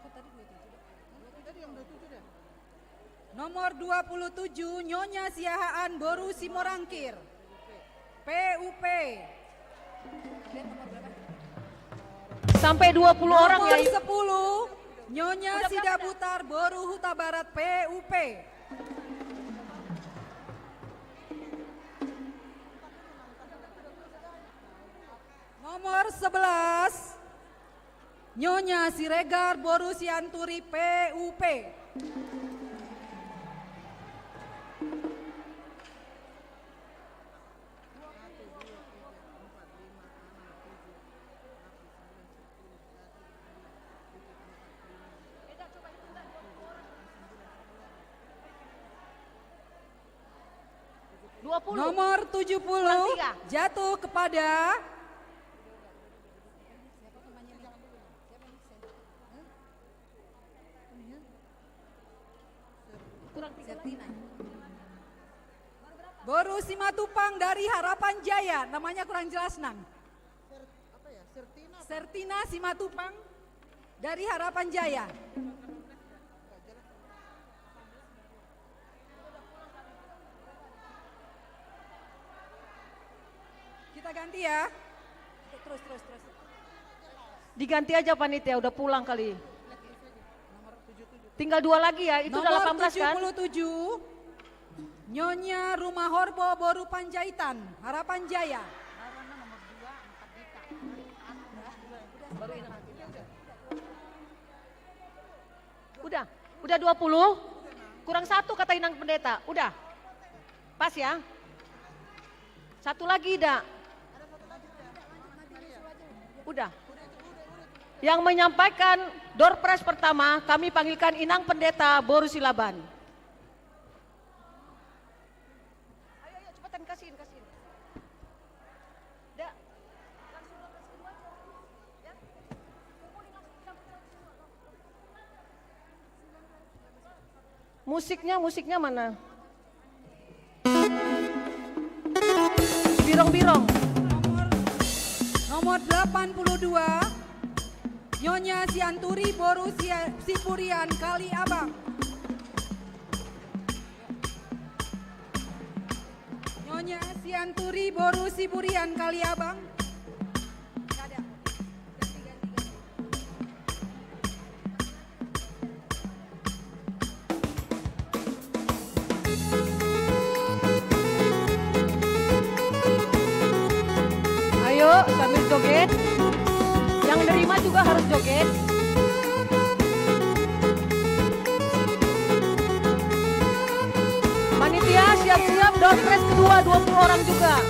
Kok tadi dua tujuh dah? Tadi yang dua tujuh dah. Nomor dua puluh tujuh, Nyonya Siahaan boru Simorangkir, P U P. Sampai dua puluh orang ya. Nomor sepuluh, Nyonya Sidabutar boru Hutabarat, P U P. Nomor sebelas, Nyonya Siregar boru Sianturi, P U P. Dua puluh. Nomor tujuh puluh jatuh kepada Sertina. Boru Simatupang dari Harapan Jaya, namanya kurang jelas, Nang. Sertina Simatupang dari Harapan Jaya. Kita ganti ya. Terus, terus, terus. Diganti aja panitia, udah pulang kali. Tinggal dua lagi ya, itu udah delapan belas kan? Nomor tujuh puluh tujuh, Nyonya Rumahorbo boru Panjaitan, Harapan Jaya. Baru ini. Udah dua puluh? Kurang satu kata Inang Pendeta. Udah. Pas ya. Satu lagi, Ida. Udah. Yang menyampaikan door prize pertama, kami panggilkan Inang Pendeta Boru Silaban. Ayo, ayo, cepetan, kasihin, kasihin. Da, langsung lokasi kedua aja. Ya. Kumpulin langsung, kumpulin langsung. Musiknya, musiknya mana? Birong-birong. Nomor, nomor delapan puluh dua, Nyonya Sianturi boru Sia-, Siburian Kaliabang. Nyonya Sianturi boru Siburian Kaliabang. Kada. Ganti, ganti, ganti. Ayo, sambil joget. Yang nerima juga harus joget. Panitia, siap-siap, door prize kedua, dua puluh orang juga.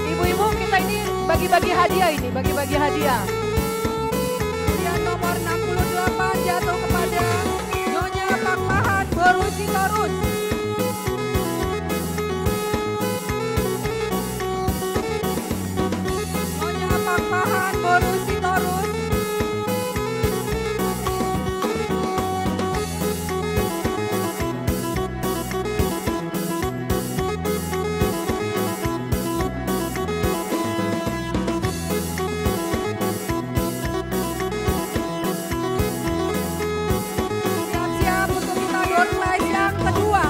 Ibu-ibu, kita ini bagi-bagi hadiah ini, bagi-bagi hadiah. Undian nomor enam puluh delapan jatuh kepada Nyonya Pakpahan boru Sitorus. Nyonya Pakpahan boru Sitorus. Siap-siap untuk kita door prize yang kedua.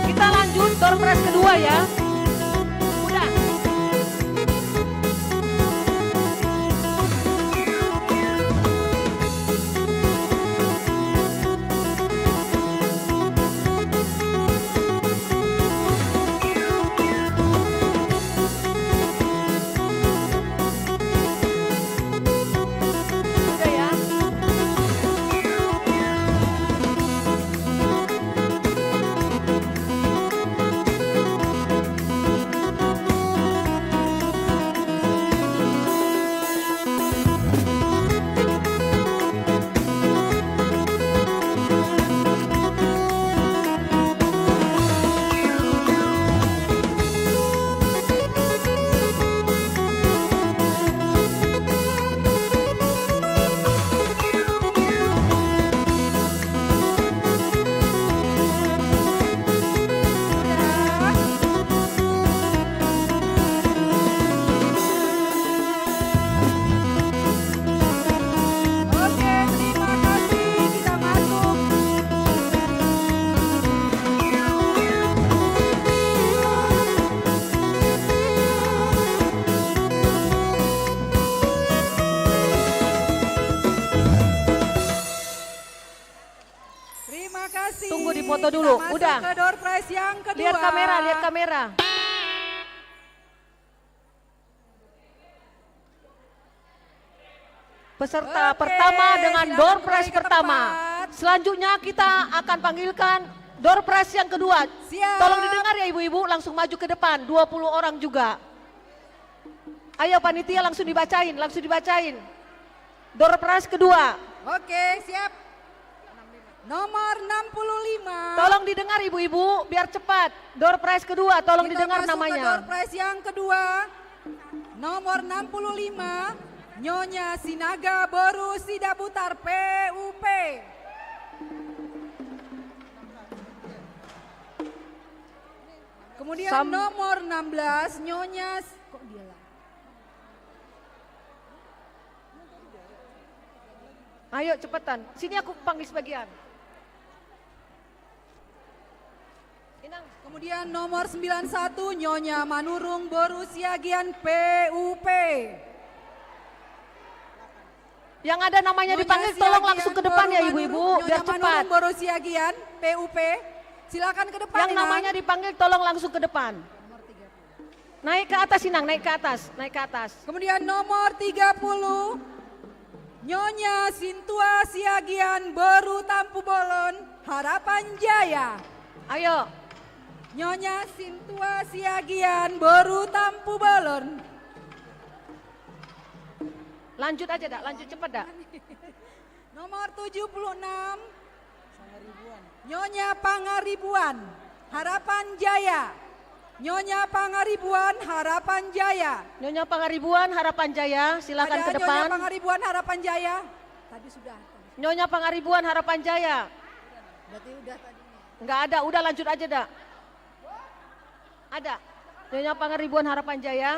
Kita lanjut door prize kedua ya. Udah. Udah ya. Oke, terima kasih. Kita masuk. Terima kasih. Tunggu, dipoto dulu. Kita masuk ke door prize yang kedua. Udah. Lihat kamera, lihat kamera. Peserta pertama dengan door prize pertama. Oke, terima kasih, kembali ke tempat. Selanjutnya kita akan panggilkan door prize yang kedua. Siap. Tolong didengar ya ibu-ibu, langsung maju ke depan, dua puluh orang juga. Ayo panitia, langsung dibacain, langsung dibacain. Door prize kedua. Oke, siap. Nomor enam puluh lima. Tolong didengar, ibu-ibu, biar cepat. Door prize kedua, tolong didengar namanya. Kita masuk ke door prize yang kedua. Nomor enam puluh lima, Nyonya Sinaga boru Sidabutar, P U P. Kemudian nomor enam belas, Nyonya S-, kok dia lah? Ayo, cepetan. Sini aku panggil sebagian. Inang. Kemudian nomor sembilan satu, Nyonya Manurung boru Siagian, P U P. Yang ada namanya dipanggil, tolong langsung ke depan ya, ibu-ibu, biar cepat. Nyonya Manurung boru Siagian, P U P. Silakan ke depan, Inang. Yang namanya dipanggil, tolong langsung ke depan. Naik ke atas, Inang, naik ke atas, naik ke atas. Kemudian nomor tiga puluh, Nyonya Sintua Siagian boru Tampubolon, Harapan Jaya. Ayo. Nyonya Sintua Siagian boru Tampubolon. Lanjut aja, Dak, lanjut cepet, Dak. Nomor tujuh puluh enam, Nyonya Pangaribuan, Harapan Jaya. Nyonya Pangaribuan, Harapan Jaya. Nyonya Pangaribuan, Harapan Jaya, silakan ke depan. Ada Nyonya Pangaribuan, Harapan Jaya? Tadi sudah, tadi. Nyonya Pangaribuan, Harapan Jaya. Berarti udah tadi. Nggak ada, udah, lanjut aja, Dak. Ada. Nyonya Pangaribuan, Harapan Jaya.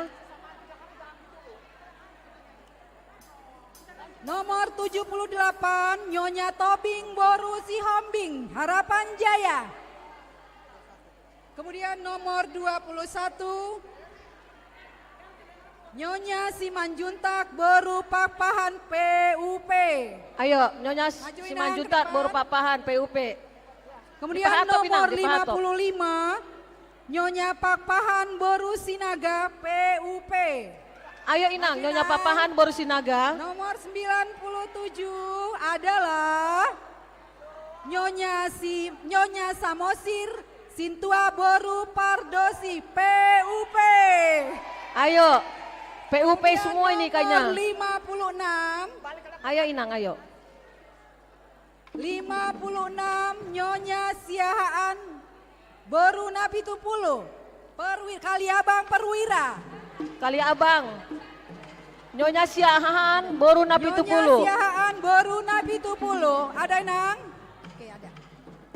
Nomor tujuh puluh delapan, Nyonya Tobing boru Sihombing, Harapan Jaya. Kemudian nomor dua puluh satu, Nyonya Simanjuntak boru Pakpahan, P U P. Ayo, Nyonya Simanjuntak boru Pakpahan, P U P. Kemudian nomor lima puluh lima, Nyonya Pakpahan boru Sinaga, P U P. Ayo, Inang, Nyonya Pakpahan boru Sinaga. Nomor sembilan puluh tujuh adalah Nyonya Si-, Nyonya Samosir Sintua boru Pardosi, P U P. Ayo, P U P semua ini kayaknya. Nomor lima puluh enam. Ayo, Inang, ayo. Lima puluh enam, Nyonya Siahaan boru Napitupulu, Perwi-, Kaliabang Perwira. Kaliabang. Nyonya Siahaan boru Napitupulu. Nyonya Siahaan boru Napitupulu. Ada, Inang? Oke, ada.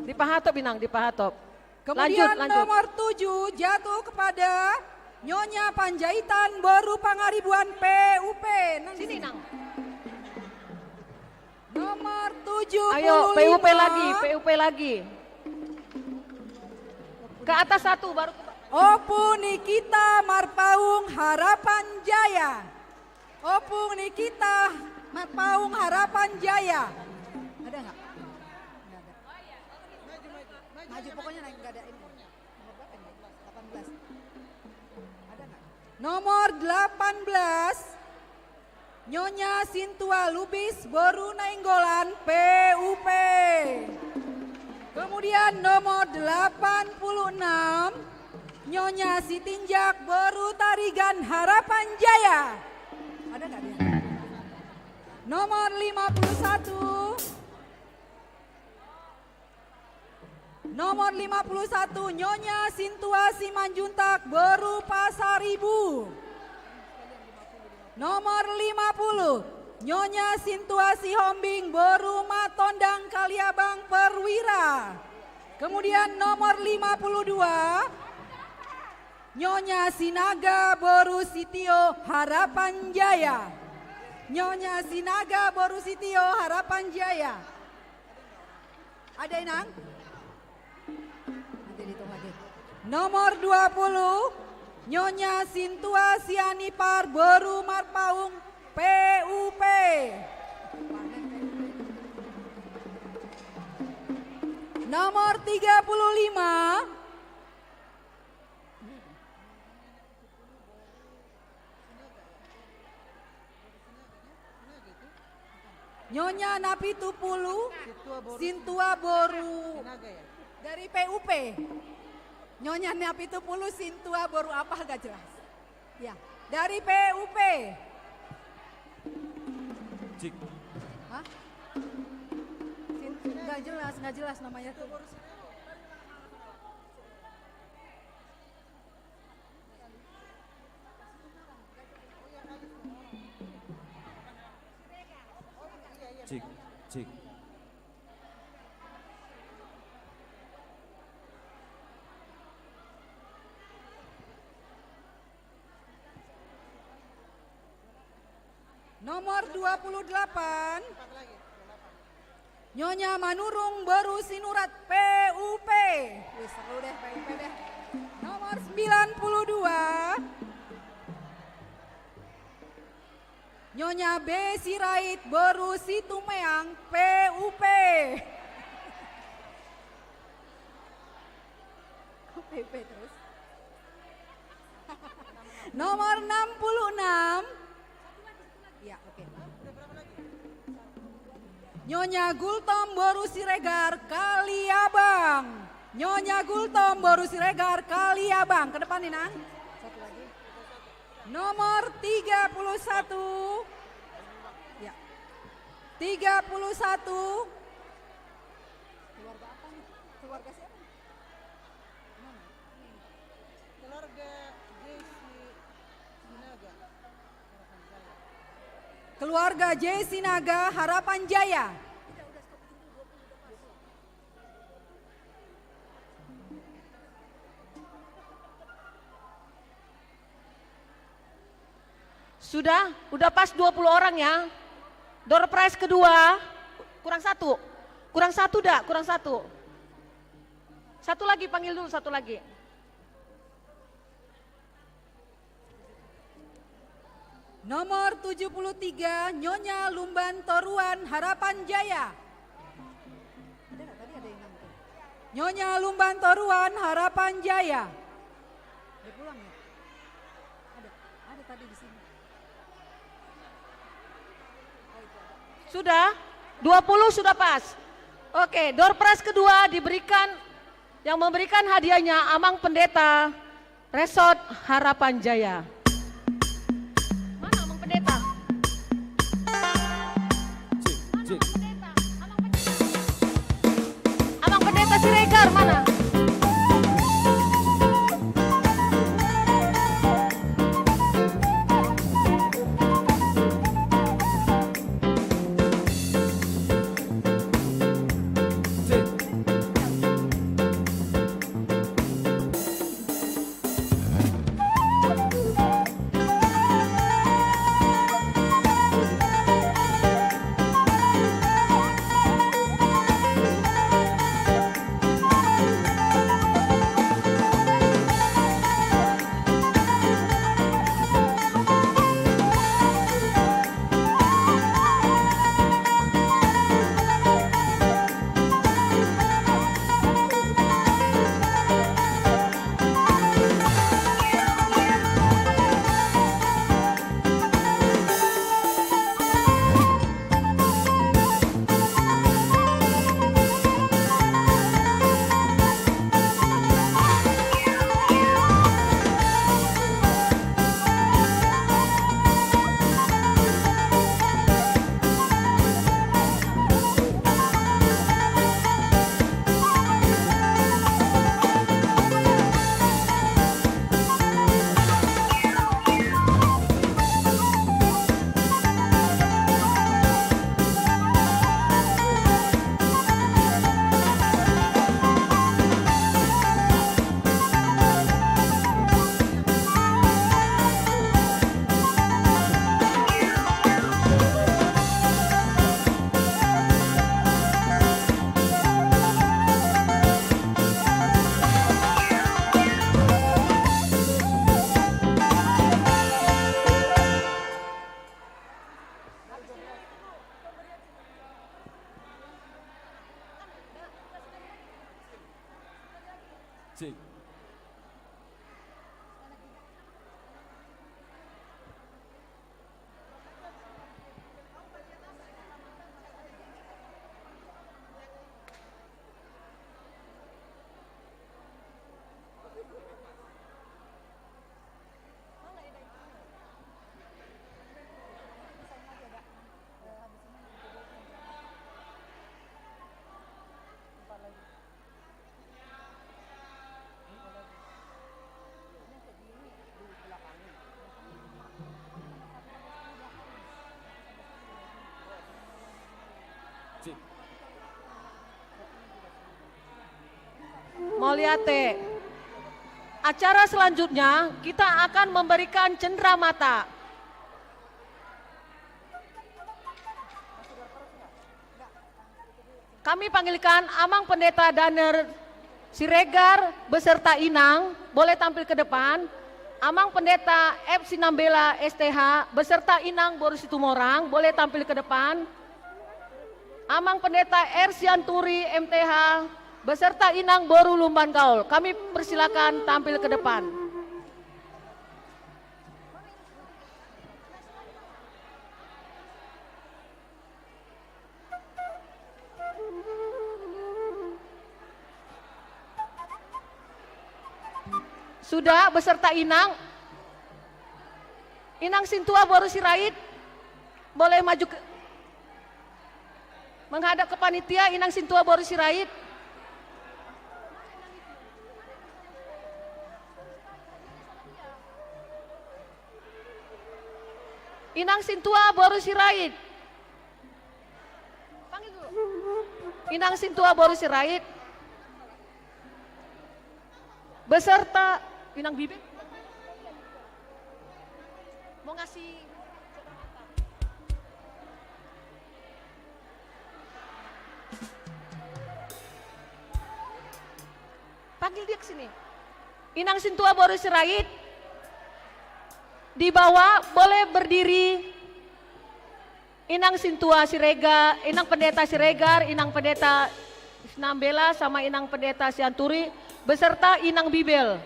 Dipahatop, Inang, dipahatop. Kemudian lanjut, lanjut. Nomor tujuh jatuh kepada Nyonya Panjaitan boru Pangaribuan, P U P. Nang sini, Nang. Nomor tujuh puluh lima. Ayo, P U P lagi, P U P lagi. Ke atas satu, baru ke ba-, Opu Nikita Marpaung, Harapan Jaya. Opu Nikita Marpaung, Harapan Jaya. Ada nggak? Nggak ada. Maju, pokoknya naik, nggak ada ini. Nomor berapa ini? Delapan belas. Ada nggak? Nomor delapan belas, Nyonya Sintua Lubis boru Nainggolan, P U P. Kemudian nomor delapan puluh enam, Nyonya Sitinjak boru Tarigan, Harapan Jaya. Ada nggak dia? Nomor lima puluh satu. Nomor lima puluh satu, Nyonya Sintua Simanjuntak boru Pasaribu. Nomor lima puluh, Nyonya Sintua Sihombing boru Matondang, Kaliabang Perwira. Kemudian nomor lima puluh dua, Nyonya Sinaga boru Sitio, Harapan Jaya. Nyonya Sinaga boru Sitio, Harapan Jaya. Ada, Inang? Nanti dihitung lagi. Nomor dua puluh, Nyonya Sintua Sianipar boru Marpaung, P U P. Nomor tiga puluh lima, Nyonya Napitupulu, Sintua boru. Sintua boru. Sinaga, ya? Dari P U P. Nyonya Napitupulu, Sintua boru apa, nggak jelas. Ya, dari P U P. Cik. Hah? Sin-, nggak jelas, nggak jelas namanya tuh. Cek. Nomor dua puluh delapan. Nyonya Manurung boru Sinurat, P U P. Wih, seru deh, P U P deh. Nomor sembilan puluh dua. Nyonya B Sirait boru Situmeang, P U P. Kok P U P terus? Nomor enam puluh enam. Ya, oke. Nyonya Gultom boru Siregar, Kaliabang. Nyonya Gultom boru Siregar, Kaliabang. Ke depan, Inang. Satu lagi. Nomor tiga puluh satu. Ya. Tiga puluh satu. Keluarga apa nih? Keluarga siapa nih? Mana? Keluarga J C Sinaga. Keluarga J Sinaga, Harapan Jaya. Sudah, udah pas dua puluh orang ya. Door prize kedua, kurang satu. Kurang satu dah, kurang satu. Satu lagi, panggil dulu satu lagi. Nomor tujuh puluh tiga, Nyonya Lumban Toruan, Harapan Jaya. Ada nggak? Tadi ada yang nangkep. Nyonya Lumban Toruan, Harapan Jaya. Dia pulang ya? Ada, ada tadi di sini. Sudah? Dua puluh sudah pas. Oke, door prize kedua diberikan, yang memberikan hadiahnya Amang Pendeta Resort Harapan Jaya. Mana Amang Pendeta? Cek, cek. Amang Pendeta Siregar mana? Cek. Mauliate. Acara selanjutnya kita akan memberikan cendera mata. Kami panggilkan Amang Pendeta Daniel Siregar beserta Inang, boleh tampil ke depan. Amang Pendeta F Sinambela S T H beserta Inang boru Situmorang, boleh tampil ke depan. Amang Pendeta R Sianturi M T H beserta Inang boru Lumban Gaol. Kami persilakan tampil ke depan. Sudah beserta Inang. Inang Sintua boru Sirait, boleh maju ke, menghadap ke panitia, Inang Sintua boru Sirait. Inang Sintua boru Sirait. Panggil dulu. Inang Sintua boru Sirait. Beserta Inang Bibel. Mau ngasih. Panggil dia ke sini. Inang Sintua boru Sirait. Di bawah boleh berdiri. Inang Sintua Siregar, Inang Pendeta Siregar, Inang Pendeta Sinambela sama Inang Pendeta Sianturi beserta Inang Bibel.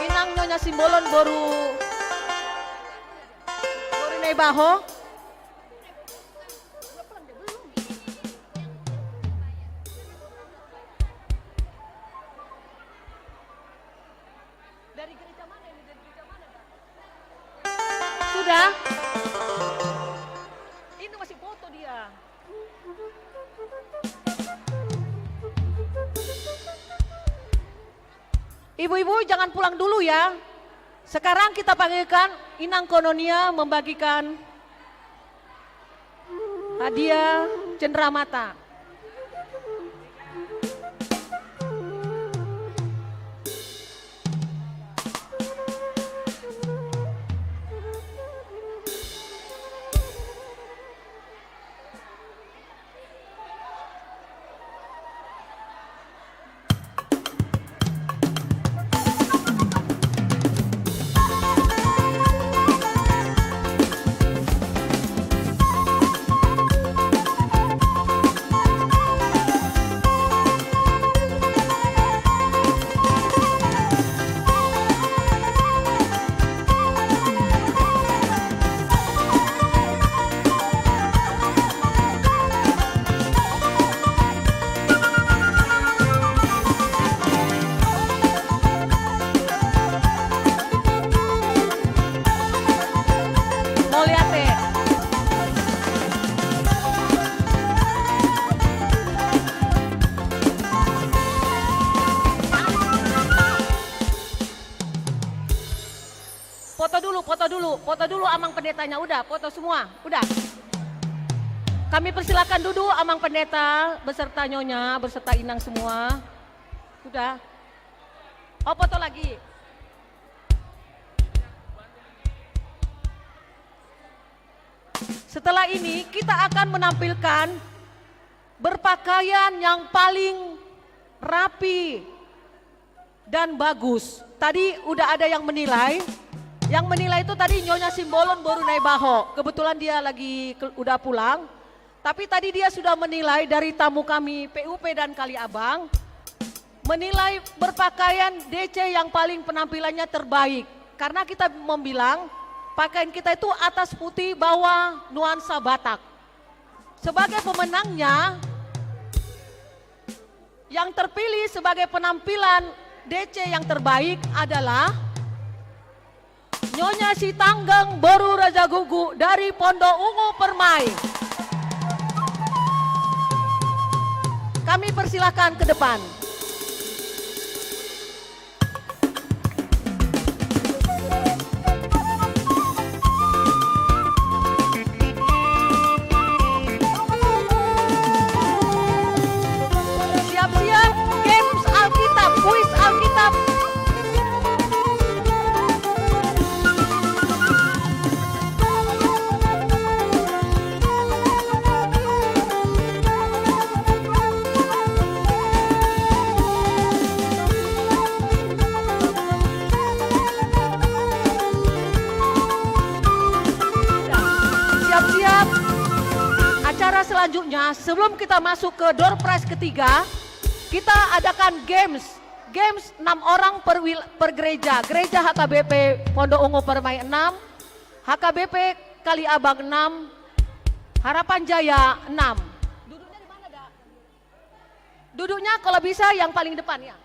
Inang Nyonya Simbolon boru, boru Naibaho. Dari gereja mana ini? Dari gereja mana, Kak? Sudah? Ini masih foto dia. Ibu-ibu, jangan pulang dulu ya. Sekarang kita panggilkan Inang Kononia membagikan hadiah cenderamata. Mauliate. Foto dulu, foto dulu, foto dulu Amang Pendetanya, udah, foto semua, udah. Kami persilakan duduk Amang Pendeta beserta Nyonya, beserta Inang semua. Udah. Oh, foto lagi. Setelah ini kita akan menampilkan berpakaian yang paling rapi dan bagus. Tadi udah ada yang menilai. Yang menilai itu tadi Nyonya Simbolon boru Naibaho. Kebetulan dia lagi ke-, udah pulang. Tapi tadi dia sudah menilai dari tamu kami P U P dan Kaliabang. Menilai berpakaian D C yang paling penampilannya terbaik. Karena kita membilang pakaian kita itu atas putih, bawah nuansa Batak. Sebagai pemenangnya, yang terpilih sebagai penampilan D C yang terbaik adalah Nyonya Sitanggeng boru Raja Gugu dari Pondok Ungu Permai. Kami persilakan ke depan. Siap-siap, games Alkitab, kuis Alkitab. Siap-siap. Acara selanjutnya, sebelum kita masuk ke door prize ketiga, kita adakan games. Games enam orang per wil-, per gereja. Gereja H K B P Pondok Ungu Permai enam, H K B P Kaliabang enam, Harapan Jaya enam. Duduknya di mana, Dak? Duduknya kalau bisa yang paling depan, ya.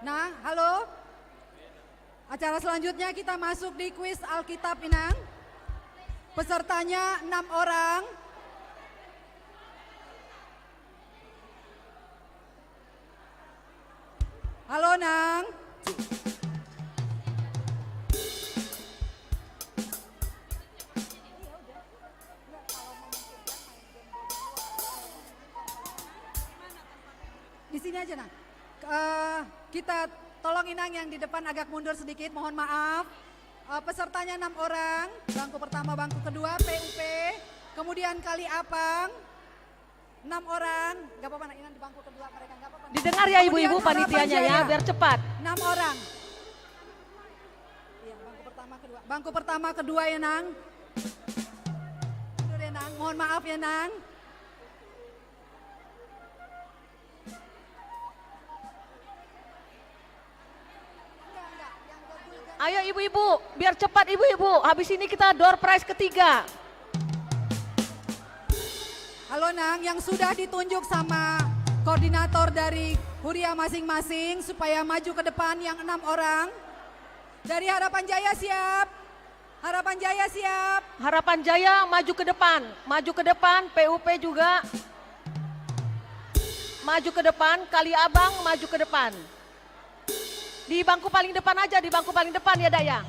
Nah, halo. Acara selanjutnya kita masuk di kuis Alkitab, Inang. Pesertanya enam orang. Halo, Nang. Di sini aja, Nang. Eh, kita tolong Inang yang di depan agak mundur sedikit, mohon maaf. Eh, pesertanya enam orang, bangku pertama, bangku kedua, P U P, kemudian Kaliabang, enam orang, nggak apa-apa, Nang, Inang di bangku kedua mereka, nggak apa-apa, Nang. Didengar ya, kemudian ibu-ibu, Harapan panitianya ya, Jaya, biar cepat. Enam orang. Iya, bangku pertama, kedua. Bangku pertama, kedua ya, Nang. Mundur ya, Nang. Mohon maaf ya, Nang. Ayo ibu-ibu, biar cepat ibu-ibu. Habis ini kita door prize ketiga. Halo, Nang, yang sudah ditunjuk sama koordinator dari huria masing-masing supaya maju ke depan, yang enam orang. Dari Harapan Jaya siap? Harapan Jaya siap? Harapan Jaya maju ke depan, maju ke depan, P U P juga. Maju ke depan, Kaliabang maju ke depan. Di bangku paling depan aja, di bangku paling depan ya, Dak, ya.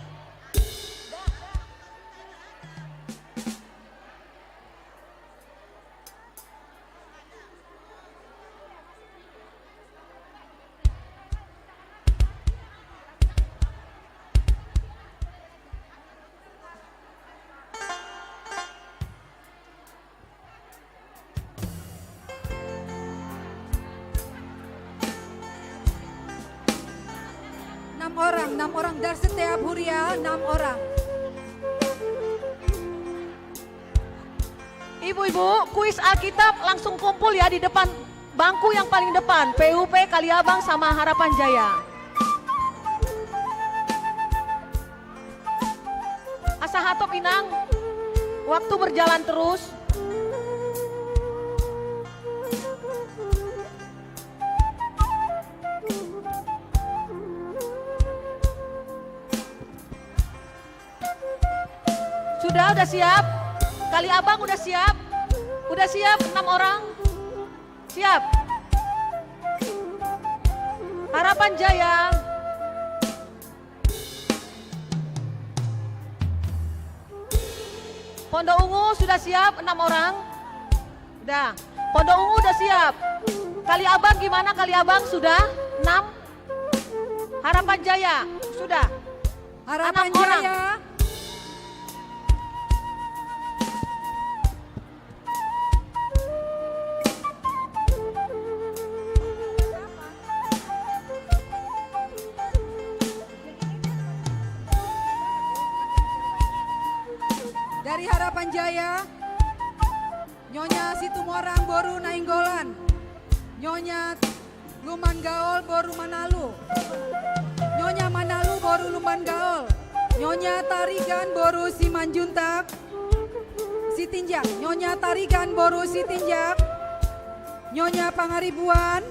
Enam orang, enam orang dari setiap huria, enam orang. Ibu-ibu, kuis Alkitab langsung kumpul ya di depan bangku yang paling depan, P U P Kaliabang sama Harapan Jaya. Asa hatop, Inang, waktu berjalan terus. Sudah, udah siap? Kaliabang udah siap? Udah siap, enam orang? Siap? Harapan Jaya. Pondok Ungu sudah siap, enam orang? Udah. Pondok Ungu udah siap. Kaliabang gimana, Kaliabang? Sudah? Enam? Harapan Jaya? Sudah? Harapan Jaya. Dari Harapan Jaya, Nyonya Situmorang boru Nainggolan. Nyonya Lumban Gaol boru Manalu. Nyonya Manalu boru Lumban Gaol. Nyonya Tarigan boru Simanjuntak, Sitinjak. Nyonya Tarigan boru Sitinjak. Nyonya Pangaribuan.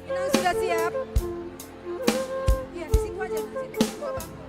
Inang sudah siap? Iya, di situ aja, di situ. Dua bangku.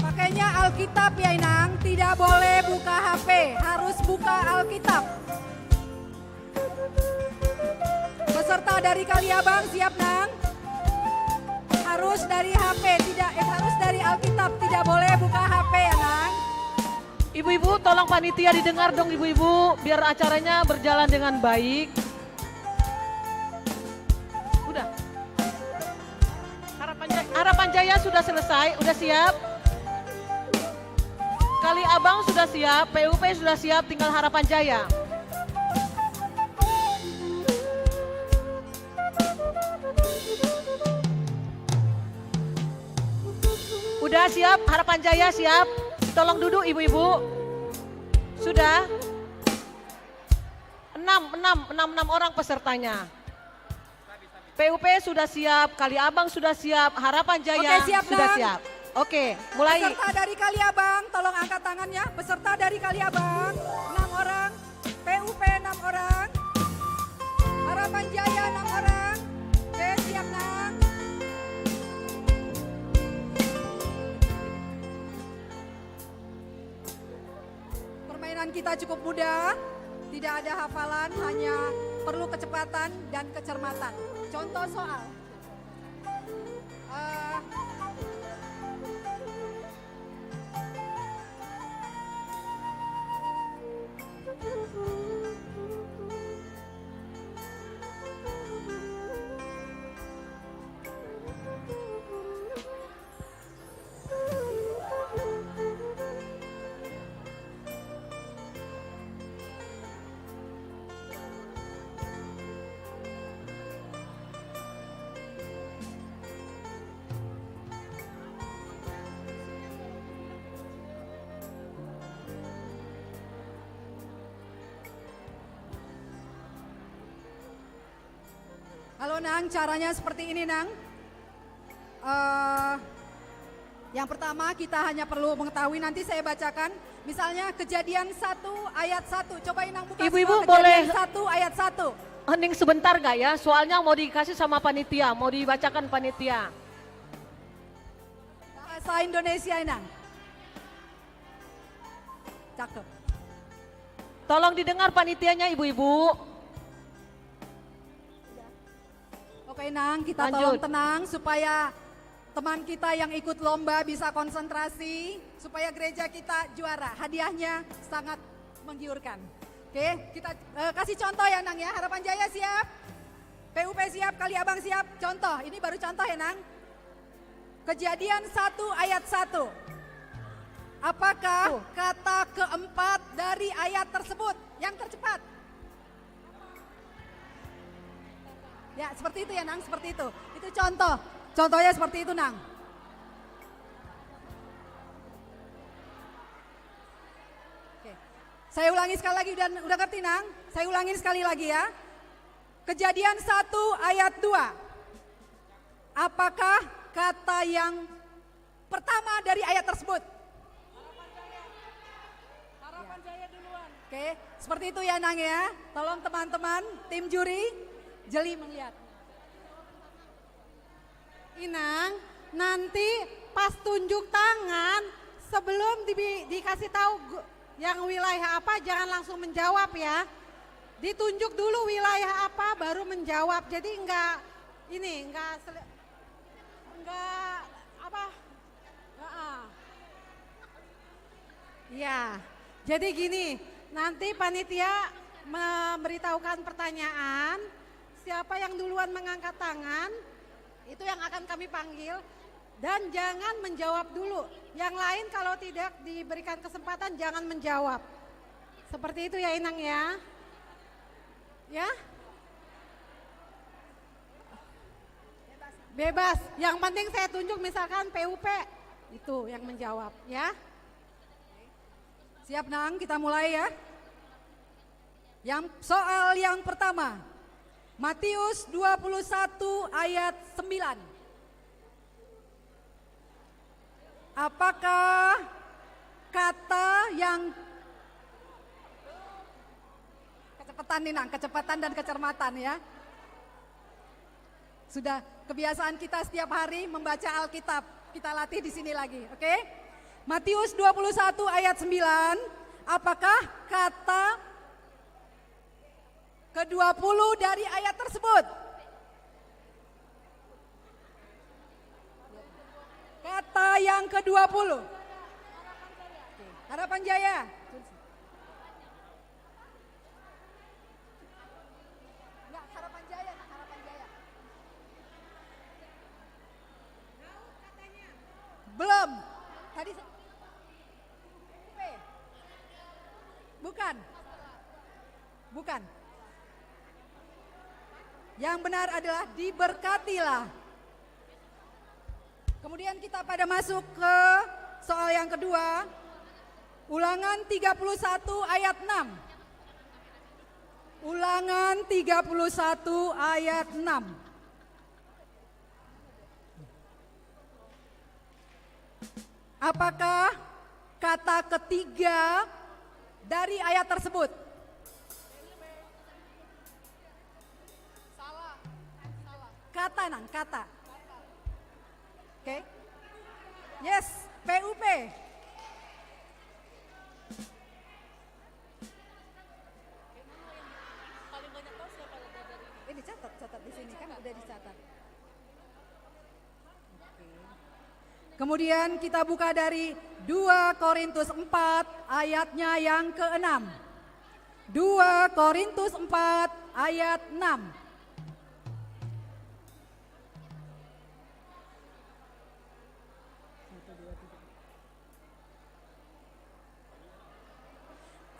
Pakainya Alkitab ya, Inang, tidak boleh buka H P, harus buka Alkitab. Peserta dari Kaliabang siap, Nang? Harus dari H P, tidak, eh, harus dari Alkitab, tidak boleh buka H P ya, Nang. Ibu-ibu, tolong panitia didengar dong, ibu-ibu, biar acaranya berjalan dengan baik. Udah. Harapan Jaya, Harapan Jaya sudah selesai, udah siap. Kaliabang sudah siap, P U P sudah siap, tinggal Harapan Jaya. Udah siap, Harapan Jaya siap. Tolong duduk, ibu-ibu. Sudah. Enam, enam, enam, enam orang pesertanya. P U P sudah siap, Kaliabang sudah siap, Harapan Jaya sudah siap. Oke, siap, Nang. Oke, mulai. Peserta dari Kaliabang, tolong angkat tangannya. Peserta dari Kaliabang, enam orang. P U P, enam orang. Harapan Jaya, enam orang. Oke, siap, Nang. Permainan kita cukup mudah, tidak ada hafalan, hanya perlu kecepatan dan kecermatan. Contoh soal. Eh, Halo, Nang, caranya seperti ini, Nang. Eh, yang pertama, kita hanya perlu mengetahui, nanti saya bacakan. Misalnya, Kejadian satu ayat satu. Coba, Inang, buka semua. Ibu-ibu, Kejadian boleh satu ayat satu. Hening sebentar nggak ya? Soalnya mau dikasih sama panitia, mau dibacakan panitia. Bahasa Indonesia, Inang. Cakep. Tolong didengar panitianya, ibu-ibu. Oke, Nang, kita tolong tenang supaya teman kita yang ikut lomba bisa konsentrasi, supaya gereja kita juara. Hadiahnya sangat menggiurkan. Oke, kita, eh, kasih contoh ya, Nang, ya. Harapan Jaya siap? P U P siap? Kaliabang siap? Contoh, ini baru contoh ya, Nang. Kejadian satu ayat satu. Apakah kata keempat dari ayat tersebut? Yang tercepat. Ya, seperti itu ya, Nang, seperti itu. Itu contoh. Contohnya seperti itu, Nang. Oke. Saya ulangi sekali lagi, udah, udah ngerti, Nang? Saya ulangi sekali lagi ya. Kejadian satu ayat dua. Apakah kata yang pertama dari ayat tersebut? Harapan Jaya duluan. Oke, seperti itu ya, Nang, ya. Tolong teman-teman, tim juri, jeli melihat. Inang, nanti pas tunjuk tangan, sebelum di-, dikasih tahu gu-, yang wilayah apa, jangan langsung menjawab ya. Ditunjuk dulu wilayah apa, baru menjawab. Jadi enggak Ini enggak sele-, enggak apa? Heeh. Ya, jadi gini, nanti panitia memberitahukan pertanyaan, siapa yang duluan mengangkat tangan, itu yang akan kami panggil, dan jangan menjawab dulu. Yang lain kalau tidak diberikan kesempatan, jangan menjawab. Seperti itu ya, Inang, ya. Ya? Bebas. Yang penting saya tunjuk misalkan P U P, itu yang menjawab, ya. Siap, Nang, kita mulai, ya. Yang soal yang pertama, Matius dua puluh satu ayat sembilan. Apakah kata yang, kecepatan nih, Nang, kecepatan dan kecermatan, ya. Sudah kebiasaan kita setiap hari membaca Alkitab, kita latih di sini lagi, oke? Matius dua puluh satu ayat sembilan, apakah kata kedua puluh dari ayat tersebut? Kata yang kedua puluh. Oke, Harapan Jaya. Enggak, Harapan Jaya, Nang, Harapan Jaya. Belum. Tadi se-, bukan. Bukan. Yang benar adalah diberkatilah. Kemudian kita pada masuk ke soal yang kedua. Ulangan tiga puluh satu ayat enam. Ulangan tiga puluh satu ayat enam. Apakah kata ketiga dari ayat tersebut? Kata, Nang, kata. Oke. Yes, P U P. Ini catat, catat di sini kan udah dicatat. Oke. Kemudian kita buka dari dua Korintus empat ayatnya yang keenam. Dua Korintus empat ayat enam.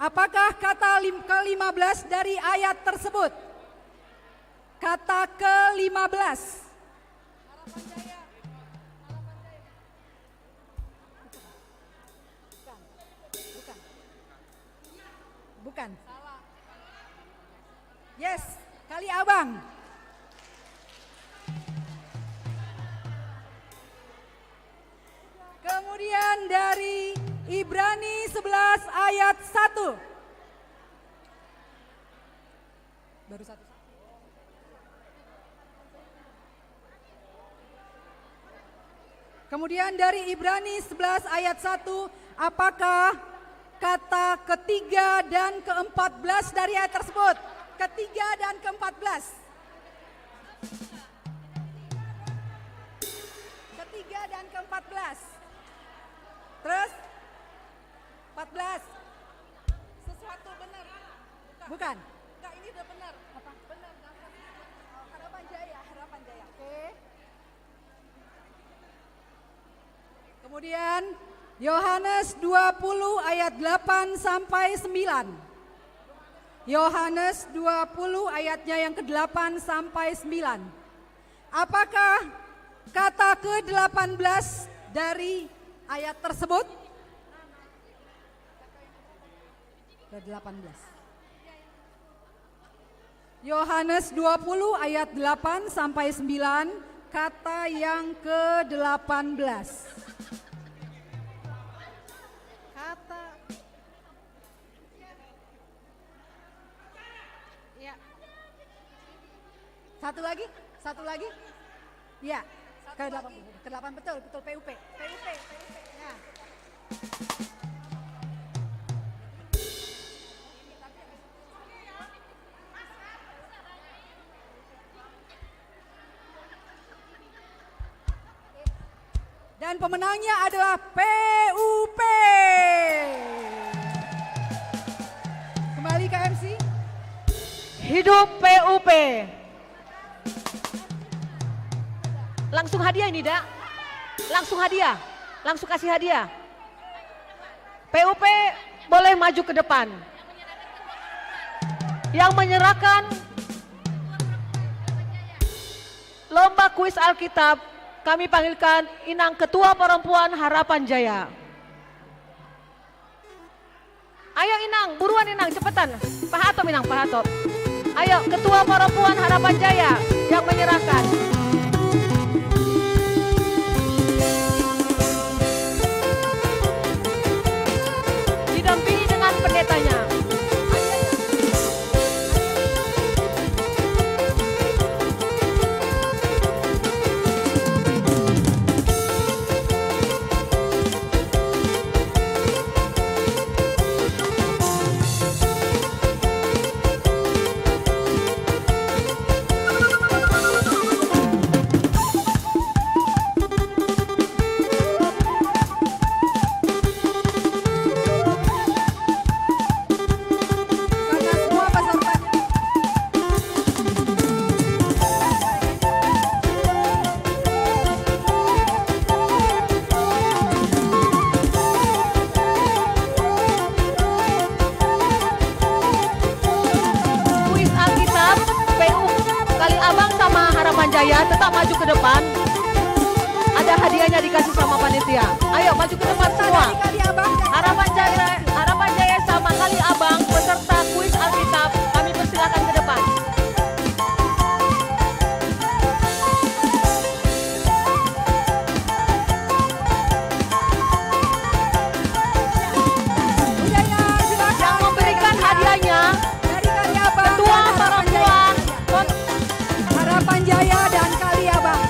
Apakah kata lim-, kelima belas dari ayat tersebut? Kata kelima belas. Bukan. Bukan. Bukan. Yes, Kali Abang. Kemudian dari Ibrani sebelas ayat satu. Baru satu. Kemudian dari Ibrani sebelas ayat satu, apakah kata ketiga dan keempat belas dari ayat tersebut? Ketiga dan keempat belas. Ketiga dan keempat belas. Terus? Empat belas. Sesuatu benar. Bukan. Enggak, ini udah benar. Apa? Benar, nafas. Harapan Jaya, Harapan Jaya. Oke. Kemudian Yohanes dua puluh ayat delapan sampai sembilan. Yohanes dua puluh ayatnya yang kedelapan sampai sembilan. Apakah kata kedelapan belas dari ayat tersebut? Kedelapan belas. Yohanes dua puluh ayat delapan sampai sembilan, kata yang kedelapan belas. Kata. Ya. Satu lagi? Satu lagi? Iya. Satu kedelapan, lagi. Kedelapan, betul, betul, P U P. P U P, P U P. Ya. Pemenangnya adalah P U P. Kembali ke M C. Hidup P U P. Langsung hadiah ini, Dak. Langsung hadiah. Langsung kasih hadiah. P U P boleh maju ke depan. Yang menyerahkan lomba kuis Alkitab, kami panggilkan Inang Ketua Perempuan Harapan Jaya. Ayo Inang, buruan Inang, cepetan. Pahatop Inang, pahatop. Ayo, Ketua Perempuan Harapan Jaya yang menyerahkan. Didampingi dengan pendetanya. Kuis Alkitab, P U Kali Abang sama Harapan Jaya, tetap maju ke depan. Ada hadiahnya dikasih sama panitia. Ayo, maju ke depan semua. Harapan Jaya, Harapan Jaya sama Kali Abang, peserta kuis Alkitab, kami persilakan ke depan. Yang memberikan hadiahnya Ketua Perempuan Harapan Jaya dan Kali Abang.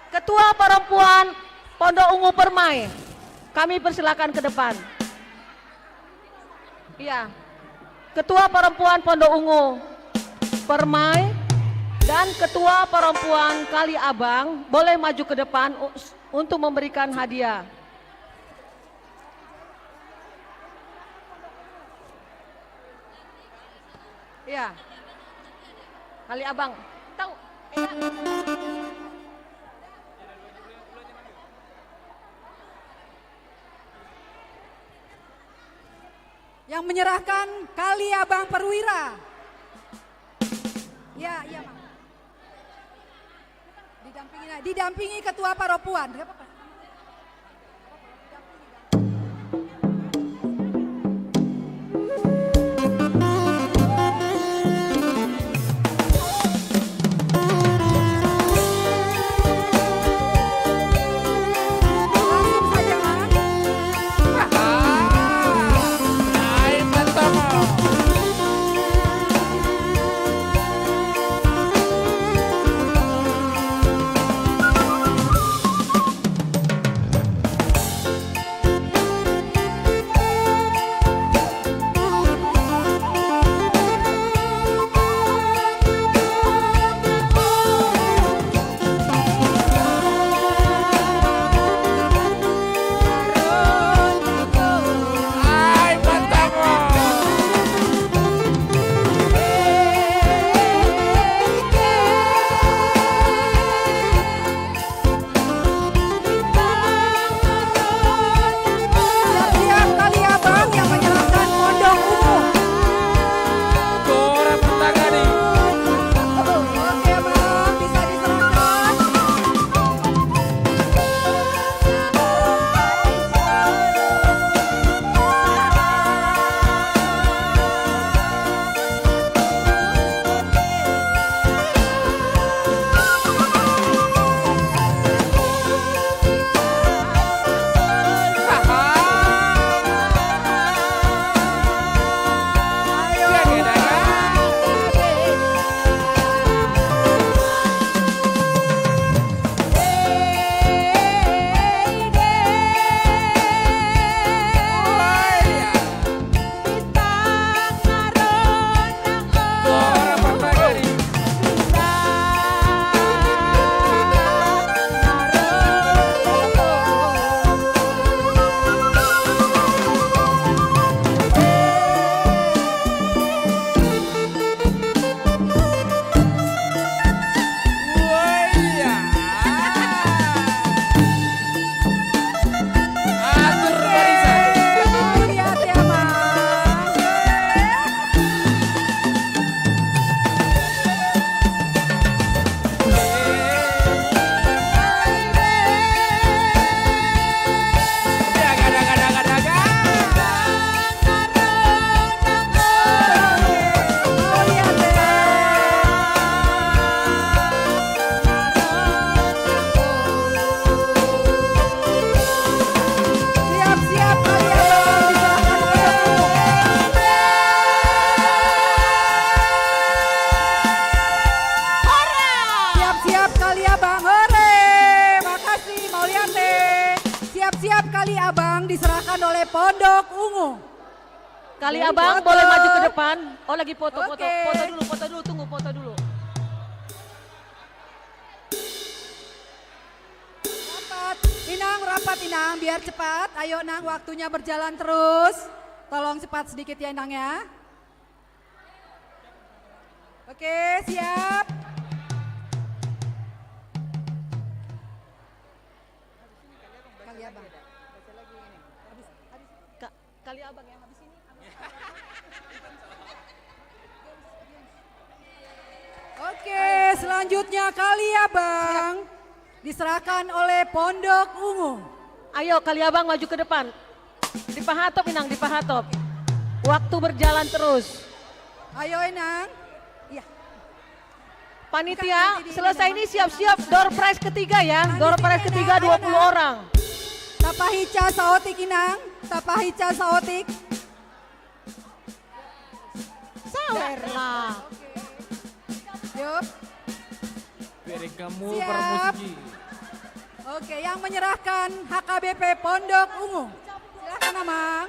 Ketua Perempuan Pondok Ungu Permai, kami persilakan ke depan. Iya. Ketua Perempuan Pondok Ungu Permai dan Ketua Perempuan Kali Abang boleh maju ke depan u-, untuk memberikan hadiah. Iya. Kali Abang. Tahu? Iya. Yang menyerahkan Kali Abang Perwira. Iya, iya, Mak. Didampingi, didampingi ketua paropuan. Nggak apa-apa. Siap, Kali Abang diserahkan oleh Pondok Ungu. Kali Abang boleh maju ke depan. Oh, lagi foto, foto. Oke. Foto dulu, foto dulu, tunggu, foto dulu. Rapat, Inang, rapat, Inang, biar cepat. Ayo, Nang, waktunya berjalan terus. Tolong cepat sedikit ya, Inang, ya. Oke, siap. Kali Abang. Ka-, Kali Abang ya, habis ini. Oke, selanjutnya Kali Abang diserahkan oleh Pondok Ungu. Ayo, Kali Abang maju ke depan. Dipahatop, Inang, dipahatop. Waktu berjalan terus. Ayo, Inang. Iya. Panitia, selesai ini siap-siap door prize ketiga ya. Door prize ketiga dua puluh orang. Tapahica saotik, Inang. Tapahica saotik. Sawer lah. Yup. Bereng hamu parmusik i. Oke, yang menyerahkan H K B P Pondok Ungu. Silakan, Amang.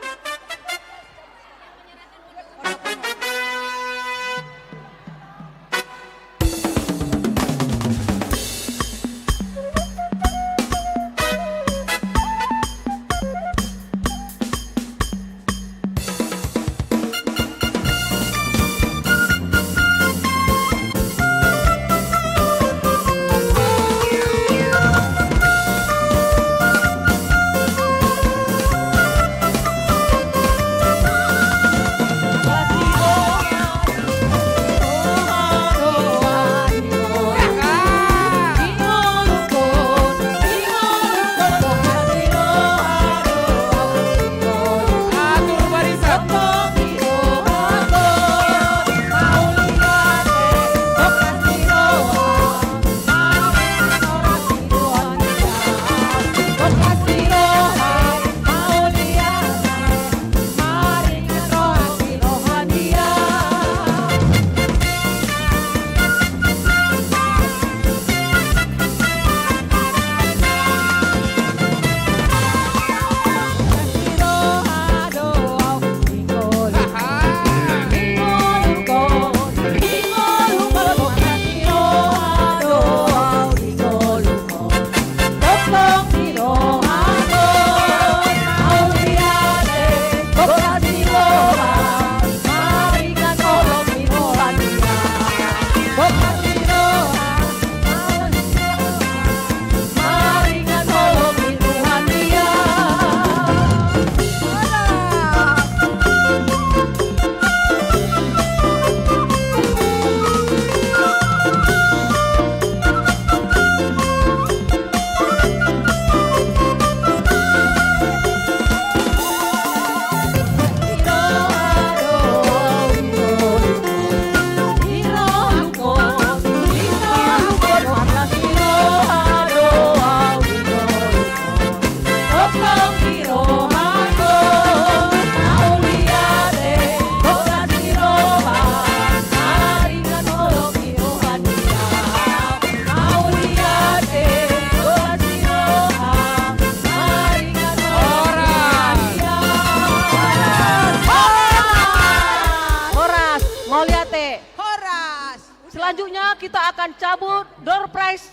Horas, mauliate. Horas. Selanjutnya kita akan cabut door prize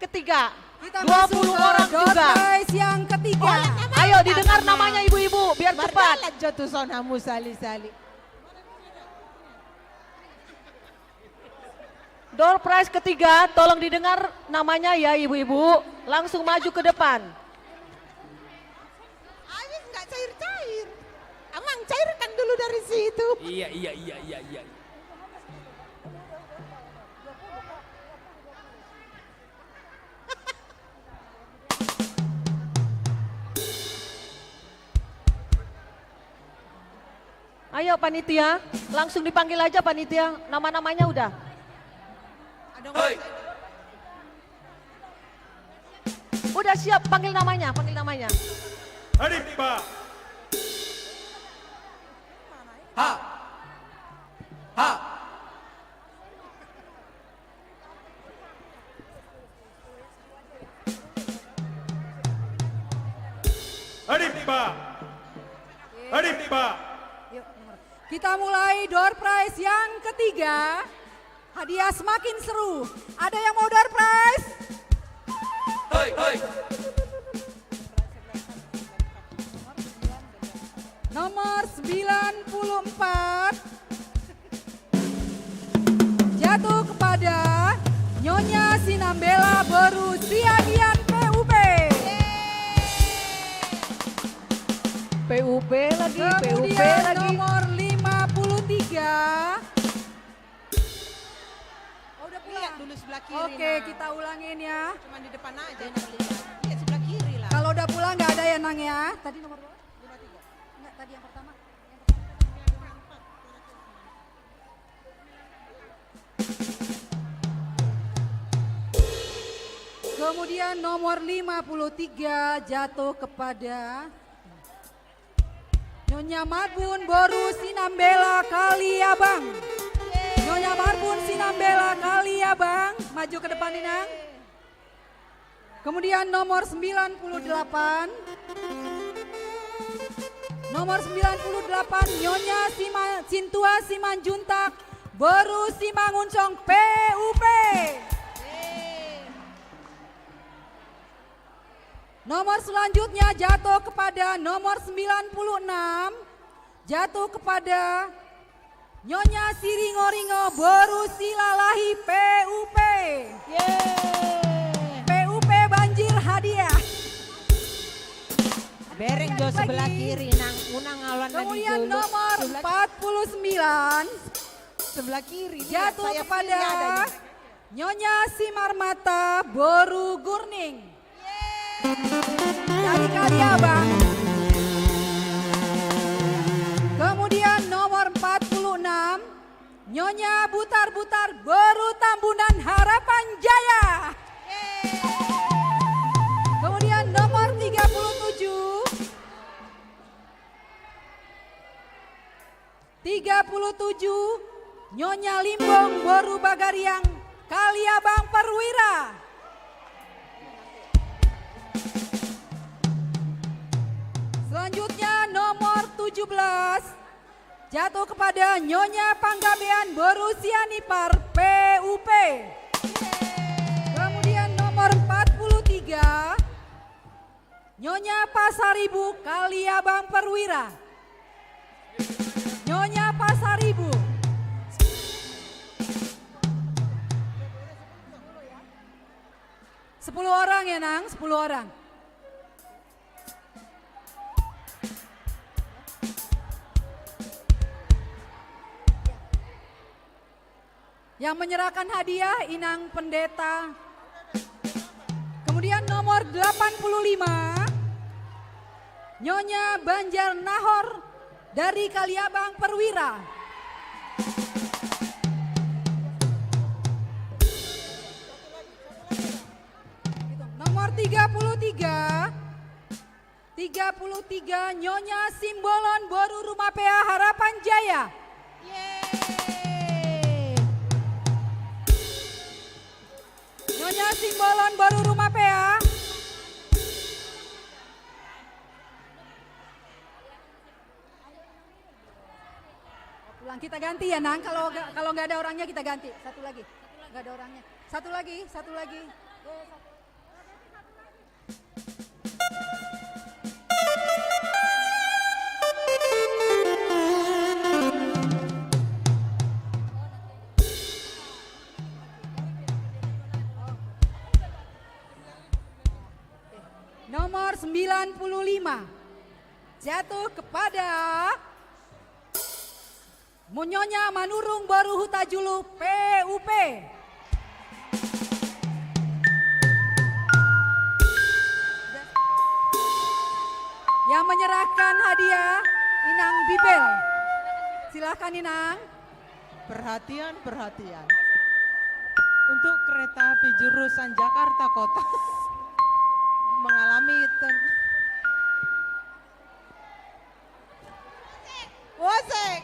ketiga. Kita masuk ke door prize yang ketiga. Dua puluh orang juga. Ayo, didengar namanya, ibu-ibu, biar cepat. Mardalan jo tuson hamu sali-sali. Door prize ketiga, tolong didengar namanya ya, ibu-ibu. Langsung maju ke depan. Habis nggak cair-cair. Amang, cairkan dulu dari situ. Iya, iya, iya, iya, iya. Ayo, panitia, langsung dipanggil aja, panitia. Nama-namanya udah. Hei. Udah siap, panggil namanya, panggil namanya. Hadipa. Ha. Ha. Harimba. Harimba. Yuk, nomor. Kita mulai door prize yang ketiga. Hadiah semakin seru. Ada yang mau door prize? Hei, hei. Nomor sembilan puluh empat. Jatuh kepada Nyonya Sinambela boru Siagian P U P. P U P lagi, P U P lagi. Kemudian nomor lima puluh tiga. Oh, udah pulang. Lihat dulu sebelah kiri, oke, Nang. Kita ulangin ya. Cuman di depan aja, Nang, lihat. Lihat sebelah kiri lah. Kalau udah pulang nggak ada ya, Nang, ya. Tadi nomor berapa? Lima tiga. Enggak, tadi yang pertama. Yang pertama. Kemudian nomor lima puluh tiga jatuh kepada Nyonya Marbun boru Sinambela Kaliabang. Nyonya Marbun Sinambela Kaliabang, maju ke depan, Inang. Kemudian nomor sembilan puluh delapan. Nomor sembilan puluh delapan, Nyonya Sima-, Sintua Simanjuntak, boru Simangunsong P U P. Nomor selanjutnya jatuh kepada nomor sembilan puluh enam, jatuh kepada Nyonya Siringoringo boru Silalahi P U P. Yeay. P U P banjir hadiah. Bereng jo sebelah kiri, Nang, unang awan. Kemudian nomor empat puluh sembilan. Sebelah kiri, jatuh kepada Nyonya Simarmata boru Gurning. Dari Kaliabang. Kemudian nomor empat puluh enam, Nyonya Butar-Butar boru Tambunan Harapan Jaya. Kemudian nomor tiga puluh tujuh. Tiga puluh tujuh, Nyonya Limbong boru Bagariang, Kaliabang Perwira. Selanjutnya nomor tujuh belas, jatuh kepada Nyonya Panggabean boru Sianipar P U P. Kemudian nomor empat puluh tiga, Nyonya Pasaribu Kaliabang Perwira. Nyonya Pasaribu. Sepuluh orang ya, Nang, sepuluh orang. Yang menyerahkan hadiah, Inang Pendeta. Kemudian nomor delapan puluh lima, Nyonya Banjar Nahor dari Kaliabang Perwira. Nomor tiga puluh tiga, tiga puluh tiga, Nyonya Simbolon boru Rumapea Harapan Jaya. Yeay. Nyonya Simbolon boru Rumapea. Pulang, kita ganti ya, Nang. Kalau nggak, kalau nggak ada orangnya, kita ganti. Satu lagi. Nggak ada orangnya. Satu lagi, satu lagi. Nomor sembilan puluh lima jatuh kepada Nyonya Manurung boru Hutajulu P U P. Yang menyerahkan hadiah, Inang Bibel. Silakan, Inang. Perhatian, perhatian. Untuk kereta api jurusan Jakarta Kota mengalami ten- Wosek.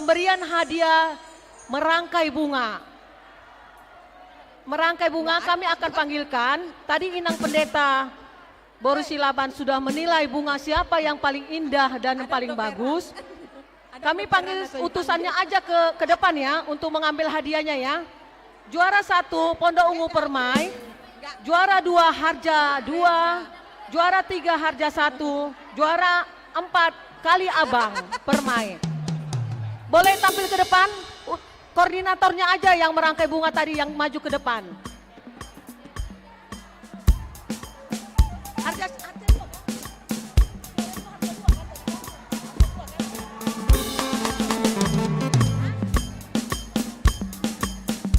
Pemberian hadiah merangkai bunga. Merangkai bunga, kami akan panggilkan. Tadi Inang Pendeta Boru Silaban sudah menilai bunga siapa yang paling indah dan yang paling bagus. Kami panggil utusannya aja ke, ke depan ya, untuk mengambil hadiahnya ya. Juara satu, Pondok Ungu Permai. Juara dua, Harja dua. Juara tiga, Harja satu. Juara empat, Kali Abang Permai. Boleh tampil ke depan? U-, koordinatornya aja yang merangkai bunga tadi yang maju ke depan. Harga, harga dua.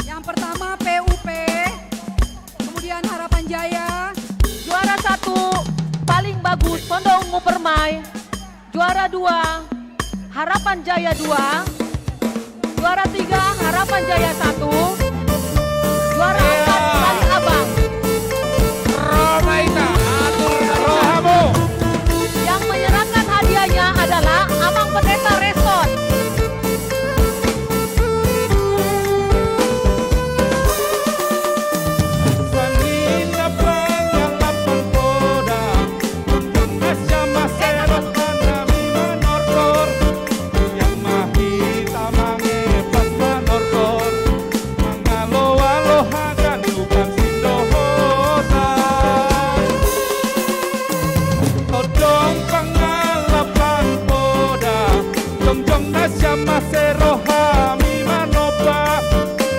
Yang pertama P U P, kemudian Harapan Jaya. Juara satu paling bagus, Pondok Ungu Permai. Juara dua, Harapan Jaya dua. Juara tiga, Harapan Jaya satu. Juara empat, Kali Abang. Rohaita, atur rohamu. Yang menyerahkan hadiahnya adalah Amang Pendeta Resort. Sanina pangalapan poda. Nasiam ma sai roha nami manortor, nasiam ma hita mangepas manortor, mangaloalo haganupan sindohotan. Tondong pangalapan poda, jongjong nasiam ma sai roha nami manomba,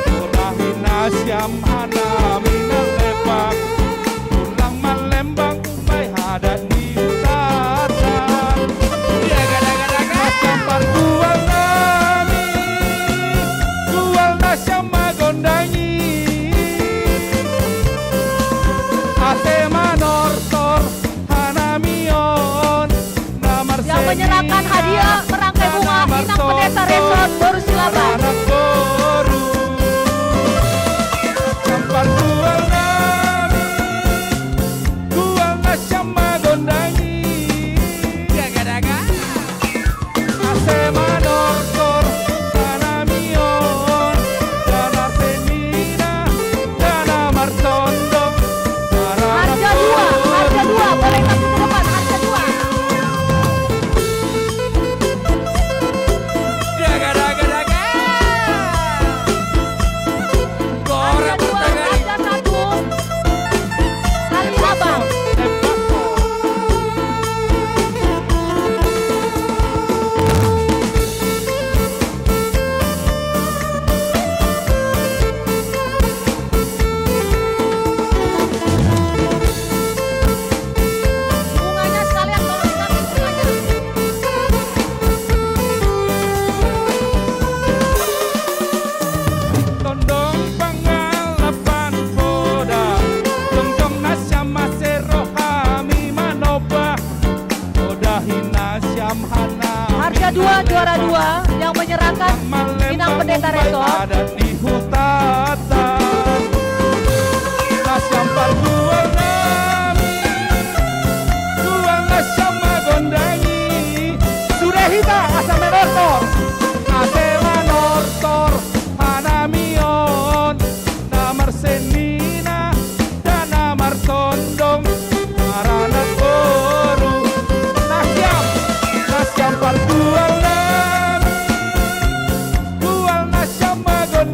roha ni nasiam hanami na lepak, tulang Palembang. Umbahen adat ni hutanta. Daga, daga, daga. Nasiam partual nami, tual nasiam ma gondang i. Asa manortor hanami on. Yang menyerahkan hadiah merangkai bunga, Inang Pendeta Resort Boru Silaban. Harga dua, harga dua, boleh kasih ke depan, harga dua. Daga, daga, daga. Harga dua, harga satu. Kali Abang. Bunganya sekalian, tolong dikasih bunganya. Tondong pangalapan poda, jongjong nasiam ma sai roha nami manomba. Harga dua, juara dua, yang menyerahkan Inang Pendeta Resort. Sude hita asa manortor, asa manortor hanami on. Na marsenina, da na martondong, maranak boru. Nasiam, nasiam partual nami, tual nasiam ma gondang.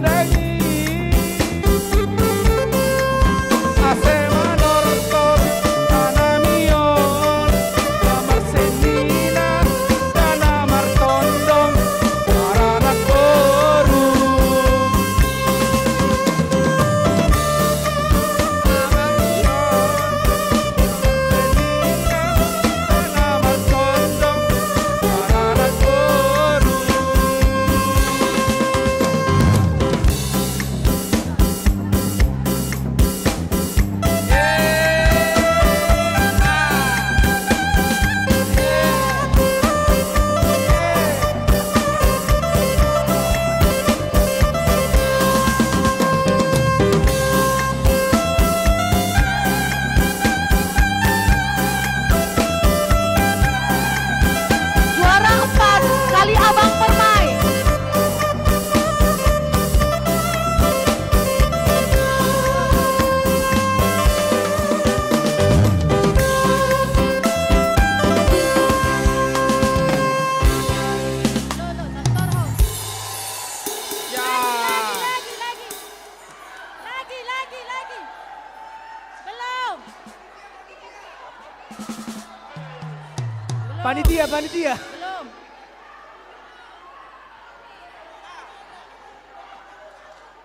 Panitia, panitia. Belum.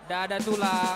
Dada tulang.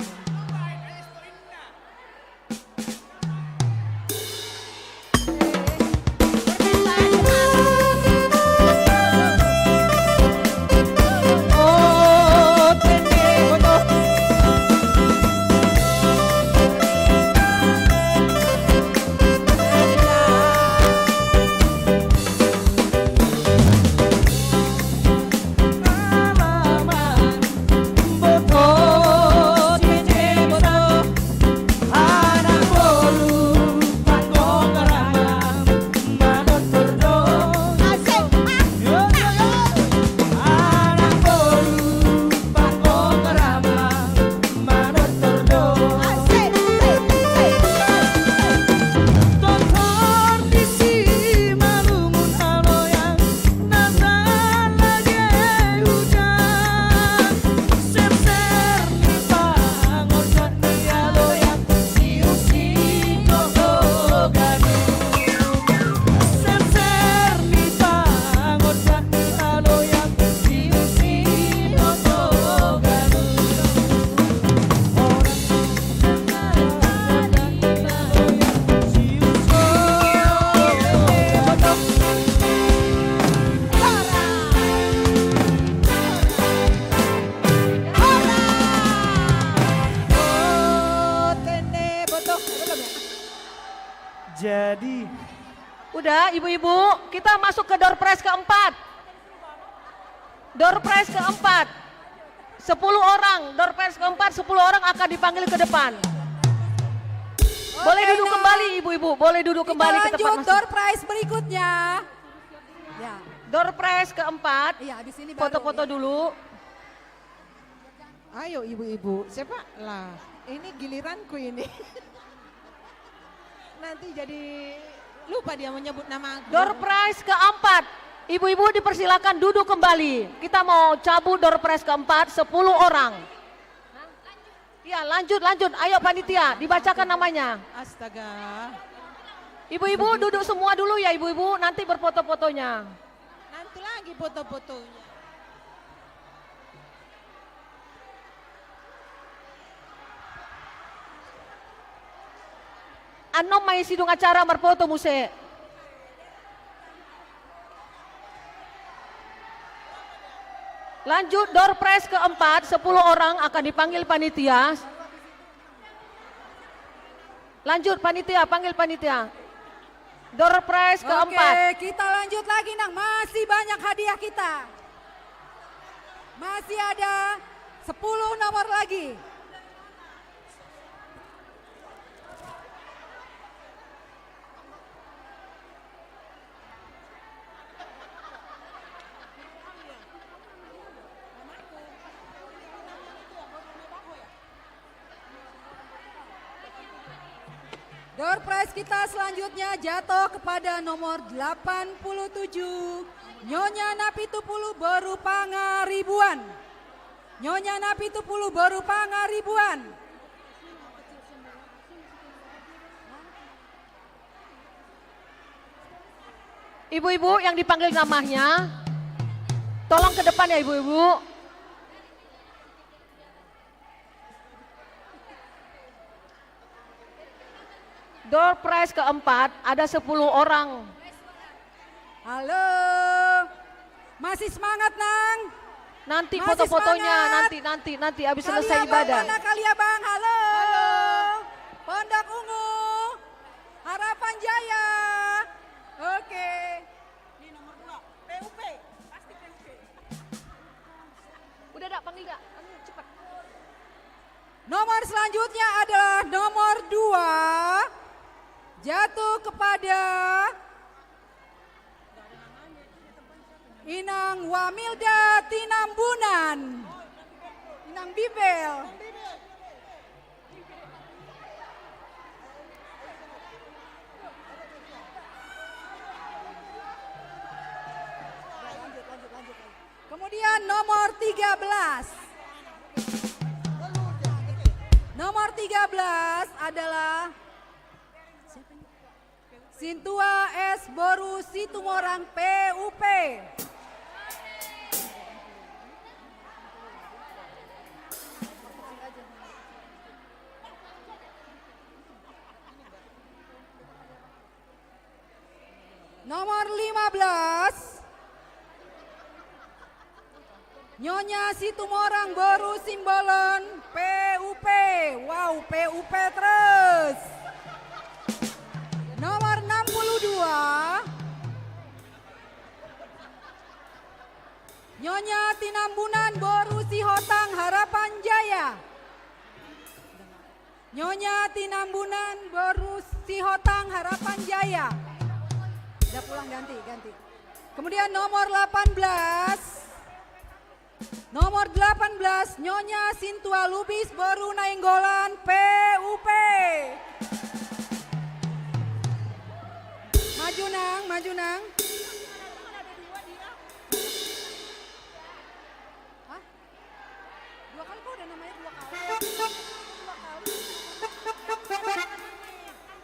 Jadi. Udah, ibu-ibu, kita masuk ke door prize keempat. Door prize keempat. Sepuluh orang, door prize keempat, sepuluh orang akan dipanggil ke depan. Boleh duduk kembali, ibu-ibu, boleh duduk kembali ke tempat masing-masing. Oke, nah. Kita lanjut door prize berikutnya. Ya. Door prize keempat. Iya, habis ini baru, foto-foto dulu. Ayo, ibu-ibu, siapa? Lah, ini giliranku ini. Nanti jadi lupa dia menyebut nama aku. Door prize keempat. Ibu-ibu dipersilakan duduk kembali. Kita mau cabut door prize keempat, sepuluh orang. Iya, lanjut, lanjut. Ayo, panitia, dibacakan namanya. Astaga. Ibu-ibu duduk semua dulu ya, ibu-ibu. Nanti berfoto-fotonya. Nanti lagi foto-fotonya. Annon ma i sidung acara marfoto muse. Lanjut, door prize keempat, sepuluh orang akan dipanggil panitia. Lanjut, panitia, panggil panitia. Door prize keempat. Oke, kita lanjut lagi, Nang. Masih banyak hadiah kita. Masih ada sepuluh nomor lagi. Door prize kita selanjutnya jatuh kepada nomor delapan puluh tujuh, Nyonya Napitupulu boru Pangaribuan. Nyonya Napitupulu boru Pangaribuan. Ibu-ibu yang dipanggil namanya, tolong ke depan ya, ibu-ibu. Door prize keempat, ada sepuluh orang. Halo. Masih semangat, Nang? Masih semangat. Nanti foto-fotonya, nanti, nanti, nanti habis selesai ibadah. Kalia Bang mana, Kalia Bang? Halo. Halo. Pondok Ungu. Harapan Jaya. Oke. Ini nomor dua. P U P. Pasti P U P. Udah, Dak, panggil, Dak. Anu, cepet. Nomor selanjutnya adalah nomor dua. Jatuh kepada Inang Wamilda Tinambunan. Inang Bibel. Kemudian nomor tiga belas. Nomor tiga belas adalah Sintua S boru Situmorang P U P. Nomor lima belas. Nyonya Situmorang boru Simbolon P U P. Wow, P U P terus. Nomor enam puluh dua. Nyonya Tinambunan boru Sihotang Harapan Jaya. Nyonya Tinambunan boru Sihotang Harapan Jaya. Udah pulang, ganti, ganti. Kemudian nomor delapan belas. Nomor delapan belas, Nyonya Sintua Lubis boru Nainggolan P U P. Maju, Nang, maju, Nang. Hah? Dua kali, kok udah namanya dua kali? Dua kali.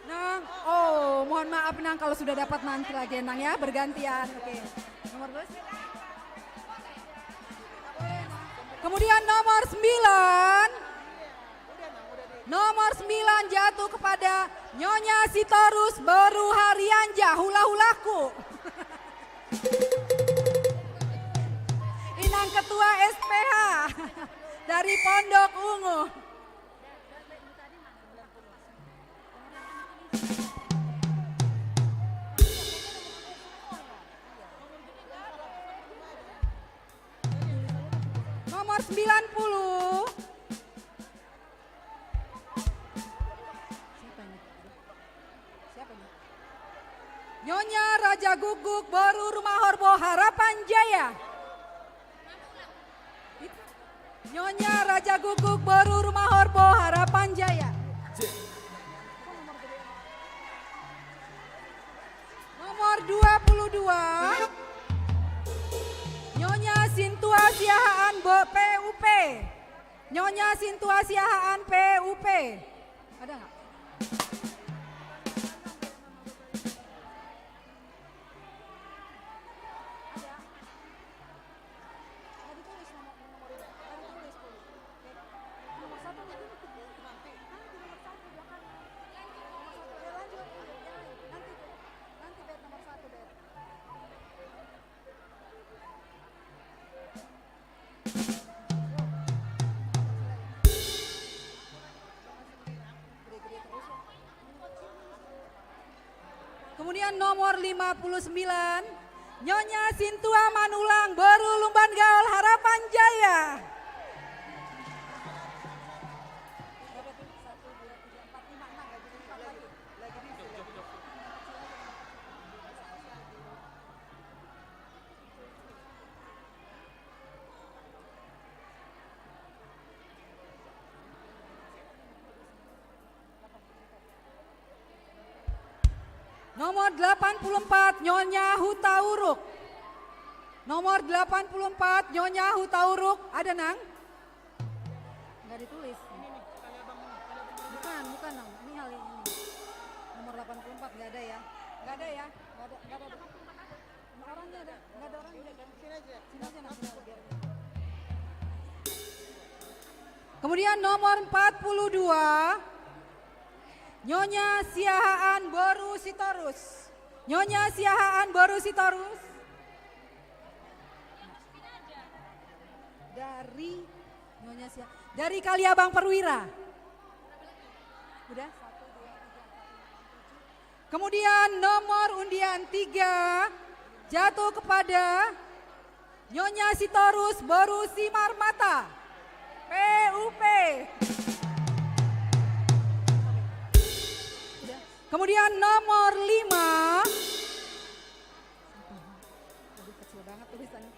Nang, oh, mohon maaf, Nang, kalau sudah dapat nanti lagi, Nang, ya, bergantian. Oke. Nomor berapa sih? Kemudian nomor sembilan. Nomor sembilan jatuh kepada Nyonya Sitorus boru Harianja, hula-hulaku. Inang ketua S P H dari Pondok Ungu. Nomor sembilan puluh. Siapa ini? Siapa ini? Nyonya Raja Guguk boru Rumahorbo Harapan Jaya. Nyonya Raja Guguk boru Rumahorbo Harapan Jaya. Nomor dua puluh dua. Nyonya Sintua Siahaan P U P. Nyonya Sintua Siahaan P U P. Ada nggak? Ada. Nggak ditulis nomor, nomor ini. Nggak ditulis, Pul. Nomor satu mungkin nanti. Nanti nomor satu belakangan. Nomor satu. Ya, lanjut. Iya, iya. Nanti, nanti, Bet, nomor satu, Bet. Kemudian nomor lima puluh sembilan, Nyonya Sintua Manulang boru Lumban Gaol Harapan Jaya. Nomor delapan puluh empat, Nyonya Hutauruk. Nomor delapan puluh empat, Nyonya Hutauruk. Ada, Nang? Nggak ditulis. Bukan, bukan, Nang. Ini hal ini. Nomor delapan puluh empat nggak ada, ya. Nggak ada, ya. Nggak ada, nggak ada. Orangnya ada, nggak ada orangnya. Sini aja. Sini aja, Nang, sini aja, biar. Kemudian nomor empat puluh dua, Nyonya Siahaan boru Sitorus. Nyonya Siahaan boru Sitorus. Dari Nyonya Sia-, dari Kaliabang Perwira. Udah? Satu, dua, tiga, empat, lima, enam, tujuh. Kemudian nomor undian tiga jatuh kepada Nyonya Sitorus boru Simarmata, P U P. Kemudian nomor lima. Aduh, kecil banget tulisannya.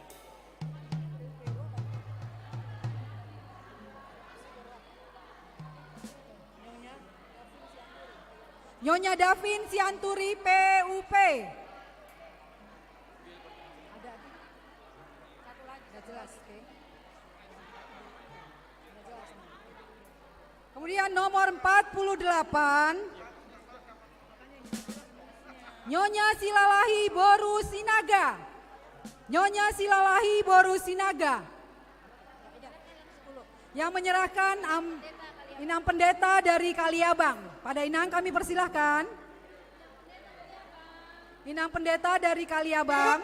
Nyonya Davin Sianturi, P U P. Ada, ada. Nggak jelas, oke. Nggak jelas, nih. Kemudian nomor empat puluh delapan. Nyonya Silalahi boru Sinaga. Nyonya Silalahi boru Sinaga. Yang menyerahkan am-, Inang Pendeta dari Kaliabang. Pada Inang kami persilahkan. Inang Pendeta dari Kaliabang.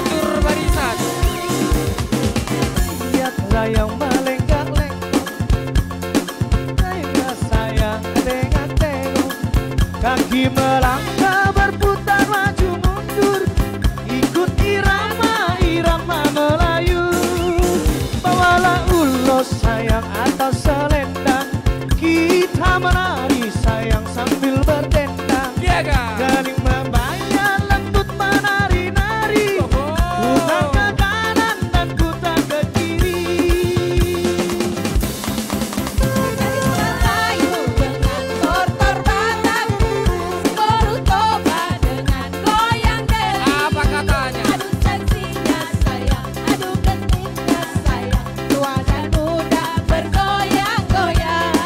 Atur barisan. Lihat layang melenggak-lenggok, tengok sayang tengok-tengok. Kaki melangkah berputar maju mundur, ikut irama, irama Melayu. Bawalah ulos sayang atau selendang, kita menari sayang sambil berdendang. Iya, Kak. Kening membayar lembut menari-nari. Oho. Putar ke kanan dan putar ke kiri. Melayu dengan tortor Batak, si boru Toba dengan goyang geli. Apa katanya? Aduh seksinya sayang, aduh genitnya sayang, tua dan muda bergoyang-goyang.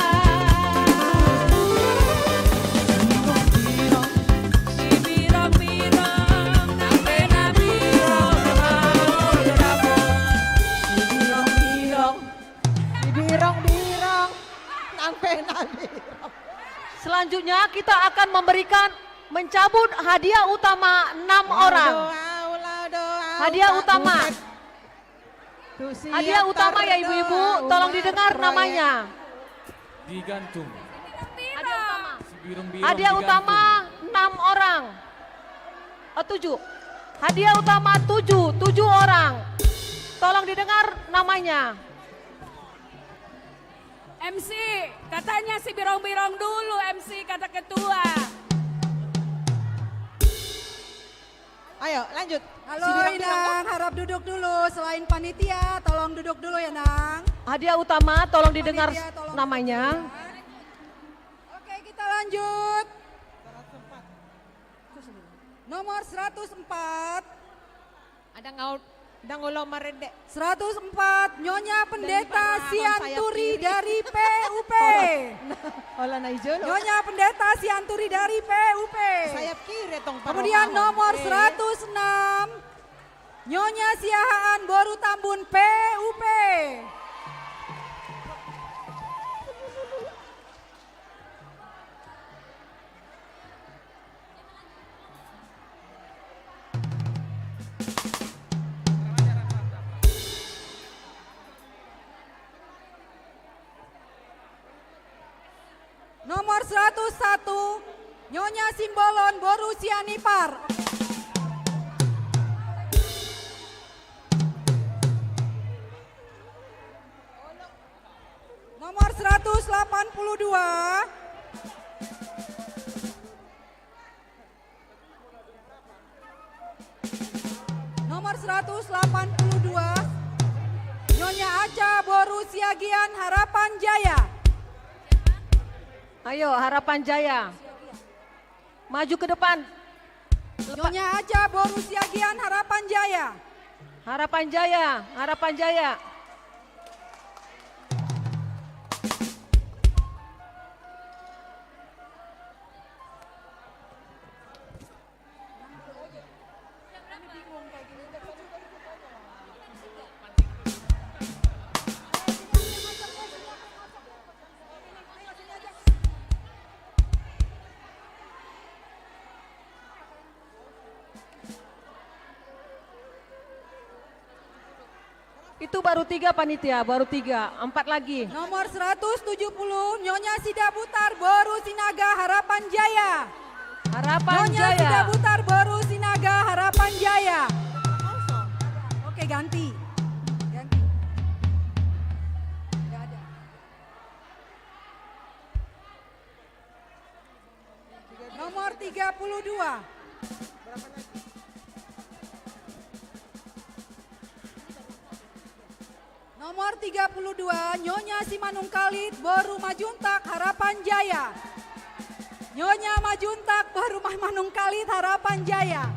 Si birong-birong, nang pe na birong, nang pe na birong. Si birong-birong, si birong-birong, nang pe na birong. Selanjutnya kita akan memberikan, mencabut hadiah utama enam orang. Hadiah utama. Hadiah utama ya, ibu-ibu, tolong didengar namanya. Digantung. Hadiah utama. Si birong-birong digantung. Hadiah utama enam orang. Oh, tujuh. Hadiah utama tujuh, tujuh orang. Tolong didengar namanya. M C, katanya si birong-birong dulu, M C, kata ketua. Ayo, lanjut. Halo, si birong-birong, Inang, harap duduk dulu. Selain panitia, tolong duduk dulu ya, Nang. Hadiah utama, tolong didengar namanya. Panitia, tolong duduk dulu ya. Oke, kita lanjut. Nomor seratus empat. Ada ngau-, ada ngolo marende. Seratus empat, Nyonya Pendeta Sianturi dari P U P. Ola na ijo lo. Nyonya Pendeta Sianturi dari P U P. Sayap kiri tong. Kemudian nomor seratus enam, Nyonya Siahaan boru Tambun P U P. Nomor seratus satu, Nyonya Simbolon boru Sianipar. Nomor seratus delapan puluh dua. Nomor seratus delapan puluh dua, Nyonya Aca boru Siagian, Harapan Jaya. Ayo, Harapan Jaya. Maju ke depan. Nyonya Aca boru Siagian, Harapan Jaya. Harapan Jaya, Harapan Jaya. Itu baru tiga panitia, baru tiga. Empat lagi. Nomor seratus tujuh puluh, Nyonya Sidabutar, Boru Sinaga, Harapan Jaya. Harapan Jaya. Nyonya Sidabutar, Boru Sinaga, Harapan Jaya. Oke, ganti. Ganti. Nggak ada. Nomor tiga puluh dua. Nomor tiga puluh dua, Nyonya Simanungkalit, Boru Majuntak, Harapan Jaya. Nyonya Majuntak, Boru Ma-, Manungkalit, Harapan Jaya.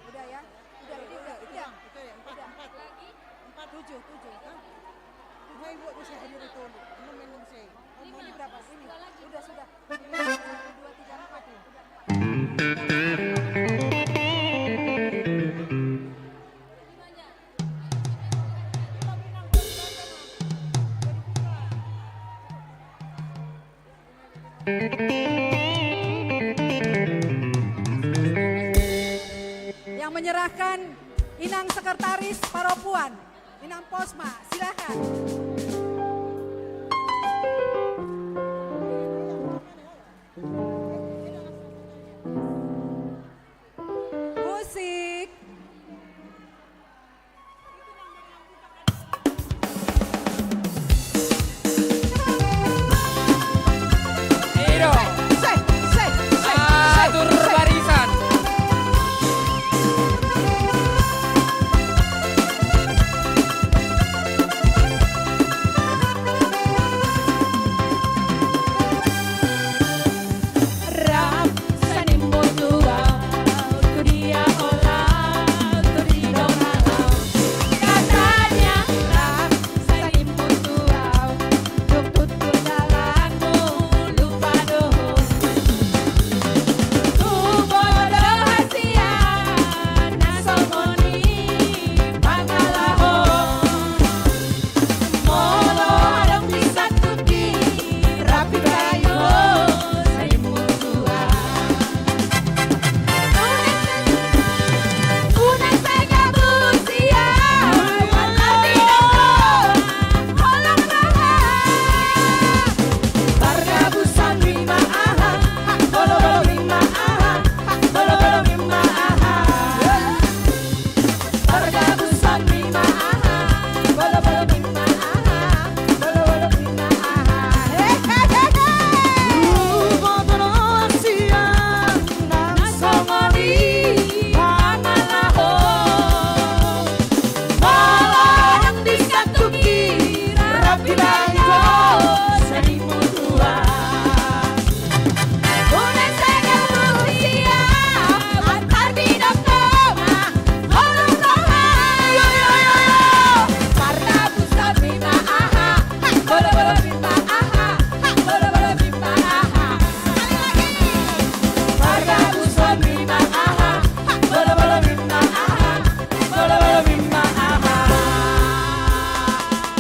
Udah ya? Udah, udah, udah, udah. Itu ya, empat, empat. Empat, tujuh, tujuh. Hah? Cuma ibu bisa hadir itu, Bu. Belum minum sih. Ini berapa? Ini. Udah, sudah. Ini, satu, dua, tiga, empat. Udah, empat. Yang menyerahkan Inang Sekretaris Paropuan, Inang Posma, silakan. Musik. Atur barisan.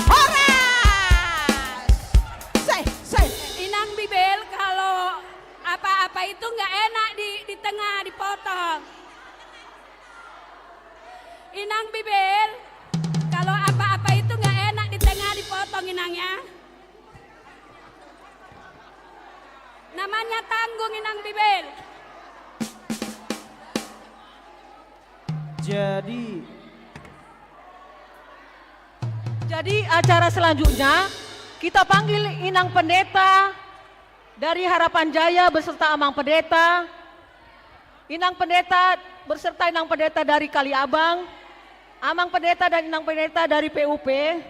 Horas! Seh, seh. Inang Bibel, kalau apa-apa itu nggak enak di, di tengah dipotong. Inang Bibel, kalau apa-apa itu nggak enak di tengah dipotong, Inang, ya. Namanya tanggung, Inang Bibel. Jadi, jadi acara selanjutnya kita panggil Inang Pendeta dari Harapan Jaya beserta Amang Pendeta, Inang Pendeta beserta Inang Pendeta dari Kaliabang, Amang Pendeta dan Inang Pendeta dari P U P,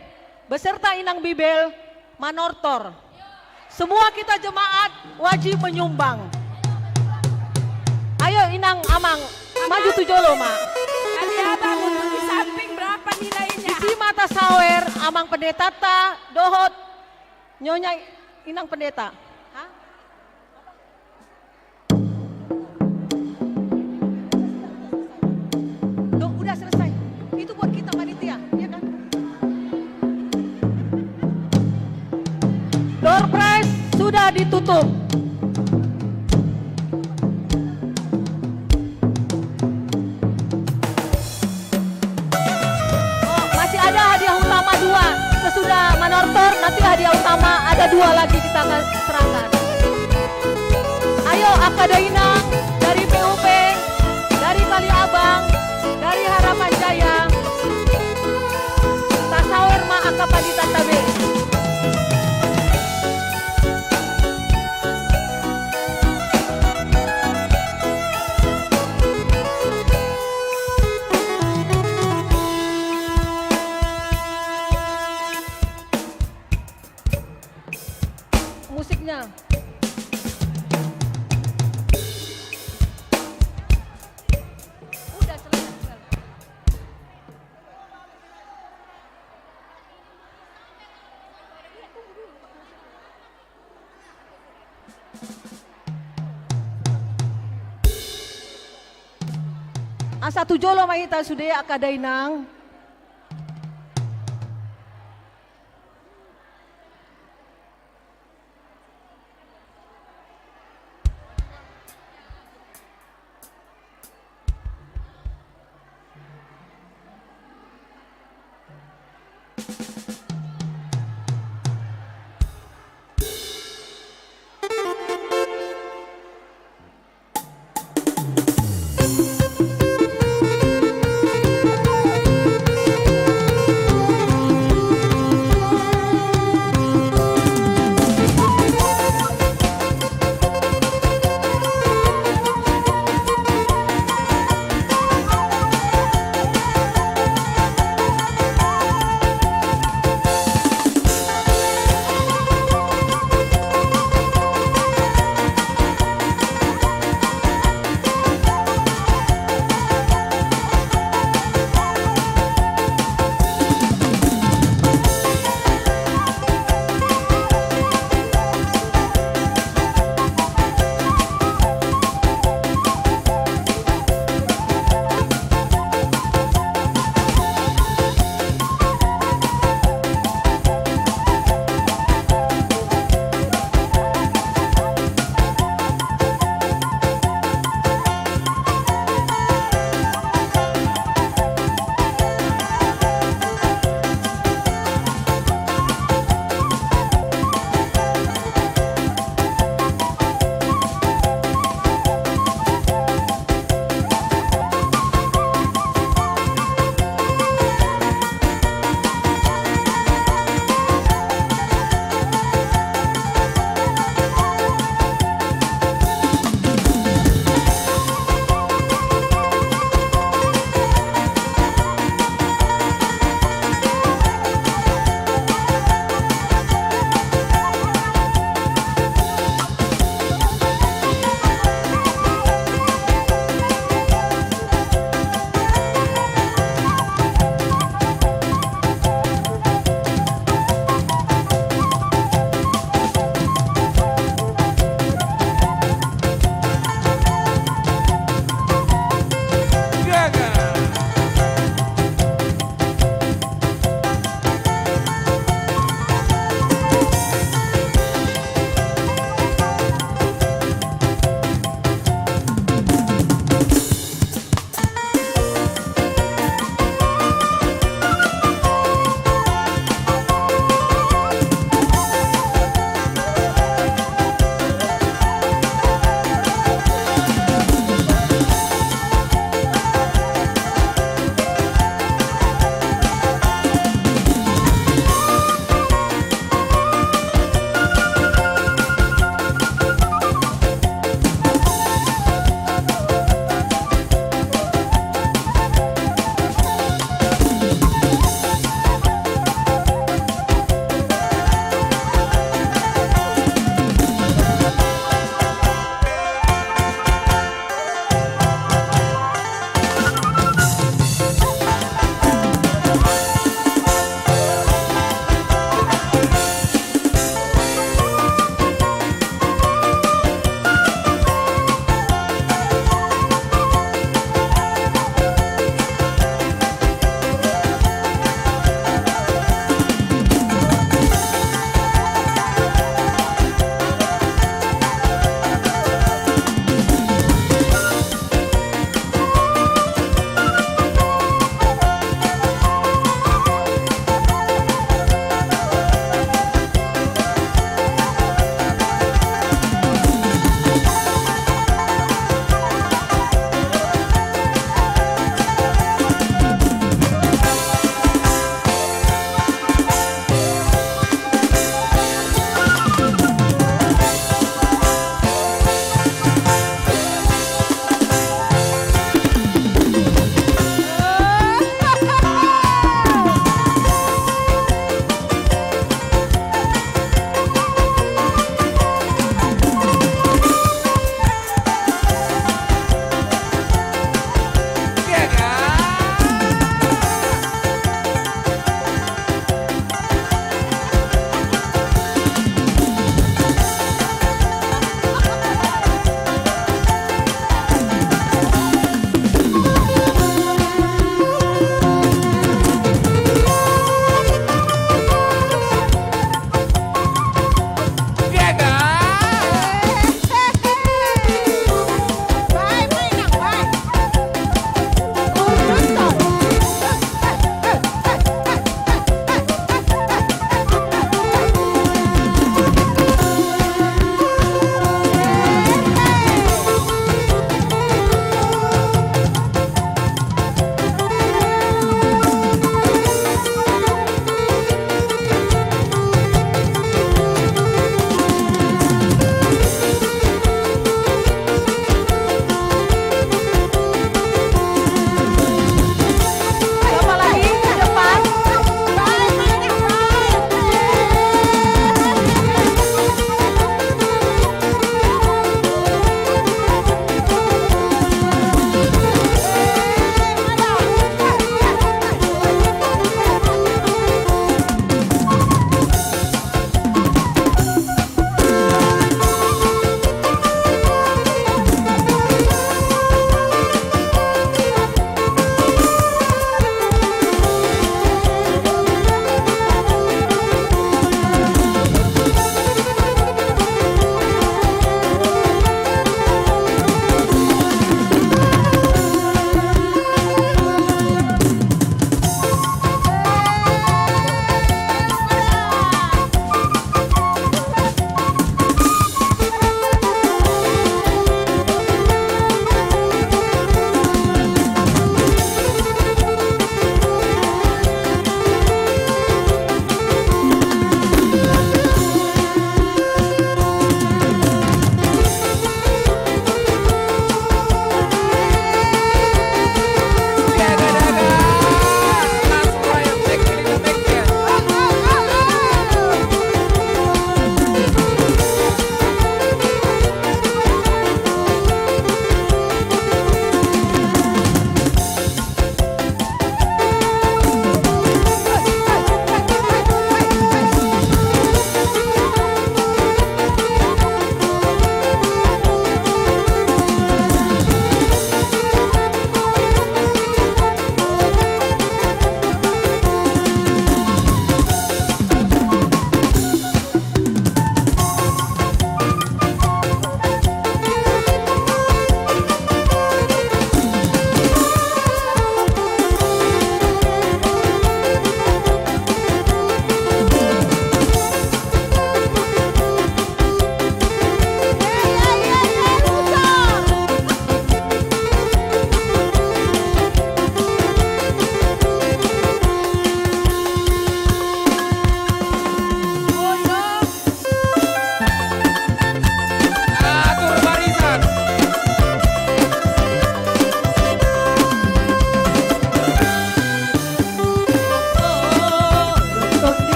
beserta Inang Bibel manortor. Semua kita jemaat wajib menyumbang. Ayo Inang Amang, maju tu jolo ma. Kaliabang untuk di samping berapa nilainya? Isi ma tasawer Amang Pendetanta dohot Nyonya Inang Pendeta. Hah? Loh, udah selesai. Itu buat kita panitia, ya kan? Door prize sudah ditutup. Hadiah utama ada dua lagi kita akan serahkan. Ayo, angka dainang dari P U P, dari Kaliabang, dari Harapan Jaya. Tasaor ma angka panitanta be. Musiknya. Udah selesai. Asa tu jolo ma hita sude angka dainang.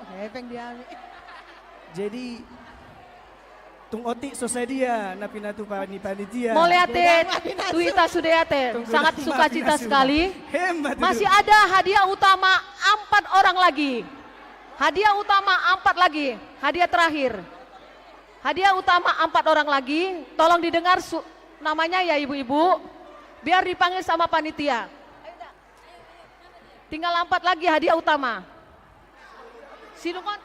Hepeng di hami. Jadi, tung otik so sadia na pinatupa ni panitia. Mauliate tu hita sude ate. Sangat sukacita sekali. Masih ada hadiah utama empat orang lagi. Hadiah utama empat lagi. Hadiah terakhir. Hadiah utama empat orang lagi. Tolong didengar su-, namanya ya, ibu-ibu. Biar dipanggil sama panitia. Tinggal empat lagi hadiah utama. Sinungon.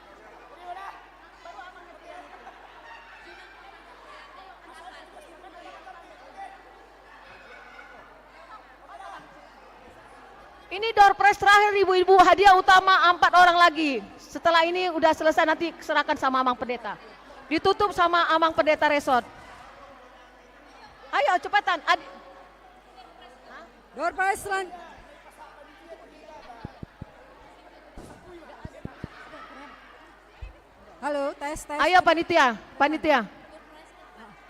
Ini door prize terakhir, ibu-ibu, hadiah utama empat orang lagi. Setelah ini udah selesai, nanti serahkan sama Amang Pendeta. Ditutup sama Amang Pendeta Resort. Ayo, cepetan. Ad- Door prize selan-, halo, tes, tes. Ayo, panitia, panitia.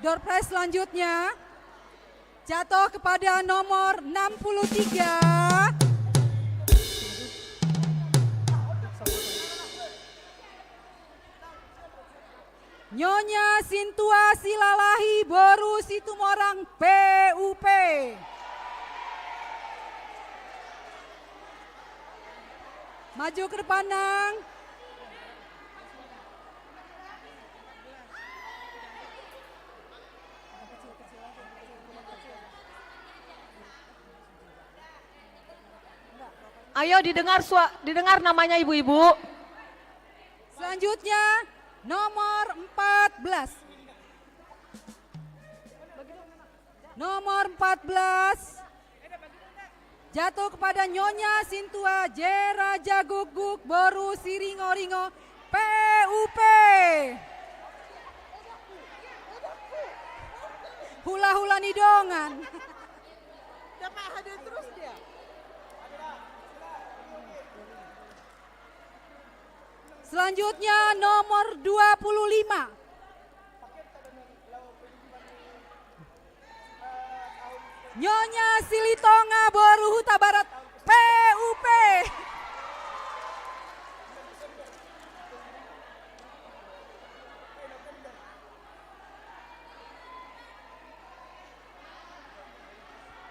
Door prize selanjutnya jatuh kepada nomor enam puluh tiga. Nyonya Sintua Silalahi boru Situmorang P U P. Maju ke depan, Nang. Ayo, didengar sua-, didengar namanya ibu-ibu. Selanjutnya, nomor empat belas. Nomor empat belas jatuh kepada Nyonya Sintua Jera Jagukguk boru Siringoringo P U P. Hula-hula ni dongan. Dapat hadiah terus dia. Selanjutnya nomor dua puluh lima. Nyonya Silitonga boru Hutabarat P U P.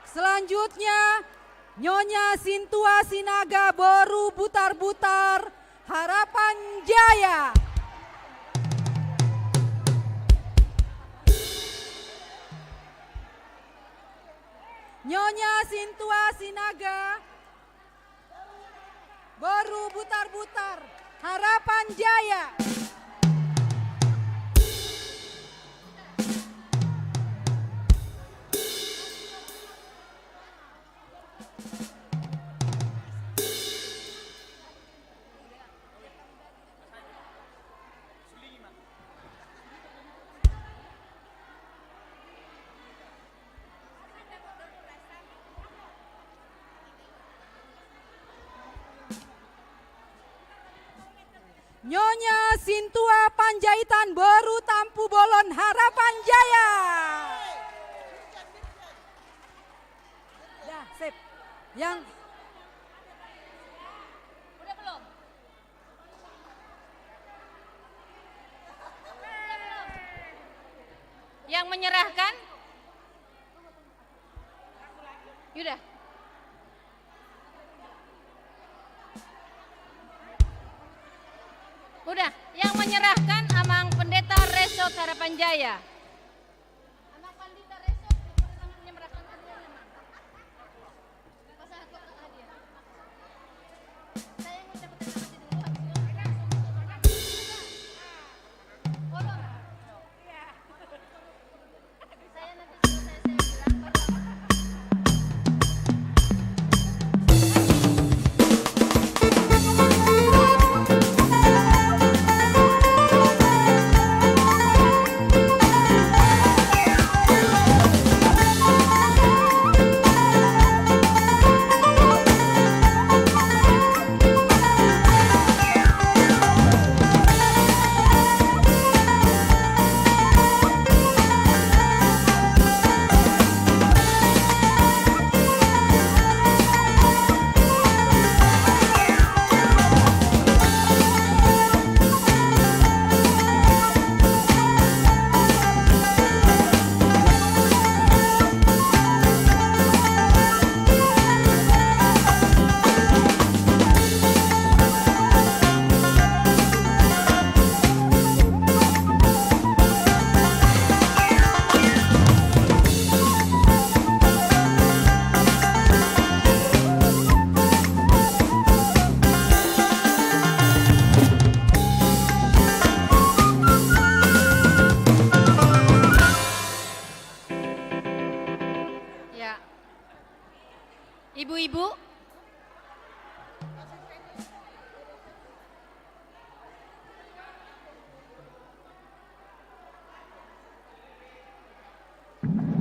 Selanjutnya, Nyonya Sintua Sinaga boru Butarbutar, Harapan Jaya. Nyonya Sintua Sinaga boru Butarbutar, Harapan Jaya. Nyonya Sintua Panjaitan boru Tampubolon, Harapan Jaya. Dah, sip. Yang Yang menyerahkan? Yuda. Udah, yang menyerahkan Amang Pendeta Resort Harapan Jaya. Amang Pandita Resort, menyerahkan.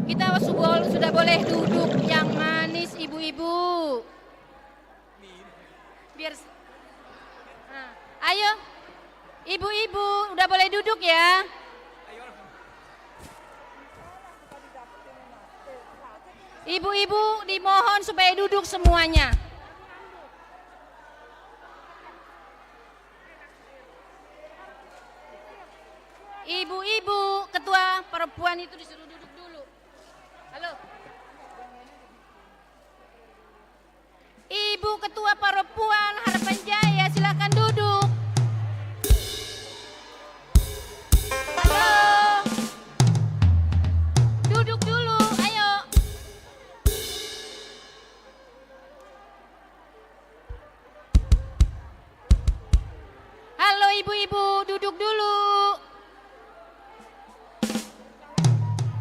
Kita sudah boleh duduk yang manis, ibu-ibu. Biar s- Nah, ayo, ibu-ibu, udah boleh duduk ya. Ibu-ibu dimohon supaya duduk semuanya. Ibu-ibu, ketua perempuan itu disuruh duduk dulu. Halo. Ibu Ketua Perempuan Harapan Jaya, silakan duduk. Halo. Duduk dulu, ayo. Halo ibu-ibu, duduk dulu.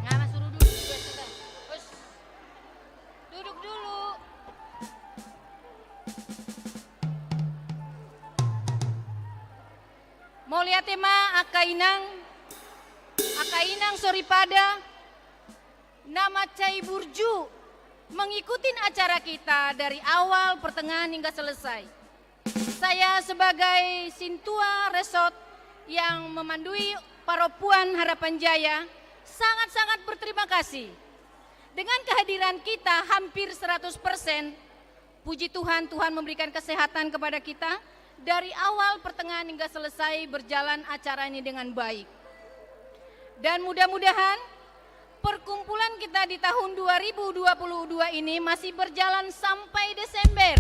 Nggak, Mas, suruh duduk juga sudah. Us. Duduk dulu. Mauliate ma angka inang, angka inang soripada, na mansai burju mengikuti acara kita dari awal, pertengahan hingga selesai. Saya sebagai Sintua Resort yang memandui Perempuan Harapan Jaya sangat-sangat berterima kasih. Dengan kehadiran kita hampir seratus persen, puji Tuhan, Tuhan memberikan kesehatan kepada kita. Dari awal, pertengahan hingga selesai berjalan acara ini dengan baik. Dan mudah-mudahan perkumpulan kita di tahun dua ribu dua puluh dua ini masih berjalan sampai Desember.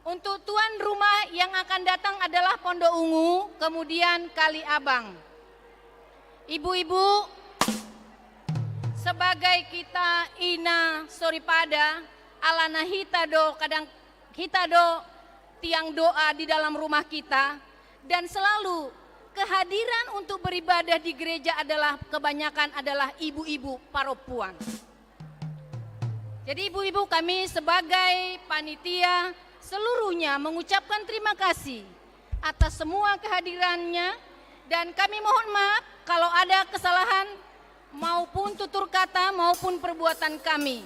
Untuk tuan rumah yang akan datang adalah Pondok Ungu, kemudian Kali Abang. Ibu-ibu, sebagai kita ina soripada, alana hita do kadang, hita do tiang doa di dalam rumah kita, dan selalu kehadiran untuk beribadah di gereja adalah kebanyakan adalah ibu-ibu perempuan. Jadi ibu-ibu, kami sebagai panitia seluruhnya mengucapkan terima kasih atas semua kehadirannya, dan kami mohon maaf kalau ada kesalahan maupun tutur kata maupun perbuatan kami.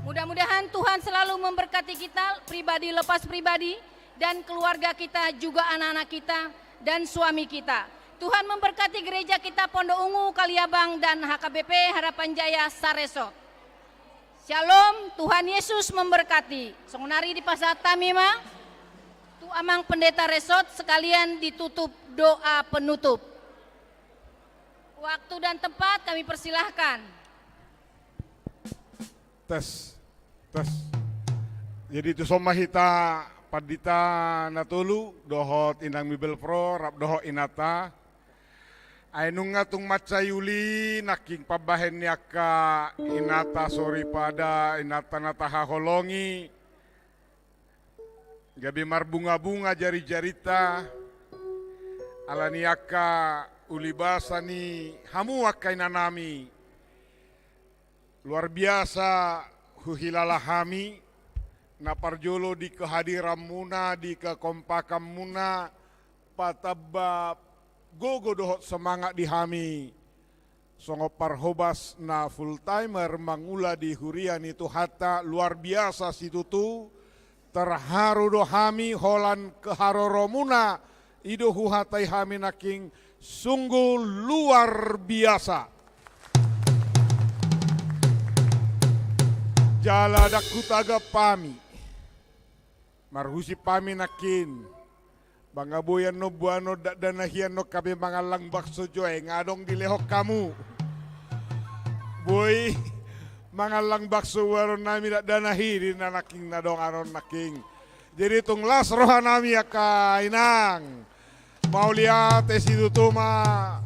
Mudah-mudahan Tuhan selalu memberkati kita pribadi lepas pribadi dan keluarga kita, juga anak-anak kita dan suami kita. Tuhan memberkati gereja kita Pondok Ungu, Kali Abang, dan H K B P Harapan Jaya Saresot. Shalom, Tuhan Yesus memberkati. Songon nari dipasahat hami ma tu Amang Pendeta Resort, sekalian ditutup doa penutup. Waktu dan tempat kami persilahkan. Tes, tes. Jadi tuson ma hita pandita na tolu, dohot Inang Mibel Pro, rap dohot inanta. Ai nunga tung mansai uli nangkin pambahen ni angka inanta soripada, inanta na tahaholongi. Gabe marbunga-bunga jari-jarinta, alani angka ulibasa ni hamu angka inanami. Luar biasa huhilala hami, na parjolo di kehadiranmuna, di kekompakanmuna, patamba gogo dohot semangat di hami. Songon parhobas na full timer mangula di huria ni Tuhanta, luar biasa situtu, terharu do hami holan keharoromuna, i do huhatai hami nangkin sungguh luar biasa. Jala ndang hutagap hami. Marhusip hami nangkin. Mangaboi annon boanon dakdanak i annon gabe mangallang bakso jo, ai nga adong dilehon hamu. Boi mangallang bakso boanon nami dakdanak i di na nangkin na dongan on nangkin. Jadi tung las roha nami angka inang. Mauliate situtu ma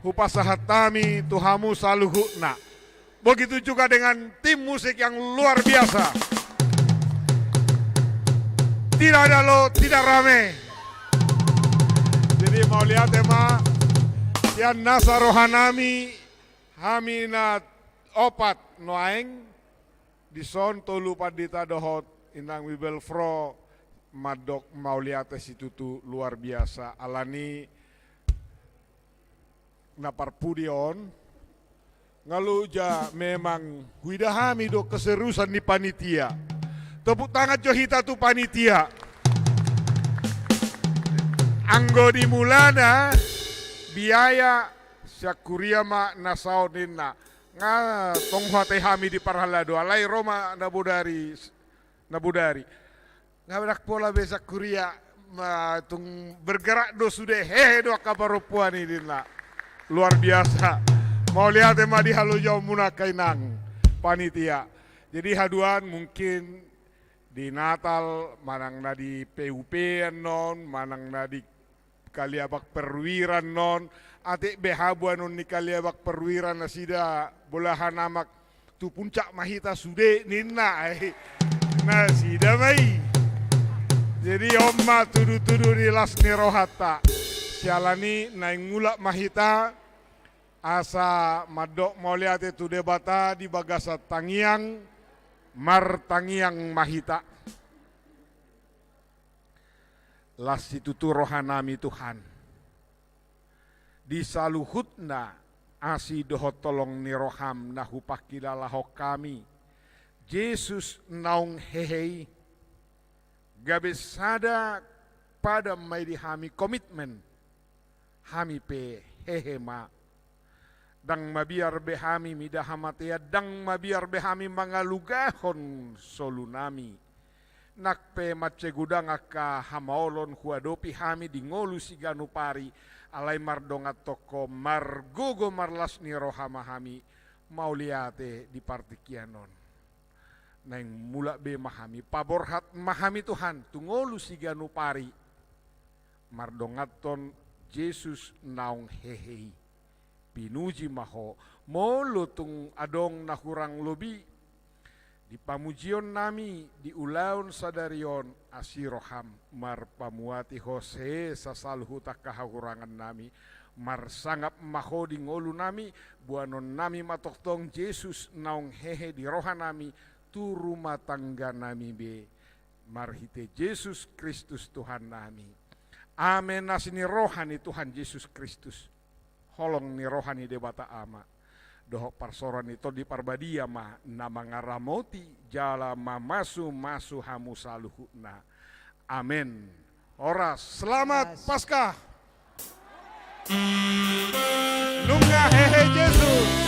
hupasahat hami tu hamu saluhutna. Begitu juga dengan tim musik yang luar biasa. Tidak ada lo, tidak rame. Jadi mauliate ma, sian nasa roha nami, hami na opat nuaeng, dison tolu pandita dohot Inang Mibel Pro, mandok mauliate situtu luar biasa. Alani na parpudi on, Nga loja memang huida hami do keseriusan ni panitia. Tepuk tangan jo hita tu panitia. Anggo di mulana biaya sian huria ma na saon ninna. Nga tong huatai hami di parhalado, alai ro ma na bodari, na bodari. Nga ndang pola be sian huria, ma tung bergerak do sude, hehe do angka parompuan i ninna. Luar biasa. Mauliate ma di halojaonmuna angka inang panitia. Jadi haduan mungkin di Natal manang na di P U P annon, manang na di Kaliabak Perwira annon, atik be habuanon ni Kaliabak Perwira nasida bolahan amak tu puncak ma hita sude ninna ai. Nasida ma i. Jadi on ma tudutudu ni las ni rohanta. Siala ni naeng mulak ma hita asa mandok mauliate tu Debata di bagasan tangiang, martangiang ma hita. Las situtu rohanami Tuhan. Di saluhutna asi dohot holong ni roham na hupangkilalahon hami, Jesus naung hehe i, gabe sada padam ma i di hami komitmen, hami pe hehe ma. Ndang mabiar be hami mida hamatean, ndang mabiar be hami mangalugahon solunami. Nang pe mansai godang angka hamaolon huadopi hami di ngolu siganup ari, alai mardonganhon Ho margogo marlas ni roha ma hami mauliate di partingkian on. Naeng mulak be ma hami, paborhat ma hami Tuhan tu ngolu siganup ari, mardonganhon Jesus naung hehe i. Pinuji ma Ho, molo tung adong na hurang lobi di pamujionnami di ulaon sadari on, asi roham marpamuati Ho sesa saluhut angka hahurangannami. Marsangap ma Ho di ngolunami, boanonnami ma tongtong Jesus naung hehe di rohanami tu rumah tangganami be. Marhite Jesus Kristus Tuhannami. Amen. Asi ni roha ni Tuhan Jesus Kristus, holong ni roha ni Debata Ama, dohot parsaoran ni Tondi Parbadia ma na mangaramoti jala mamasumasu hamu saluhutna. Amen. Horas, selamat Paskah. Nunga hehe Jesus.